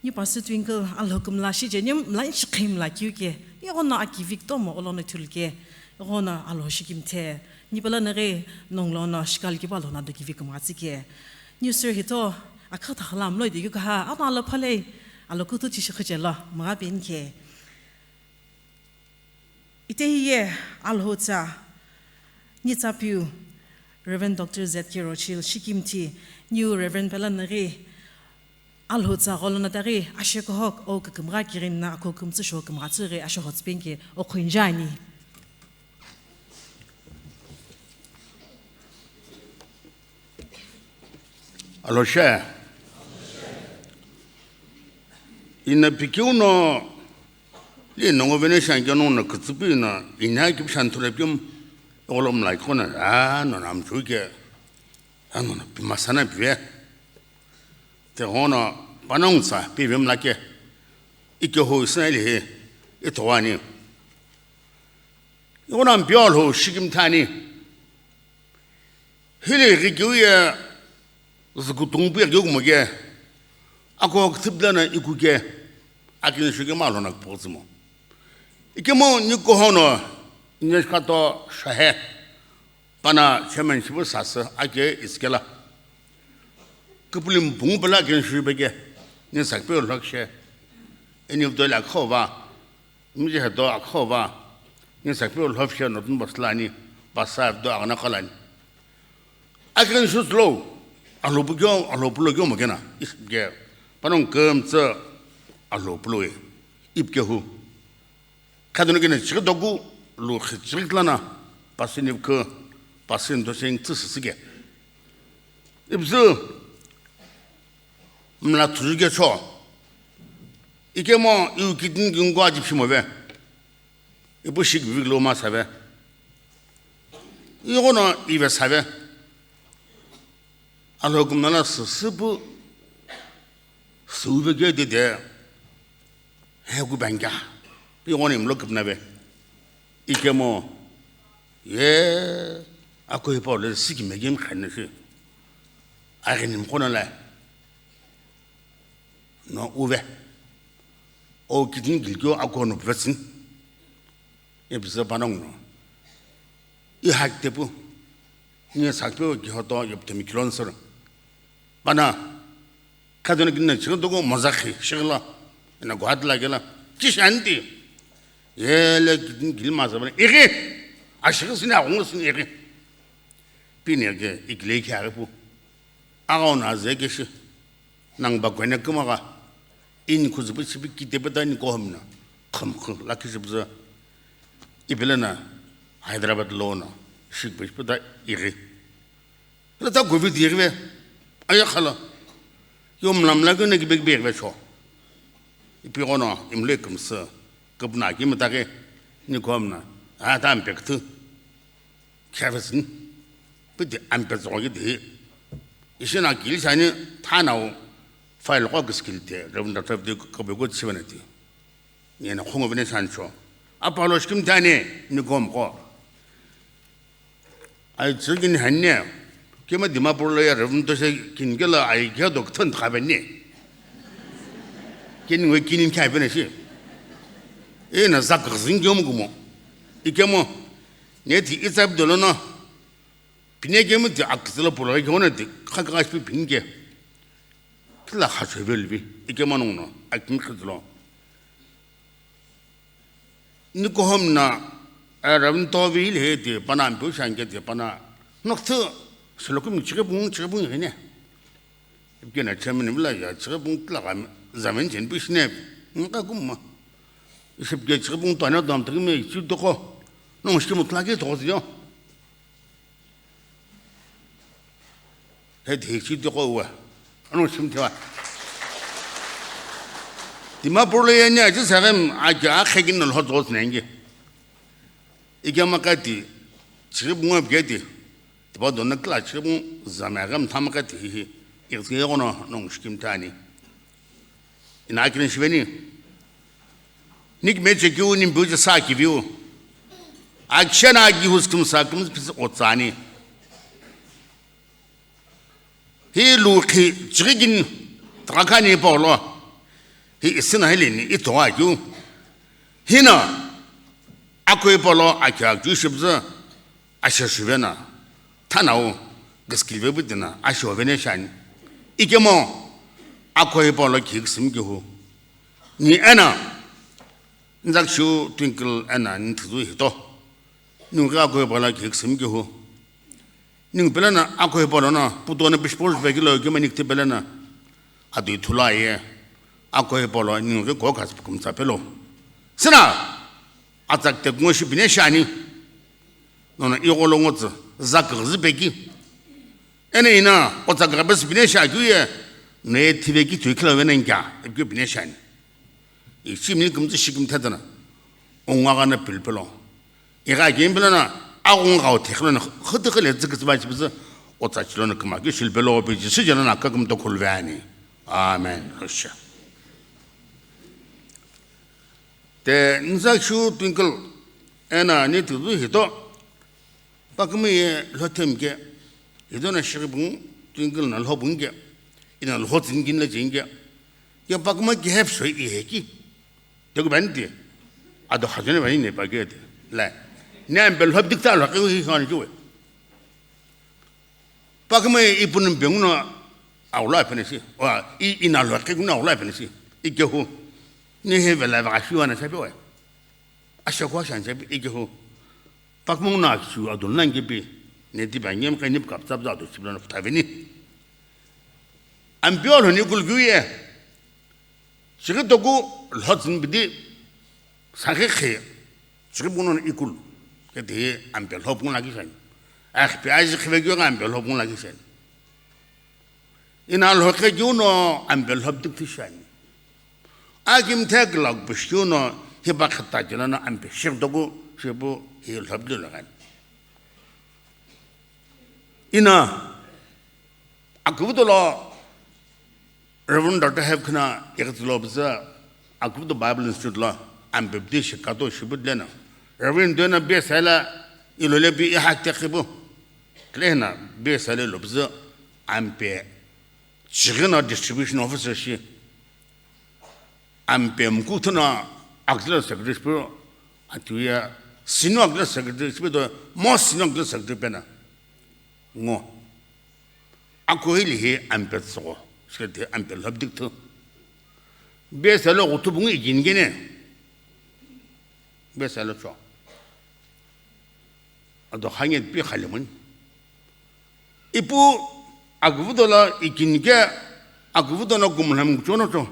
Ni Pastor Twinkle, Alhou kümla shi je, ni mla inchi khimla kiu ke, ighono akivi kutomo olono thulu ke, ighono Alhou shikimthe, ni pala naghi nonglono shikali kipa Alhou nado kivi kümghatsü ke. Ni sir hito, akha thakhala mlo ide kiu kaha, ano Alhou phale, Alhou kutu chishi khuchelo, mga ben ke. Itehiye Alhou tsa, ni tsa piu, Reverend Doctor Z K Rochil, shikimthi, niu Reverend pela naghi, Alhou tsa gholo na taghi, ashe kohok, o kükümgha kirin na, ako kümtsü sho kümghatsü ghi, ashe hotspin ke, o khuinjani. Alhou she. Ina pikiu no, li nongo vene shanke no na kütsüpi na, ina kipi shan thule pium, olo mla kona, a, no nam chuke, a, no na pimasana pive. Te hono, panongu tsa, pive mla ke, ike ho isna ili he, itowani. Ighono ampeu Alhou shikimthani. Hili ghikiu ye zükutungu pu ye ghiu kumo ke, ako küthüpüla na iku ke, akini shu ke ma Alhou na kupotsümo. Ikemu ni kohono, ni shikato shahe, pana chairman shipu sasü ake isikela. Küpüli mpungu pela akini shu pe ke, ni sakpe lhokishe, eni vdoli akhova. Miji hedo akhova, ni sakpeu lhopshe notun bosla ani, basa do agna qalani. Akin shut lo, alopu kyo, alopu lo kyo magena, isge, panong kemtsa, alopu lo e, ipke hu. Kadun kena chik dogu, lo khit chik lana, pasin ipke, pasin dosing tsu sisige. Ipzu, mla tsuju kecho. Ikemo iu kidney kingu aji phimove. Ipu shik vivik lo ma save. Igono ive save. Alo kumnala sisipu suve ke dede. He ku bangya. Igono imlo kupnave. Ikemu ye akuhipau lo sikimeghi mkhanasü. Aghini mkhono la no uve. O kidney gilkeu akuhou no püvetsüni. Ipüzü panongu no. I hakitepu. Ni sakipeu kihoto yoptemi kilonsor. Pana. Khadona kinna chighi dogo mozakhi shighila. Ena Guwahati la kela. Kishanti. Yele kidney gili mazabana. Ighi. Ashighi sini aghungu sini ighi. Pini ke ikile ki aghi pu. Aghawu no azü keshi. Nangba kwene kumagha. Ini khuzupu chipi kitepe ta ni kohomna. Kham kham lakhi shipüzü. Ipilena Hyderabad lo no. Shikpe shipüta ighi. Lata covid yeghive, ayakhala. Yo mlamla kena kibe kibe yeghive cho. Ipi ghono, imle kümsü, küpna ki mtake, ni komna, a ta ampe kthu. Khavesni, piti ampe zogi di. Ishina kili shani, thanau, file ko kiskil te, Reverend Doctor de Kabego Chivanati. Yena khungu vene sancho. Apalo shkim tani, ni gom ko. Ai tsügin hanne, kema Dimapur lo ya Reverend to se kin kela ai kya dok thon khabene. Kin we kinin kya bene shi. E na zak zin kyo mu gumo. Ikemo, ne ti itsap dolo no. Pine kemu ti akzelo pura kyo na ti khaka shi pin ke. Kila kha chwe vel vi. Ikemo nung no, akim khizlo. Ni kohom na, eh, Reverend Tovi le he ti pana ampu shange ti pana. Noktu, silo kum chighi bung, chighi bung hene. Ipke na chairman bila ya, chighi bung tla ga, zaman chen pu shine. Nka kum ma. Isipke chighi bung tana dam tagi me, chu toko. Nong shki mutla ke toko yo. He thik shi tiko uwa. Ano shim thiwa. Dimapur lo yeni aji sagem aji akhe kin no lhot zos nengi. Ikya makati. Chirib ngwa bgeti. Tiba dona kla chirib ngwa zame agam thamakati hi hi. Ikzi yono nong shkim tani. Ina akini shiveni. Nik meche kiu, nim buji sa kiviu. Akshana agi hus kim sa kim pis otsani. Hi lu khi chigin trakani polo. Hi isina hilini ito agiu. Hina akoi polo akya ju shibza. Asho shuvena, thanau, gaskilve butina, asho vene shani. Ikemo, akoi polo ki ksum ki hu. Ni ena, nzak shu twinkle ena ni thuzu hito. Nung ka akoi polo ki ksum ki hu. Ning pelena akoi polo na, puto na pishpor pe kilo ki manik te pelena. Adui thula ye, akoi polo ning ke ko kas kum sa pelo. Sina, atsak tek ngo shi bine shani. Nono igho lo ngo tsü, zak ghüzü peki. Ene ina, o tsak ghabes bine sha kyu ye, no ye thive ki thui khila wena nkya, epkyo bine shani. Ichi mini kumtsu shikim thedana, ongwa gana pilpilo. Iga kim pilana, agung gao thekhilona, khutu khile tsik tsba chibzu, o tsa chilona kuma ki shilpilo, pi Jisu jana na kakum to khulvani. Amen. Rusha. Te nza shu twinkle, ena ni tuzu hito, Pakuma ye lhothem ke, idona shiribung, twinkle na lhobung ke, ina lhotsingin la jing ke, ya pakuma ke hep soi ihe ki. Tegu bani ti, ado hajone bani ne pa ke ti. La, ne ampe lhob dikta lhoke hi hon juwe. Pakuma ye ipunum benguno, aula penesi, o, i, ina lhoke guno aula penesi, ike hu, ne he vela va shiwa na sabi we. Ashokwa shanse ikehu. Pakmung na shu adul nang gibi. Ne di ba nyem ka nip kap tsap za do chibla na putavini. Ampio lo ni kul guye. Shigi toku lhotzin bidi. Sakhe khe. Shigi buno ikul. Ke de ampe lhop ngun lagi shan. Ah, pe aji khve gyo ampe lhop ngun lagi shan. Ina lhokhe kyu no ampe lhop dik thishan. Akim thek lak pishkyu no hiba khata kina no ampe shik doku shibu hi lhop di lagan. Ina akubu lo Reverend Doctor Hevkina yakatilo bza akubu Bible Institute lo ampe bdi shikato shibu dlena. Reverend Dwena B S I la ilo lepi iha tekhipu. Klena B S I la ilo püzü ampe chighi no distribution officer shi. Ampe mkuthu no agla secretary shipu atuya sino agla secretary shipu to mo sino agla secretary pena. Ngo. Ako hili hi ampe tsoko. Shkete ampe lhobdik thu. B S I lo ghutu bungu ikin gene. B S I lo cho. Ado hanyet pi khalimuni. Ipu agvudo la ikin ke agvudo no gumlham chono cho.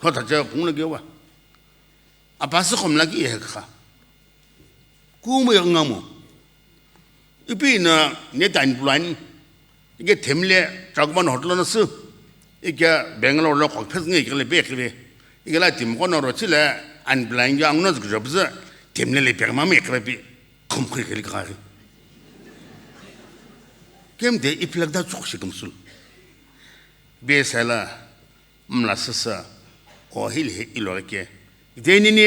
Lhota cha kungla gewa. Apasi khomla ki hekha. Kumu ya ngamu. Ipi na ne tani pulani. Ike themle Chakuban hotel na su. Ike Bangalore lo kok phes nge ikele be kebe. Ike la tim kono ro chile an blangi ang no zgjo bz. Themle le pek mami kebe bi. Khum khri kele kari. Kem de iplak da chok shi kumsul. B S I la mla sasa o hil he ilo ke. Deni ni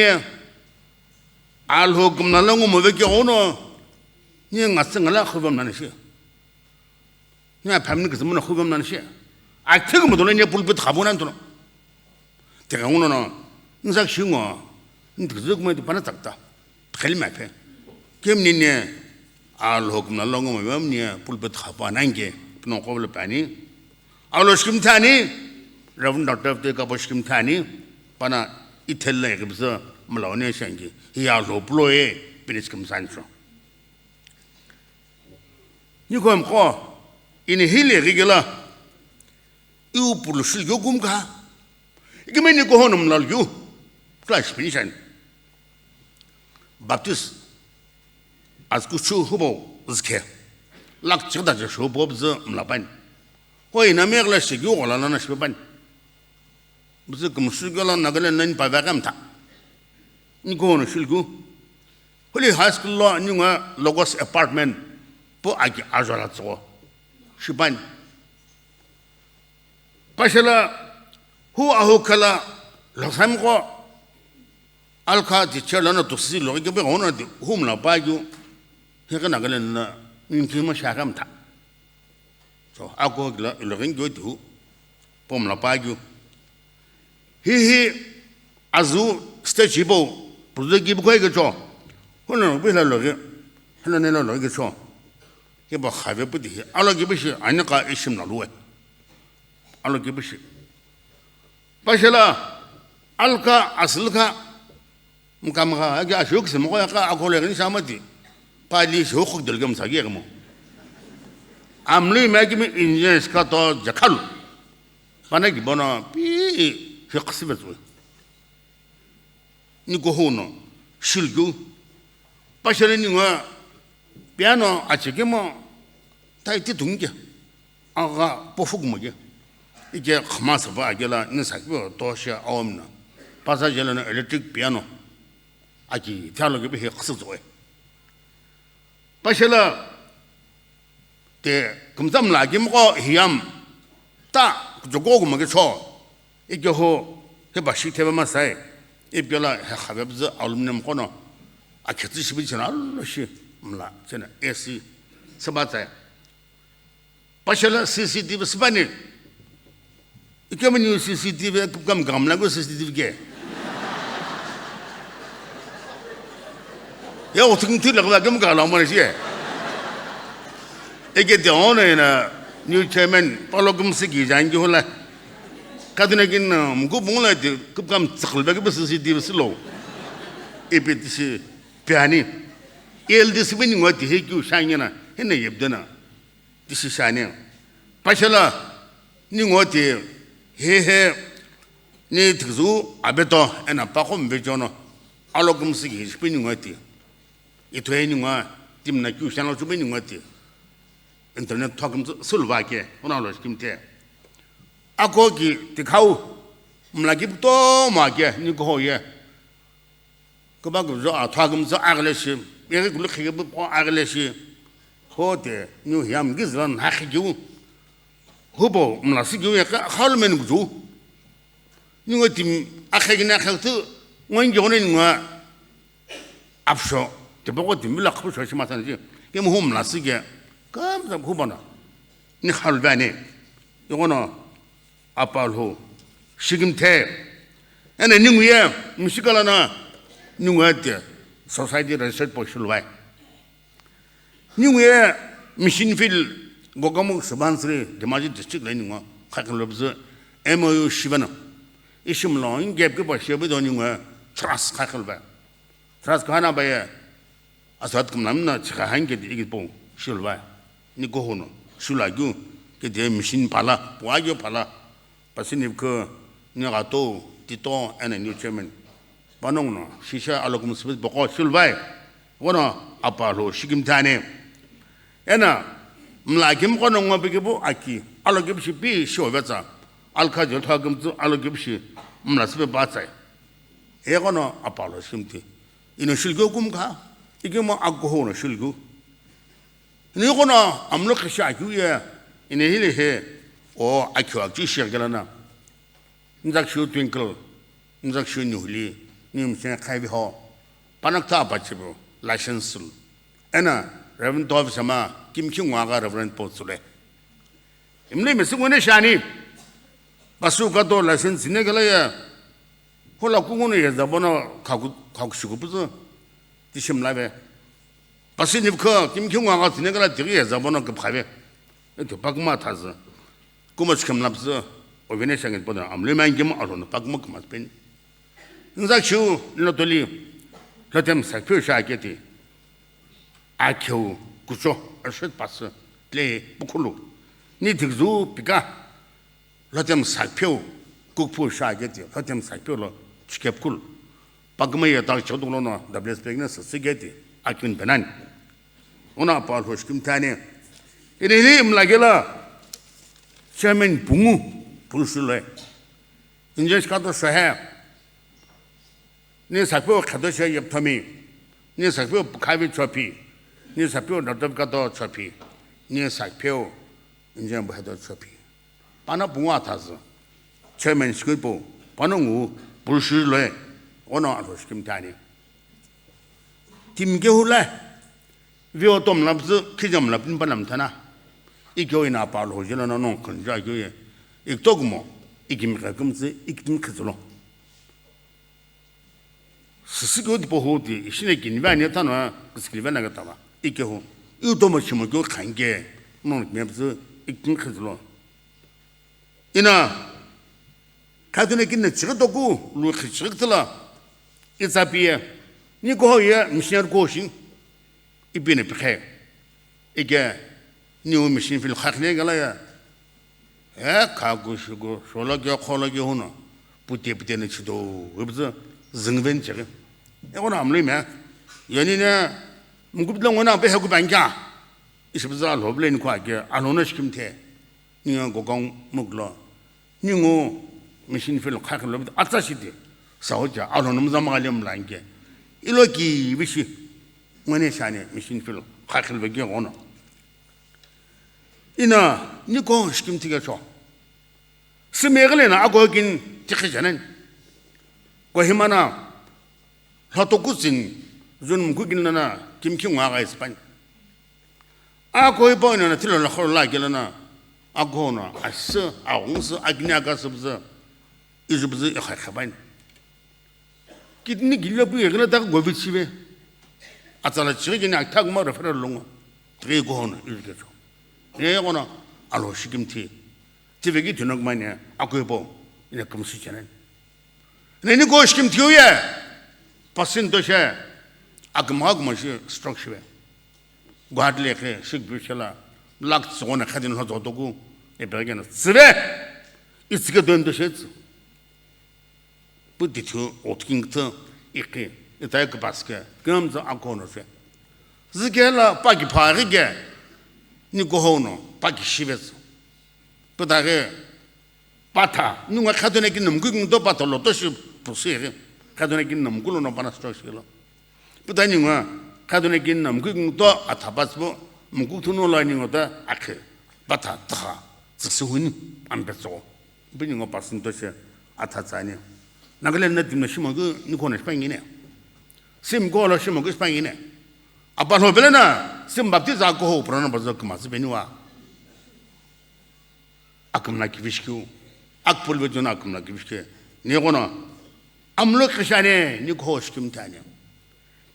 alho kumna lo ngumo ve ke ono. Ni ngatsa ngala khubam nan shi. Ni a family ke zumuna khubam nan shi. A thik mo dole ni pulpit khabu nan to. Teka nguno no, nzak shingo, ntikzuk mo di pana takta, khel ma phe. Kem ni ne, alho kumna lo ngo mo ni pulpit khapa nange, pno ko le pani. Alo shkim thani, Reverend Doctor te ka bo shkim thani, pana ithel le ke bza, mlaone shangi, hi alho plo e, pini shkim sancho. Ni ko mko, ini hile rigela, iu pulu shil yo gum ka. Ikimeni ko hono mlal yo. Clash finish an. Baptist. Azku chu hubo zke. Lak chik da je shu bo bz mlapan. Ko ina me gla shi gyu gola na shi ban. Bz kum shu gala na gala nan pa va kam ta. Ni ko hono shil gu. Huli high school lo ni nga Logos apartment po aki ajola tso. Shiban. Pashala hu ahu kala losam ko alkha teacher lana tusi lo ke be hona de humla pa ju he kana galen na ninki ma sha kam ta. So ako gla lo gen go tu pomla pa ju. Hi hi azu stage ibo puzu gibi koi ke cho. Hono bi la lo ge. Hono ne lo lo ge cho. Ke ba khabe pu di hi. Alo gibi shi ani ka ishim na luwe. Alo gibi shi. Pashala alka asilka mkamka ake ashuk se mo ya ka akole ni samati. Pali shuk dol gam sa ge mo. Amli ma kimi injin ska to jakhalu. Pana ki bono pi hi qhisibe tsui. Ni ko hono shilgu. Pashala ni nga piano achike mo tai ti tungke. Aga pofuk mo ke. Ike khama saba ake la ni sakbo to sha aom na. Pasa jela na electric piano. Aki thalo ke be he qhisi tsui. Pashala te kumzam la gimgho hiyam ta kujogo gumage cho. Ike ho he bashi thebe masai. Ipela he khabe bz aluminium kono. Akhetsi shibi chena allo shi mla chena A C saba tsai. Pashala C C T V sibani. Ikemani C C T V kam kam la go C C T V ke. Ya o thing thing la kam kam la mo shi. Eke de on na new chairman palo kum si ki jan ki hola. Kaduna kin mgu bungla de kam kam tsakl ba ke C C T V silo. E P T C piani. L D C bini ngwa de he kyu shanyana. Hene yebdena. Tisi shani. Pashala ni ngo ti he he ni thikzu abeto ena paqo mbejono alo kumsi ki shipi ni ngo ti. Itwe ni ngo timna kyu shano chupi ni ngo ti. Internet thokum sulva ke ona lo kimte. Ako ki tikhau mla ki to ma ke ni ko ye. Kuba kujo a thwa kumtsa aghile shi, yeghi kulu khike bu pho aghile shi. Ho te, niu hiyam gizlan ha khikiu. Hubo, mla sikiu ya ka, khalu men kuju. Niu tim, akhe gina akhe tu, ngon gyo ne ngwa. Apsho, Tipaqo timi lo qhapusho shimatsani ji. Kemu hu mla sike. Kamza hu bono. Ni khalu bani. Yogono apa lo shikimthe. Ena ninguye mishikala na ninguye te society research po shiluvai. Ninguye mission field Gogamuk Subansiri Dhemaji district la ninguye khakhin lobzu M O U shivana. Ishimlo ingep ke po shibe do ninguye trust khakhin luvai. Trust kahana baye asat kumlamna chikha hange di igipo shiluvai. Ni kohono shulagyu ke de mission pala, puagyu pala. Pasini ko ni gato tito ena new chairman. Panongno shisha alokum sibit boko shiluvai. Wono apa lo shikimthani. Ena mla kim kono ngo bikibu aki alo kibshi pi shovetsa. Alkha jol tha kimtsu alo kibshi mla sibe batsai. Egono apa lo shikimthi. Ino shilgyo kumkha, ikemu akohono shilgyu. Ino kono amlo khisha akyu ye, ino hile he, o akyu akyu shirgelana. Nzak shu twinkle, nzak shu nihuli, nimse khaivi ho. Panakta apachibu, license sul. Ena, Reverend Tov Sama, kimchi ngwaga Reverend Potsule. Imle mesi ngone shani. Pasu kato license ne gala ya. Hola kungu no yeza bono khaku, khaku shiku puzu. Tishim lave. Pasi nipkha, kim kim nga tine kala tiri yeza bono kipkhave. Eto pakuma thazu. Kuma chikim lapzu. Ovene shangin poda amle man kim alono pakuma kumas pen. Nza chiu, nino toli. Lotem sakpyo sha keti. Akheu, kucho, ashet pas. Tle, pukulu. Ni tikzu, pika. Lotem sakpheu, kukphu sha keti, lotem sakpheu lo chikep kul. Pakuma ye tak chodu lo no, W S P na sa sigeti, akin benan. Ona pa lo shkim tani. Ini ni mlagela, chairman pungu, pusu le. Inje skato shahe. Ni sakpheu khado she yepthomi. Ni sakpheu khavi chopi. Ni sakpheu dotop kato chopi. Ni sakpheu inje bhado chopi. Pana pungu athazu. Chairman shikui po. Pana ngu pulshi loe. Ono alo shikim tani. Tim ke hula. Vio tom lapzu, khijam lapin panam thana. Ikyo ina pa lo jela no no khunja kyo ye. Ikto kumo. Ikim khakumzi, ikim khizulo. Sisi kyo di pohu di, ishine kinvani tano, kiskilvena gatava. Ikehu. Iu tomo shimo kyo khange. Non kmebzu, ikin khizlo. Ina, khadune kinne chigatoku, lu khichigtla. Itsapiye. Ni koho ye, missionary ko shin. Ipine pikhe. Ike, ni u mission field khakhne gala ya. E, khaku shuku, sholo ke, kholo ke huno. Pute pute ne chido, webza, zingven chege. E kono amle me. Yani ne, mukupla ngona pe haku bangya. Isibza lo ble ni kwa ke, alo na shikim the. Ni ngo gokong muklo. Ni ngo mission field khakhlo, atsa shite. Saoja, alo na mzama le mlange. Ilo ki bishi. Ngone shane mission field khakhil vege gono. Ina ni ko shikim tige cho. Simegele na ago kin tikhe janen. Ko himana hloto kutsin zun mku kin na kimki ngwa ga ispan. Ako ipo ina na tilo la kholo la gela na. Ako na asa, aungsa, agni aga sabza. Izubza ya khaban. Kidney gila pu yegina ta covid shibe. Atsala chigini athak ma referral longo. Three go on irgecho. Ne go na alo shikim thi. Tivegi thunok mane akwe po ina kumsi chenen. Ne ni go shikim thiu ye. Pasin to she. Akma akma shi stroke shibe. Guard le khe shik bi shela. Lak tsogona khadin ho zotoku. E begena. Tsibe. Itsike don to shetsu. Pu tithu otking tsu ikhi, itai kpaske, kümtsü akono se. Zikela paki phaghi ke, ni kohono, paki shivetsü. Pu taghi, patha, nunga khadone ki namkui kungto patha loto shi pusi ghi, khadone ki namkulo no pana sto shilo. Pu ta ninga, khadone ki namkui kungto atha pasbo, mkuk thuno la ningo ta akhe, patha, tha, tsiksi huni, ampetso. Bini ngo percent to she atha tsani. Nagaland na timna shimo ku ni kona shipangine. Sim ko lo shimo ku shipangine. Apa lho pele na, sim baptize ako ho prana bazo kuma se beniwa. Akumla kivishkiu. Akpul vejo na akumla kivishke. Ni kono. Amlo kishane, ni ko shkim tane.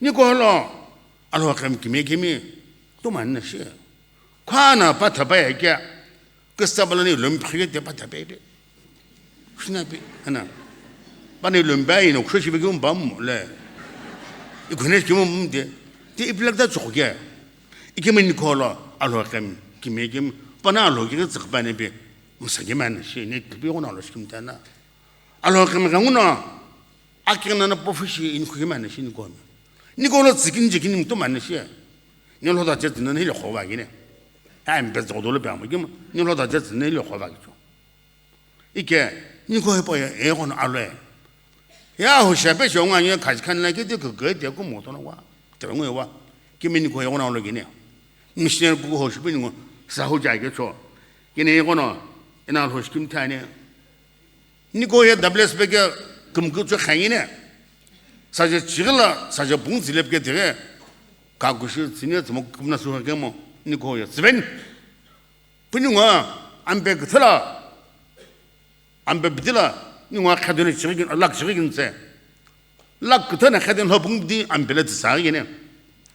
Ni ko lo. Alo kam kime kime. To man na she. Kwana patha pa ya kya. Kista bala ni lom phige te patha pe pe. Kushna pe. Ana. Bani lom ba ino kusho shibe gum bam le. I kunesh kimum de. Te iplak da chokya. Ikimini kolo, alo kem, kime kem, pana alo ke tsik pane pe, musage man shi, ne klipi ona alo shkim tana. Alo kem kanguno, akena na pofu shi in kuke man shi ni komi. Ni kolo tsikin jikin mtu man shi. Ni lo da jet na ni lo khova gine. Ha em bez godolo pe amo gim, ni lo da jet na ni lo khova gicho. Ike, ni ko hepo ye, e kono aloe. Ya ho shepe shonga nye kaji kan la ke de ke ke de ko mo to na wa. Te ngwe wa. Kimi ni ko ye kono alo gine. Missionary ku ho shipe ni ngo sa ho ja ke cho. Gine ye kono, ina lo shkim tane. Ni ko ye double spec ke kum ku cho khangine. Sa je chigla, sa je bung zilep ke de. Ka ku shi tsine tsmo kumna su ke mo. Ni ko ye seven. Puni ngo ampe kthela, ampe bidila, ni ngo khadene chigin, lak chigin se. Lak kthene khadene lobung di ampe le tsagine.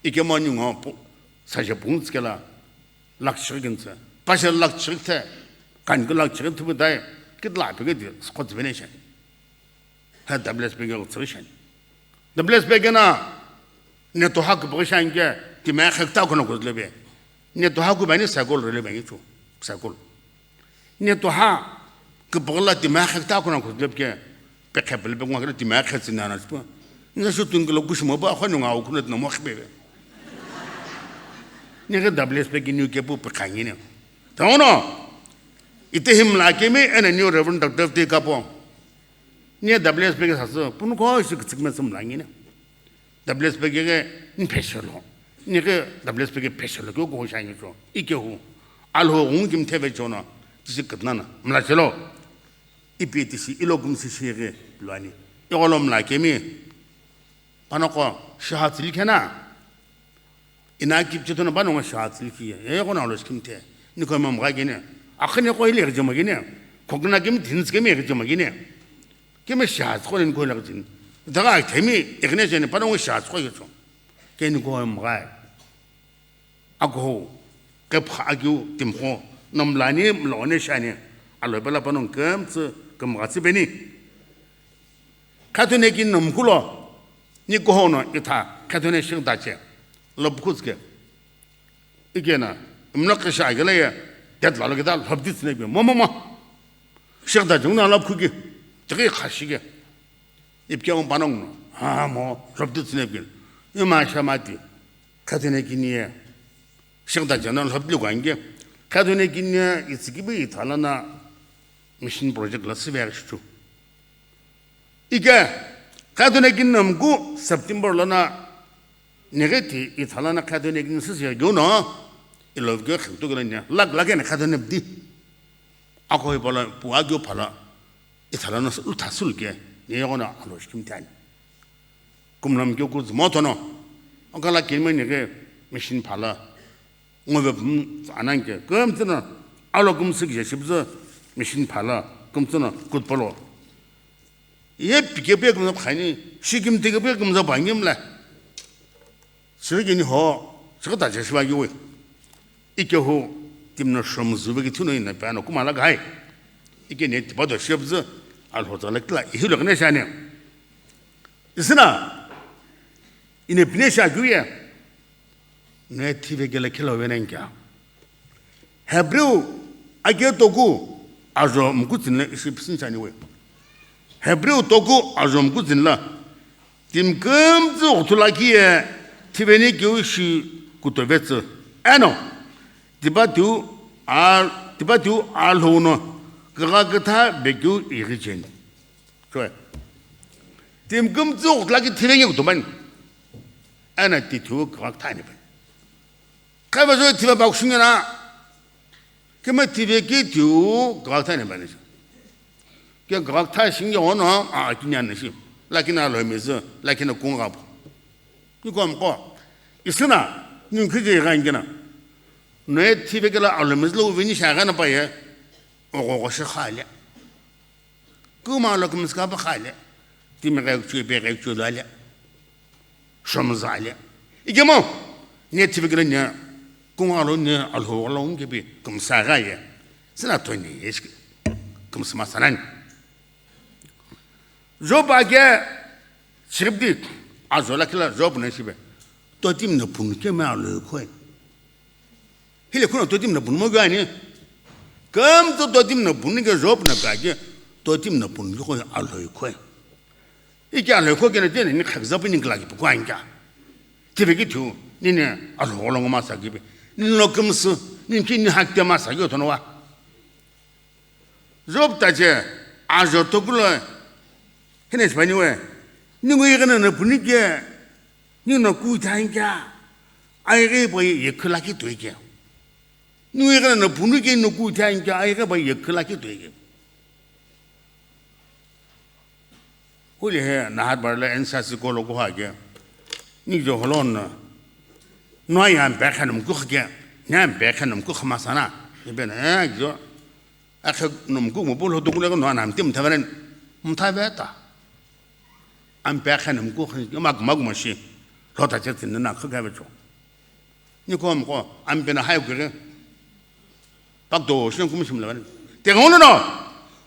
Ike mo ni ngo pu, sa je bung tskela, lak chigin se. Pashe lak chigte, kan ke lak chigin tu dai, kitla pe ke di, skot bene shen. Ha double spec ke tsiri shani. Double spec ke na, ne to ha ku bagi shan ke, ti me khek ta kono kuzle be. Ne to ha ku bani cycle rele bani chu, cycle. Ne to ha ku bagi la ti me khek ta kono kuzle ke, pe khe bel be ngwa ke ti me khek tsina na chu. Ne shu tun ke lo kushmo ba khonu nga u kunat na mo khbe be. Ne ke double spec ke ni ke pu pe khangi ne. Tawono, ite him la ke me ene new Reverend Doctor Te Kapo. Ni double spec ke sasü, punu ko shi kitsik me sum langi ne. Double spec ke ni pheshelo. Ni ke double spec ke pheshelo ke ko sha ni cho. Ike hu. Alho gung kim theve chono. Tisi kitna na. Mla chelo. Ipi tisi ilo kum si shi ke lwani. Igolo mla ke mi. Pano ko shaha tsili kena. Ina kipche tono bano ngo sha tsili ki ye, ye kono alo shkim te. Ni ko mam ga gene. Akhne ko ile jama gene. Kokna kim tins ke me jama gene. Ke me sha ko ni ko la jin. Daga themi ikhne jene bano ngo sha ko ye cho. Ke ni ko mam ga. Ako ke pha agyu tim ko. Nom lani mlo ne shani. Alo bela bano kem tsu kem ga tsi beni. Khathune ki nom kulo, ni kohono itha, khathune shing dache, lop khutske. Ikena, imno kisha agela ye, det lalo kita lop dit sine be, mo, mo, mo. Shing dache, una lop khuki, tiki khashi ke. Ipke on panong no, ha, mo, lop dit sine be. Ima shamati, khathune ki niye, shing dache, na lop lu gange. Khathune ki niye, itsi ki bi ithala na, mission project la sibe shichu. Ike, khathune ki nom ku September lana, nighe ti ithalana khathune ki sisi ya gyo no, ilo gyo khintu gyo ne, lak lak ne khathune bdi. Ako hi pala, pu agyo pala, ithalana su, utha sul ke, ni yogo na alo shkim tani. Kumlam gyo ku zmo tono, akala kinme nighe machine pala, Ngo ve pum anan ke, kum tsuna, alo kum sik je shibzu, machine phala, kum tsuna, kut polo. Ye pike pe kum khani, shi kim tike pe kum za bangim la. Siri gini ho, sik ta je shiba yuwe. Ike ho, tim no shom zu be ki tuno ina pa no kuma la gai. Ike ne tipa do shibzu, al ho za la kla, ihu lo ne shane. Isina, ine pine sha yuye. Ne thive kele khelo venen kya? Hebrew ake toku ajo mkutsin le ishi pisin chani we. Hebrew toku ajo mkutsin la. Tim kumtsu uthula kiye thiveni kiu shi kutovetsu. Eno, tipatiu a, tipatiu a lhono, kaga katha bekiu irichen. Choi. Tim kumtsu uthula ki thiveni kutoman. Eno, tithu kaga katha ni pen. Kaiba zo thiva ba kushingena. Kema thive ki tiu gakthai ne bani. Ke gakthai shinge ono a kinya ne shi. Lakina lo mizu, lakina kung gapo. Ni kom ko. Isüna, ningu kije igha ingena. Noye thivekela alhomezü lo uveni shi agha na paye, oghogho shi khale. Kuma lo kümsüka pa khale. Timi gha kuchue pe gha kuchue lo ale. Shomza ale. Igemo, ne thivekela ne, kunga lo ne, alhogho lo unke pi, kümsa gha ye. Sina toni yesh, kümsüma sanani. Job ake, shiripdi, azola kila Job ne shibe. Totim na punu ke me alhoi khoi. Hile kuna totim na punu mo gani. Kam to totim na punu ke Job na ka ke, totim na punu ke khoi alhoi khoi. Iki alhoi khoi ke na tene ni khakza pu ni kla ki pu kwa inka. Tibe ki tu, ni ne alhoi lo ngoma sa ki be. Ni lo kümsü, ni ki ni hakte ma sa ki otono wa. Job tache, ajo tokulo, hene shipani we, ningu igana na punike, ningu na ku thanka, aighe bai ye khulaki toike. Ningu igana na punike, ningu ku thanka, aighe bai ye khulaki toike. Huli he nahat barla N C C ko lo ko ha ke. Ni jo holon na. No ya be khan mu ku ke. Nya be khan mu ku khama sana. Ni be na jo. Akhe no mu ku mo bol ho to ku le no na mtim thavaren. Mthaveta. Am be khan mu ku khan ma ma ma shi. Lo ta che tin na kha ga be cho. Ni ko mo ko, am pena hai kure. Pak do shin kum shim la. Te ngono no.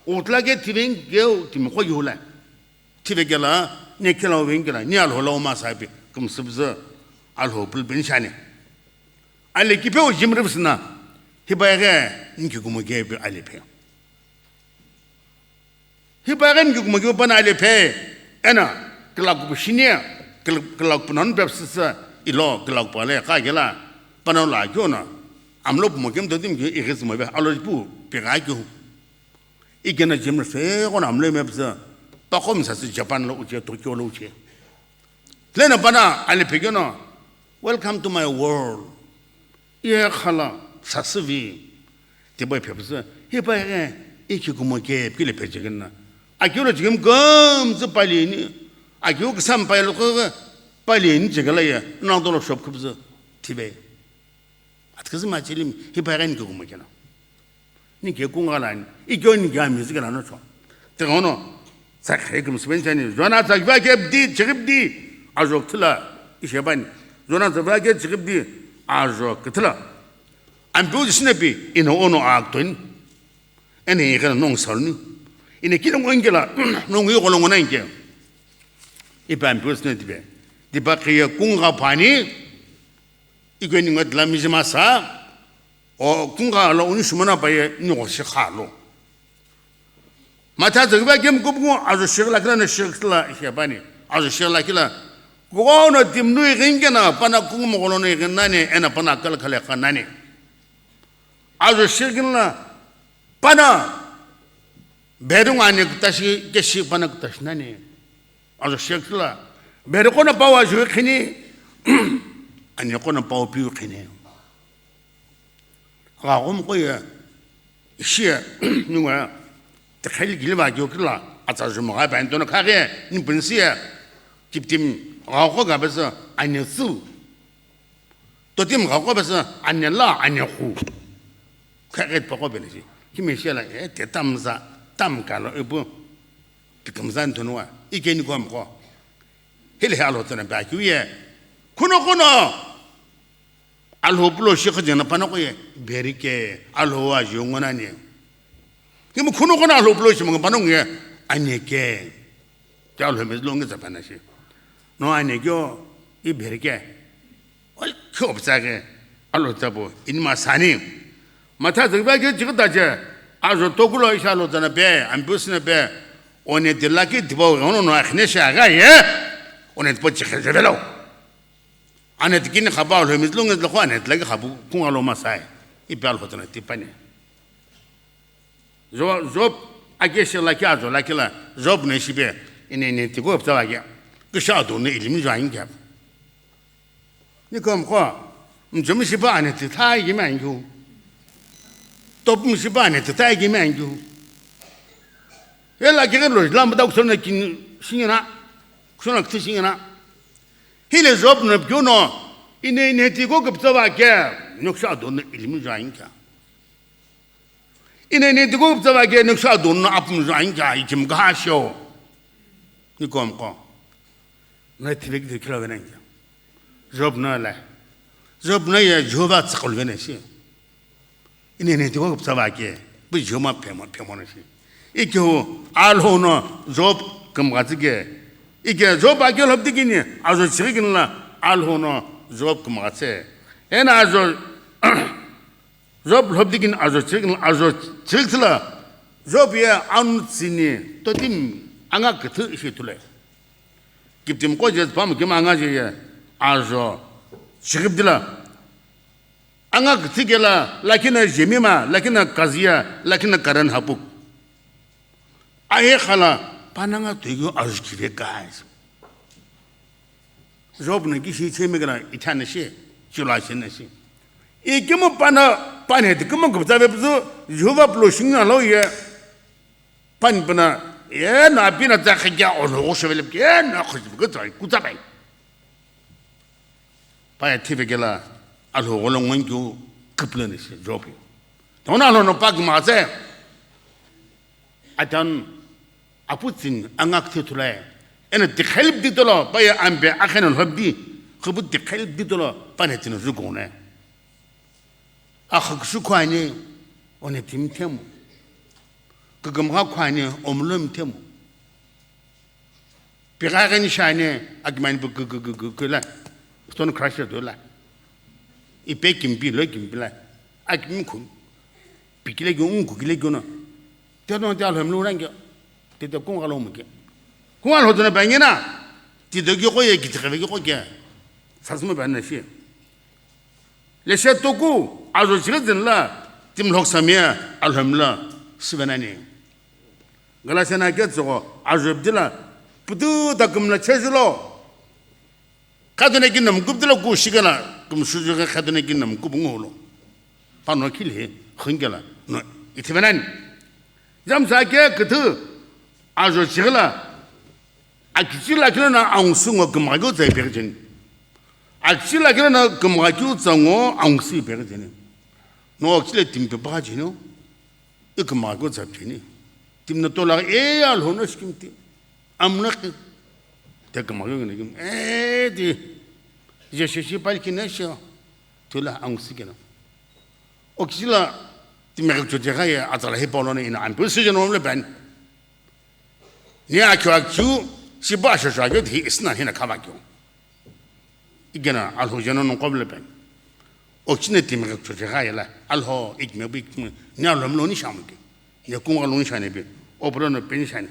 Utla ke tiveng ke timi ko yula. Tive ke la, ne ke la uveng ke la, ni alhoi lo ma sa pi, kum sibza, alhoi pul bin shani. Ale ki pe o jim ribsna. Hi bai ge, ni ki kum ke pi ale pe. Hi pa ghen ki kuma ki pana ale phe, ena, kila kupu shinia, kila kupu non pep sisa, ilo, kila kupu ale, ka gela, pana la kyo na, amlo pumo kem to dim ki, i gis mo be, alo pu, pe ga kyo. I gena jim se, ko na amlo me psa, pa kom sa si Japan lo uche, Tokyo lo uche. Lena pana, ale phe kyo na, welcome to my world. Iye khala sasüvi. Tibai phepüsü, hipai ghe, iki kumo kep kile pechekena. Akiu lo chikim gumzü palini. Akiu ksam pai lo ko palini chekela ye, nang dolo shop khupzü. Tibai. Atkazü ma chilim, hipai ghe iki kumo kena. Ni ke kunga la ni, ikyo ni ke music la no cho. Te ono, sa khe kum sben chani, zona sa va ke di, chigip di, ajo ktla, ishe bani. Zona sa va ke chigip di, ajo ktla. Ampu di sine pi, ino ono akton. Ene ikana nong salni. Ine kilo ngongela, nong yo kolongo na inke. Ipa ampu sine tibe. Tipa ke kunga pani, ikyo ni ngat la mijima sa, O kunga lo uni shumana paye ni go shi kha lo. Matha zagba kem kup ngo ajo shir la kila na shir la ishe bani. Ajo shir la kila. Kugo no tim nu igin kena pana kung mo golo no igin nani ena pana kal kale kha nani. Ajo shir kin la pana bedung ani kutashi keshi pana kutashi nani. Ajo shir kila. Bedu kona pawa ju khini. Ani kona pawa piu khini. Gha ghomu ko ye, ishi ye, ningwa, tekheli gili va kyo kila, atsa jumo gha pa ntono kha ghe, ni pinsi ye, kiptim, gha gho ga bese, ane su. Totim gha gho bese, ane la, ane khu. Kha ghe pa ko bele shi. Kimi shi la, e, te tamza, tam ka lo, ipu. Pikamza ntono wa, ikeni ko mko. Hili he alo tsana ba kyu ye. Kuno kuno. Alhou pulo shi khajana pano ko ye, beri ke, alhou wa ju ngona ne. Kimu khuno khuno alhou pulo shi manga pano nge, ane ke. Ke alhou mez lo nge zapana shi. No ane kyo, i beri ke. Ol kyo bsa ke, alhou tabo, ini ma sani. Matha zagba ke jigda je, ajo tokulo isha lo zana be, ambusna be, one de la ke dibo, ono no akhne sha ga ye, one dibo chikhe je velo. Ane tikini khaba lo mi tlung lo kho ane tlagi khabu kunga lo masai. Ipa lo tana tipane. Job, Job ake she la kya jo la kila Job ne shibe ine ne tiko pta la kya. Kisha do ne ilim jo ain kya. Ni kom kho. Mjom shiba ane ti thai yime ain kyu. Top shiba ane ti thai yime ain kyu. Ela kike lo lam da kusona kin singina. Kusona kti singina. Hile Job no pyo no, Ine ine tiko küpütsa va ke, noksa adonu ilimi ju ain kya? Ine ine tiko küpütsa va ke, noksa adonu apum ju ain kya? Ichim kaha sheo. Nikom ko. Na tivek de kila vena kya? Job na la. Job na ya Jehovah tsakol vena shi. Ine ine tiko küpütsa va ke, bu Jehovah phemo, phemo na shi. Ikyo Alhou no Job kümgha tsike. Ike Job ake lhobdi kini, ajo chiri kini la Alhou no Job kümgha tse. Ena ajo, Job lhobdi kini ajo chiri kini la ajo chiri tsila, Job ye anu tsini totim anga küthü ishi thule. Kiptim ko je pamu kima anga je ye ajo chiribdi la. Anga küthü kela, lakhi na jemima, lakhi na kaziya, lakhi na karan hapuk. Aye khala, pananga tuyu ajukive guys. Job na kishi chemi kela ithana shi, chula shi na shi. Ikimu pana, pane de kimu gupta ve buzu, Jehovah plo shinga lo ye. Pan pana, ye na pina ta khagya o lo shevele, ye na khujbu kutsa, kutsa bai. Paya thive kela, Alhou gholo ngon kyu küpüleni shi Job. Tona Alhou no pa kümgha tse. Atan aputsin angak the thulai. Ena tikhelip ditolo, paya ambe akhena lhobdi. Khubu tikhelip ditolo, pane tino zugone. Akhakushu khwani, one tim themu. Kükümgha khwani, omulom themu. Pighagheni shani, akimani bu kü, kü, kü, kü, kü la. Stone crusher do la. Ipe kimpi, lo kimpi la. Akimi khu. Pikile gyo, ungu kile gyo no. Te no te Alhou mlu rangyo. Te te kung alo muke. Kung alo dona bangena. Ti do gyo ko ye, ki te gyo ko ke. Sasmo bana shi. Leshe toku, ajo chighi zin la, tim lhok samia, Alhou mla, sivenani. Galatiana ke tsoko, ajo bdila, putu ta kumla chejilo. Khadune ki nam kubdila ku shigala, kum shuju khadune ki nam kub ngolo. Pano khili, khingela, no, itivenani. Jamsa ke kutu, ajo chigla, akichi la kila na aung sungo kumagyo zai pekjin. Akchi lakila na kümgha kyu tsango angsi peghi teni. No akchi le tim pe pagha cheni. I kümgha kyu tsap cheni. Tim na tola e ya lho no shikimti. Amna ki. Te kümgha kyu ne kim. E di. Je she shi pal ki ne sho. Tola angsi kena. Okchi la tim me kyu je ga ye atala hi polo ne ina ampu si je no le ban. Ni akyu akyu si ba sho sho akyu di isna hina kama kyu. Igena Alhou jeno nongu qo vilo pen. Okchi ne timi ghi kuchou ghi ayela, Alhou ikme bu ikme, ni Alhou mlo ni shamu ke. Ni kungu lo ni shane be, opro no pen shane.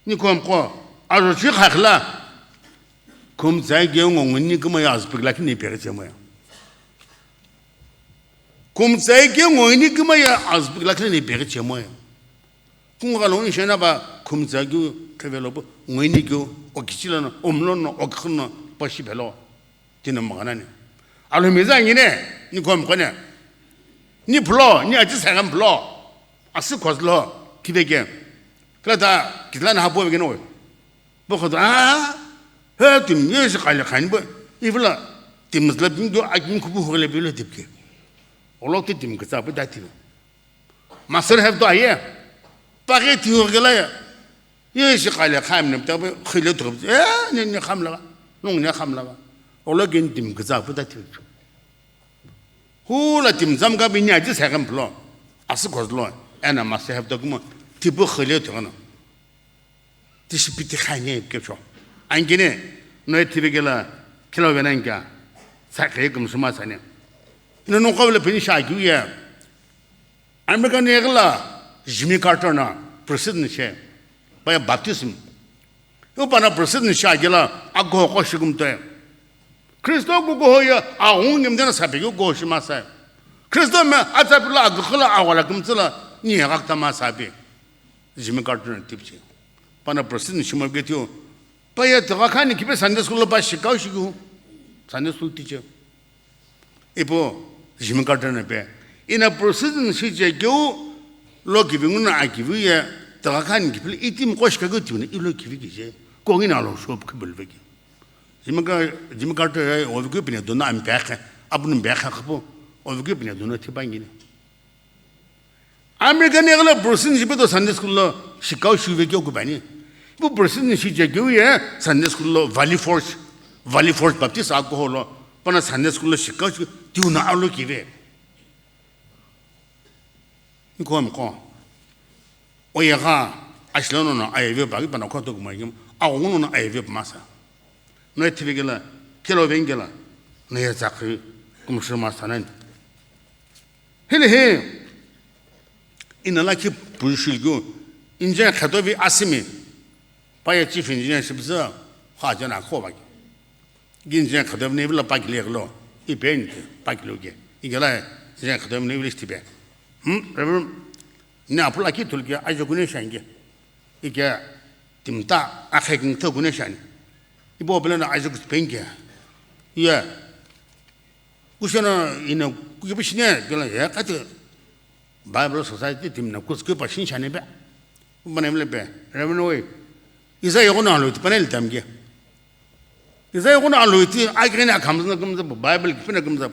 Ni kom qo, ajo chi khakhla. Kum tsai ge ngo nguni kuma ya azpik lakini pe che moya. Kum tsai ge ngo ni kuma ya azpik lakini pe che moya. Kungu gha lo ni shena ba khumtsa kyu khevelo bo, ngoini kyu, okichila no, omlo no, okkhun no, pashi phelo, tino maganani. Alhou miza ngine, ni kom kone. Ni phlo, ni aji sagam phlo. Asi khoslo, kibeke. Kla ta, kitla na habo vegeno. Bo khodo, a, he, tim, ye shi kale khan bo, ivla, tim zla bing do, akim kubu hole bilo tipke. Olok te tim kitsa bo dati. Master have to aye. Pake tiyo gela ya. Ye shi kale kham nem tabe khile to. Eh, ne ne kham laga. Nong ne kham laga. Olo gen tim gza puta ti. Hula tim zam ga binya ji sa gam plo. Asi kozlo. Ena master have to kuma. Tipu khile to kana. Tishi piti khani kepcho. Angine, no e tibe gela, kila wena inka, sa khe kum suma sane. Ina no kawle peni sha kyu ya. America ne gela, Jimmy Carter na, president she, pa ya baptism. Yo pa na president sha gela, ago ko shikum te. Kristo ko ko ya, a hung ngim dena sa pe ko shima sa. Kristo me, a tsa pila, ago khala, a wala kum tsila, ni ya gak tama sa pe. Jimmy Carter na tipchi. Pana president shimo ketio. Pa ya taga khani kipe Sunday school lo pa shikau shiku. Sunday school teacher. Ipo Jimmy Carter na pe. Ina president shi je keu lo kivi nguna akivi ya taga khani kipe itim koshika keu tivina ilo kivi kije. Ko ngina lo shop kibel veki. Jimmy Car-, Jimmy Carter ye ovekeu pine dono ami peakhe, apunu peakhe khapu, ovekeu pine dono thipa ngini. American ye gala Bruce Lee shipe do Sunday school lo shikau shuve keu kubani. Ipu Bruce Lee shi je keu ye Sunday school lo Valley Forge, Valley Forge Baptist alcohol lo, pana Sunday school lo shikau shu, tiu na alo kive. Niko mko. Oyegha, ashilo no no ayeve bagi pana khoto kumai kim, agungu no no ayeve masa. No ethivegela, kelo vengela, no ye zakri, kumshir masa nani. Hili hi, ina lakhi pushil kyu, engineer Khatovi asimi, pa ye chief engineer shibza, kha jana kho bagi. Engineer Khatovi nevila pakile glo, i ben pakilo ge. Igala engineer Khatovi nevila stipe. Hmm, Reverend, ni apula ki tulke ajo kune shange. Ike timta akhe king to kune shani. Ibo bela na ajo kut penge. Ye. Kushana ina kuke bishine, bela ye kate. Bible Society team na kuske pa shin shani be. Bana mle be. Reverend we. Isa yogo na lo ti panel tamge. Isa yogo na lo ti agri na kamza na kamza Bible ki na kamza.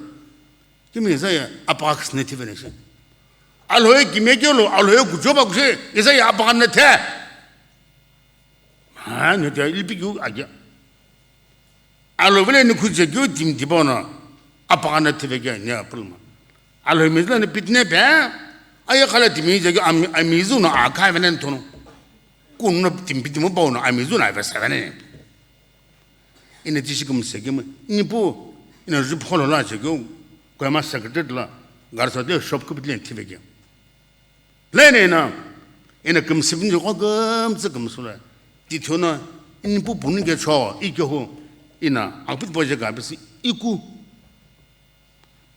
Kimi isa ya apax ne ti veneshi. Alo ye kimi ke lo, alo ye kujo ba kuse, isa ya apax ne te. Ha, ne te ilpi ku aja. Alo vile ni khuje kyu tim tibono, apagana tiveke nya pulma. Alo mizla ni pitne pe, aya khala timi je kyu am-, amizu no aka venen tono. Kun no tim pitimo bono amizu na ve sevenen. Ina tishi kum se kima, ni pu, ina ju pholo la je kyu, ko ma secretary la, garsa de shop ku pitlen tiveke. Lene na, ina kumsipni ko kumtsi kumsula. Tithuna, in pu puni ke cho, i ke ho, ina, apit pa je ga bisi, iku.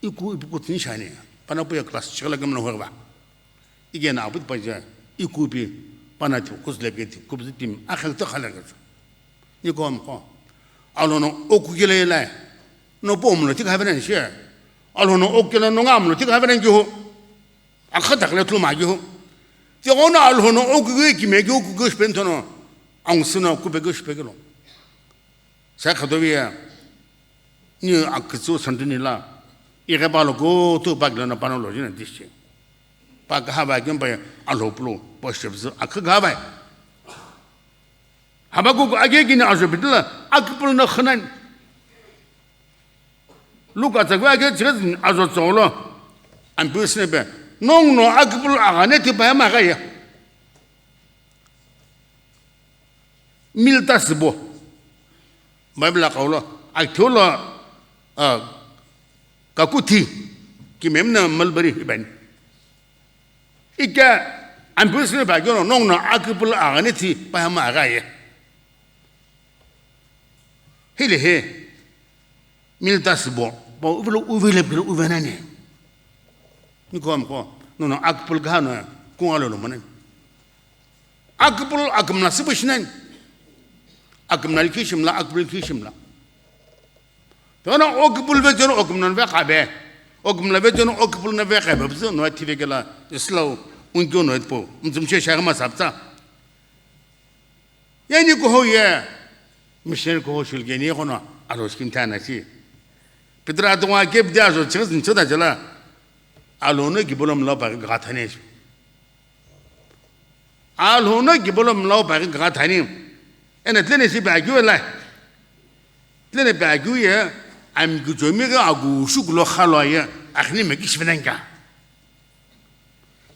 Iku ipu kutni shani. Pana pu ya class chikala kamna ho ba. Ige na apit pa je, iku pi, pana ti kus le ke ti, kubzi tim, a khang to khala ke. Ni ko am ko. Alo no oku ke le lai. No po mlo ti ka vena shi. Alo no oku ke le no ngam lo ti ka vena ki ho. Akha takle tlu ma kyu. Ti gona alhono o kyu ki me kyu ku kyu spen tono. Ang suna ku pe kyu spe kyu lo. Sa khadovi ya. Ni akitsu santini la. Ire ba lo ko tu ba kilo na pano lo jina dische. Ba ka ha ba kyu ba alho plo po shep zu akha ga ba. Habakkuk age kini ajo pitila akipul na khanan. Luka tsagwa age tsika zin ajo tsolo. Ampeu sine pe. Nong no akipul agane ti pa ma ga ya. Milta sibo. Bible akaulo. Aktholo. Ah, kakuthi. Kimemna malbari iban. Ika ampeu sine pe agyo nong no akipul agane ti pa ma ga ye. Hile he. Milta sibo. Bo uvelo uvele pilo uvenani. Ni ko am ko. No no akipul ga no. Kung alo lo manani. Akipul akimna sibo shinani. Akimna likhi shimla, akipul likhi shimla. Tona okipul ve jono okimna ve kabe. Okimna ve jono okipul na ve kabe. Bizo no tive kela. Islau. Unkyo no po. Mzumche shagma sapta. Yani ko ho ye. Missionary ko ho shul geni kono. Alo skim tana si. Peter atonga kep dia zo chis nchoda jala. Alo no gibolom lo ba ga thane. Alhono gibolo mlau paghi gha thani. Ena tlene si paghi wela. Tlene paghi ye, ami kuchomi gha agu shukulo khalo ye, akhni me kish venanka.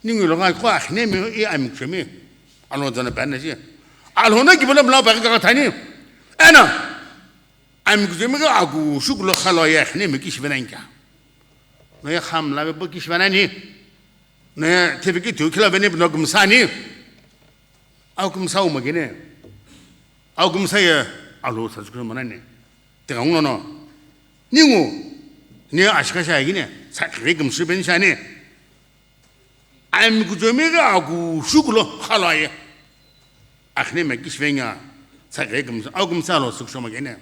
Ningu lo gha ko akhni me i ami kuchomi. Alhono dana paghi na si. Alhono gibolo mlau paghi gha thani. Ena. Ami kuchomi gha agu shukulo khalo ye, akhni me kish venanka. No ye kham la be kish venani. Ne, tepe ki tu kila veni no kumsani. Au kumsa u magine. Au kumsa ye, alo sa sukuru manane. Teka nguno no. Ningu. Ne ashika sha gine. Sa kre kumsu ben shane. Ami kuchomi ga aku shukulo khalo ye. Akhne me kish venga. Sa kre kumsa. Au kumsa lo sukuru magine.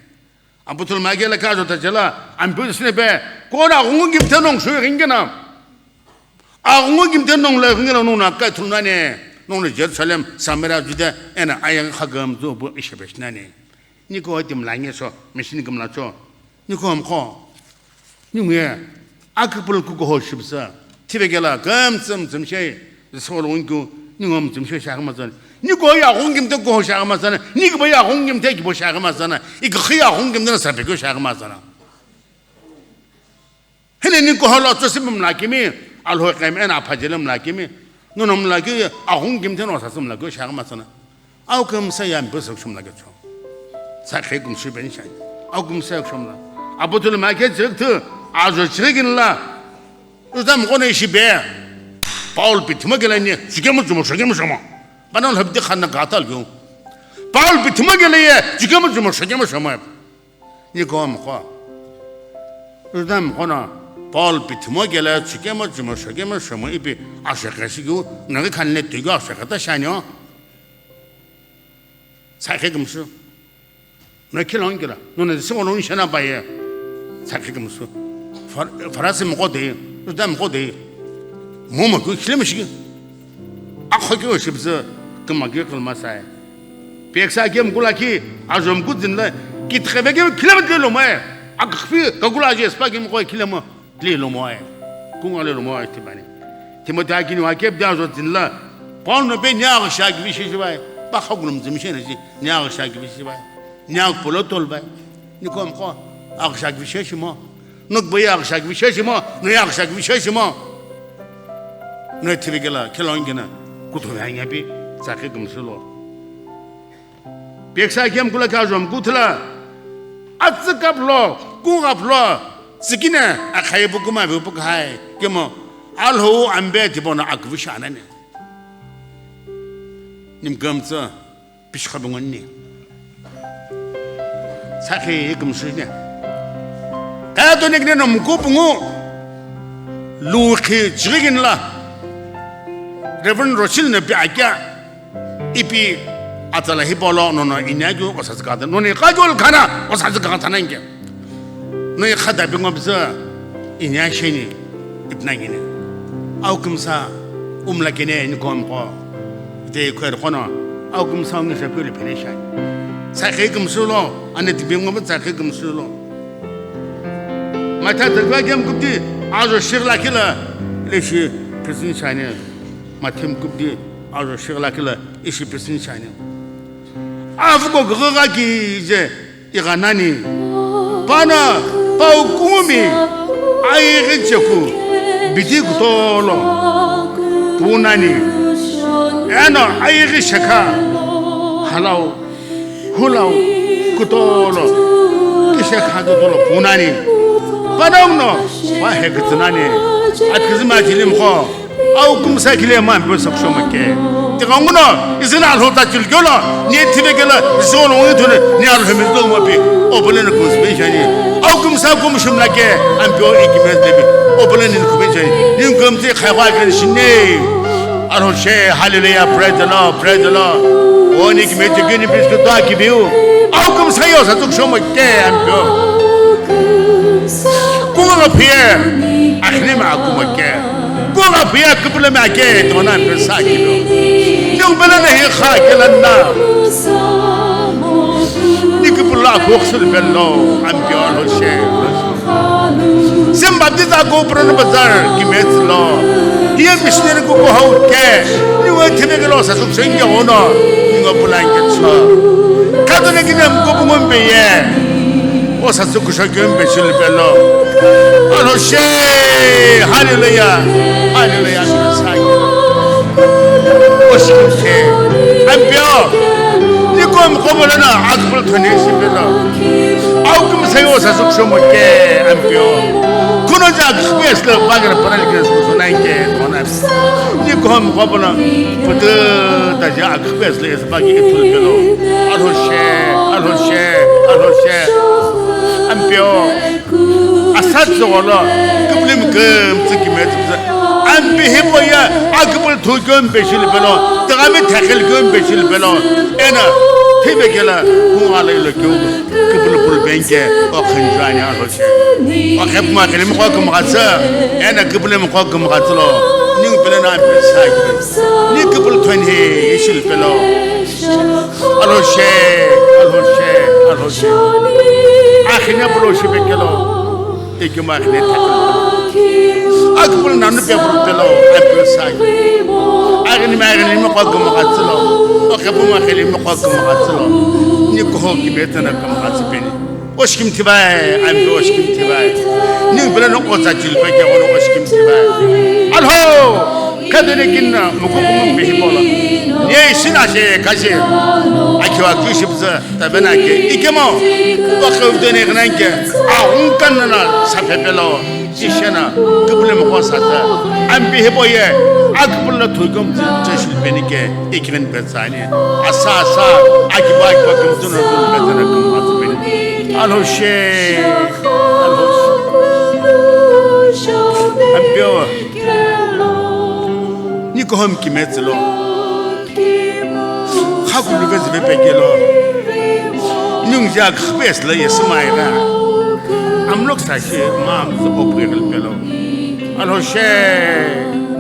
Aputul magela ka jota jela, ampeu sine pe, kona gungu gimte nong shui ringena. Agungu gimte nong la ringena nong na kai thulnane, nong na Jerusalem, Samaria, Judea, ena ayang khagam zo bu ishebesh nane. Niko timla nge sho, machine kimla cho. Niko mkho. Ningu ye, akipul kuko ho shibsa. Tivekela, kam tsam tsam shai. Solo unku, ningo mtsam shai shaka mazana. Niko ya hongim te ko shaka mazana. Niko ya hongim te kibo shaka mazana. Ikhi ya hongim te sabe ko shaka mazana. Hene ni koholo tsosi mlakimi, alho kemi ena phajele mlakimi, nono mlaki ahung kimthe no sasü mlaki shagma tsana. Au kümsa ya mbe sokshum lake cho. Sa khe kümsü ben shani. Au kümsa kshum la. Apotul ma ke chiriktu, ajo chirikin la. Utam kono ishi be. Paul pituma gelani, chikemu chumo shokemu shoma. Bana lhabdi khanna gatal gyo. Paul pituma gelaye, chikemu chumo shokemu shoma. Niko mkho. Juda mkho no, Paul pithumo kela chikemo chumo shokemo shomo ipi ashekhe shikiu, nagi khanle tuigo ashekhe ta shanio. Sakhe kümsü. No khilong kela, no ne singolong shana baye. Sakhe kümsü. Far-, Farasi mkho de, Juda mkho de. Momo ku khilem shiki. Akho ki oshibzü, kümaki kılmasai. Peksa kem kula ki, ajom ku zinla, ki tkhebe kem khilem tle lomae. Akkhpi kakula aje spa kem ko khilem tle lomae. Kunga le lomae tibani. Timothy akini wa kep da jo zinla. Paul no pe nya ga sha ki bishi jibai. Ba khagulum zim shene ji, nya ga sha ki bishi jibai. Nya ga polo tol bai. Ni kom ko, aga sha ki bishi shimo. Nuk bai aga sha ki bishi shimo, no ya aga sha ki bishi shimo. No thibikela, khelong kina, kuthu hanya bi, sakhe kümsü lo. Peksa kem kula ka jom kuthla. Atsi kaplo, ku kaplo, sikine, akhai bu kuma bu pu khai, kemo, alho ambe tibono akvishana ne. Nim kümtsü, pishkha bungoni. Sakhe kümsü ne. Kaya to nek ne no mku pungu, lu khi chigin la. Reverend Rochil ne pi akya. Ipi atsala hipolo nono inya kyu osatsü kata. Noni kha kyu khana osatsü kata nange. No ikha da bingo bzü inya sheni ipna ngene. Au kümsa umla kene ni kom ko. Ite kwer kono au kümsa ungi sa kyu le phene shai. Sakhe kümsü lo, ane ti bingo bzü sakhe kümsü lo. Matha tagwa gem kupti ajo shirla kila le shi prison shai ne. Mathem kupdi ajo shirla kila ishi prison shai ne. Avuko gaga ki je ighanani. Pana pau kumi ayighi cheku bidi kutolo punani. Eno ayighi shekha halau hulau kutolo kishekha kutolo punani. Panongno wa hekitsinani. Atkizima chilimkho. Au kümsa kile ma mbe sokshoma ke. Tikanguno, izina alhota chilkyolo, ni thibekela, zolo ithune, ni alhome do ma pi, obole na kuzbe shani. Au kümsa kumshum la ke, ampio ikime debi, obole ni kube shani. Ni kümti khaiwa ke shine. Alho she, hallelujah, praise the Lord, praise the Lord. O ni kime te gini bistu da kibiu. Au kümsa yo sa sokshoma ke, ampio. Kuma pie, akhne ma kuma ke. Kunga pia kupulami ake tona pesa kilo. Nyung bela na hi kha kela na. Ni kupula khoksul bello ampio lo she. Simba tita ko pran bazar ki metslo. Ye missionary ko ko hau ke. Ni wa thine ke lo sa suk sengge hono. Ni ngo pulan ke cho. Kadone ki nem ko bungom be ye. Osa tsukusho kyun peshil pelo. Alo she. Hallelujah. Hallelujah. Oshim she. Ampio. Nikom kobolana akpul thone shi pelo. Au kum sayo osa tsukusho mo ke ampio. Kuno ja kpes le bagar paral ke sunai ke konas. Nikom kobola. Putu ta ja kpes le Bagi ithulu pelo. Alhoshe, alhoshe, alhoshe. Ampio. Asat zogolo. Kiblim kim tsiki me tsiki. Ampi hipo ya. Akibul thu kyun peshil pelo. Tagami thakhil kyun peshil pelo. Ena. Thibe kela. Kung alai lo kyu. Kibul pul benke. O khanjani alhoshe. O khep ma kelim ko kum gatsa. Ena kiblim ko kum gatslo. Ning pele na ampi sai. Ni kibul thon he. Ishil pelo. Alhoshe, alhoshe, alhoshe. Akhine pulo shipe kelo, ikemu akhine thakelo. Akupul nanu pe pulo pelo, akupul sai. Akhine akhine mo kwa kuma katsilo. Okhepu ma khele mo kwa kuma katsilo. Ni koho kimetana kuma katsipeni. Oshkim tibai, ampe oshkim tibai. Ni bela no kotsa jilpe ke ono oshkim tibai. Alho! Kadene kinna mukukumu mihi bola. Ni sina she kaje. Akiwa kushipza. Tabena ke ikemo, wakhe utene ghnanke, a unkanna na sapepelo, tishena, kubule mokho sata, ampi heboye, akupul na thuikom tishil penike, ikigen betsani, asa, asa, akiba, akiba, kumtuna, kumtuna, kumtuna, kumtuna, alhoshe, alhoshe, ampio, nikohom kimetselo. Khakulu vezive pekelo. Nungzi akhpes la yesimai ga. Amlok sashi ma amzi opri pelo. Alhoshe,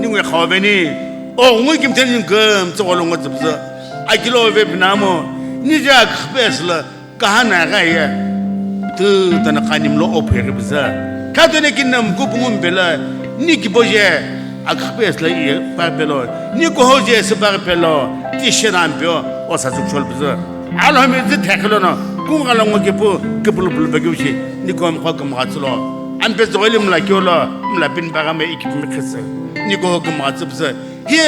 ningwe khoveni. O ngui kimthen ningam tsogolo ngotsupza. Akilo ve pinamo. Niji akhpes la. Kahana gha ye, tu tana khanimlo ophe ghi biza. Khatene kinam kupungum bela, ni kiboje, akhpes la ye pa pelo, ni kohoje se pa pelo, ti shenam pio, o sa zuk shol biza. Alhami zi theklo no, kung ala ngo kipu, kipulu pulu bagi ushi, ni kom kho kum gatsulo. Ampe zogeli mla kiolo, mla pin baga me ikip mi khise. Ni koho kum gatsu biza. Hi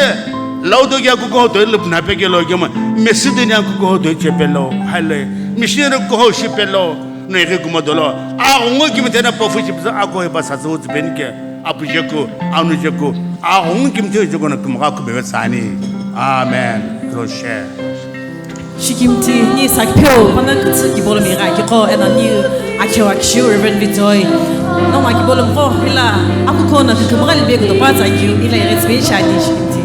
Laodicea kukuho toi lupna pekelo kema, Macedonia kukuho toi chepelo, haile, missionary kukuho shipelo, no ighi kuma dolo, a ngo kimi tena pofu shipza, a ko he basa zo zbenike, apu jeku, anu jeku, a ngo kimi te jeku na kuma ku bebe sani. Amen. Roshe. Shikimthi ni sakpheo pana kutsu kibolo mi gha kikho ena ni akhewa kishiu Reverend Vitoy. No ma kibolo mkho ila akukho na kikimghali be kutopa tsa kiu ila ire tsbe shani shikimthi.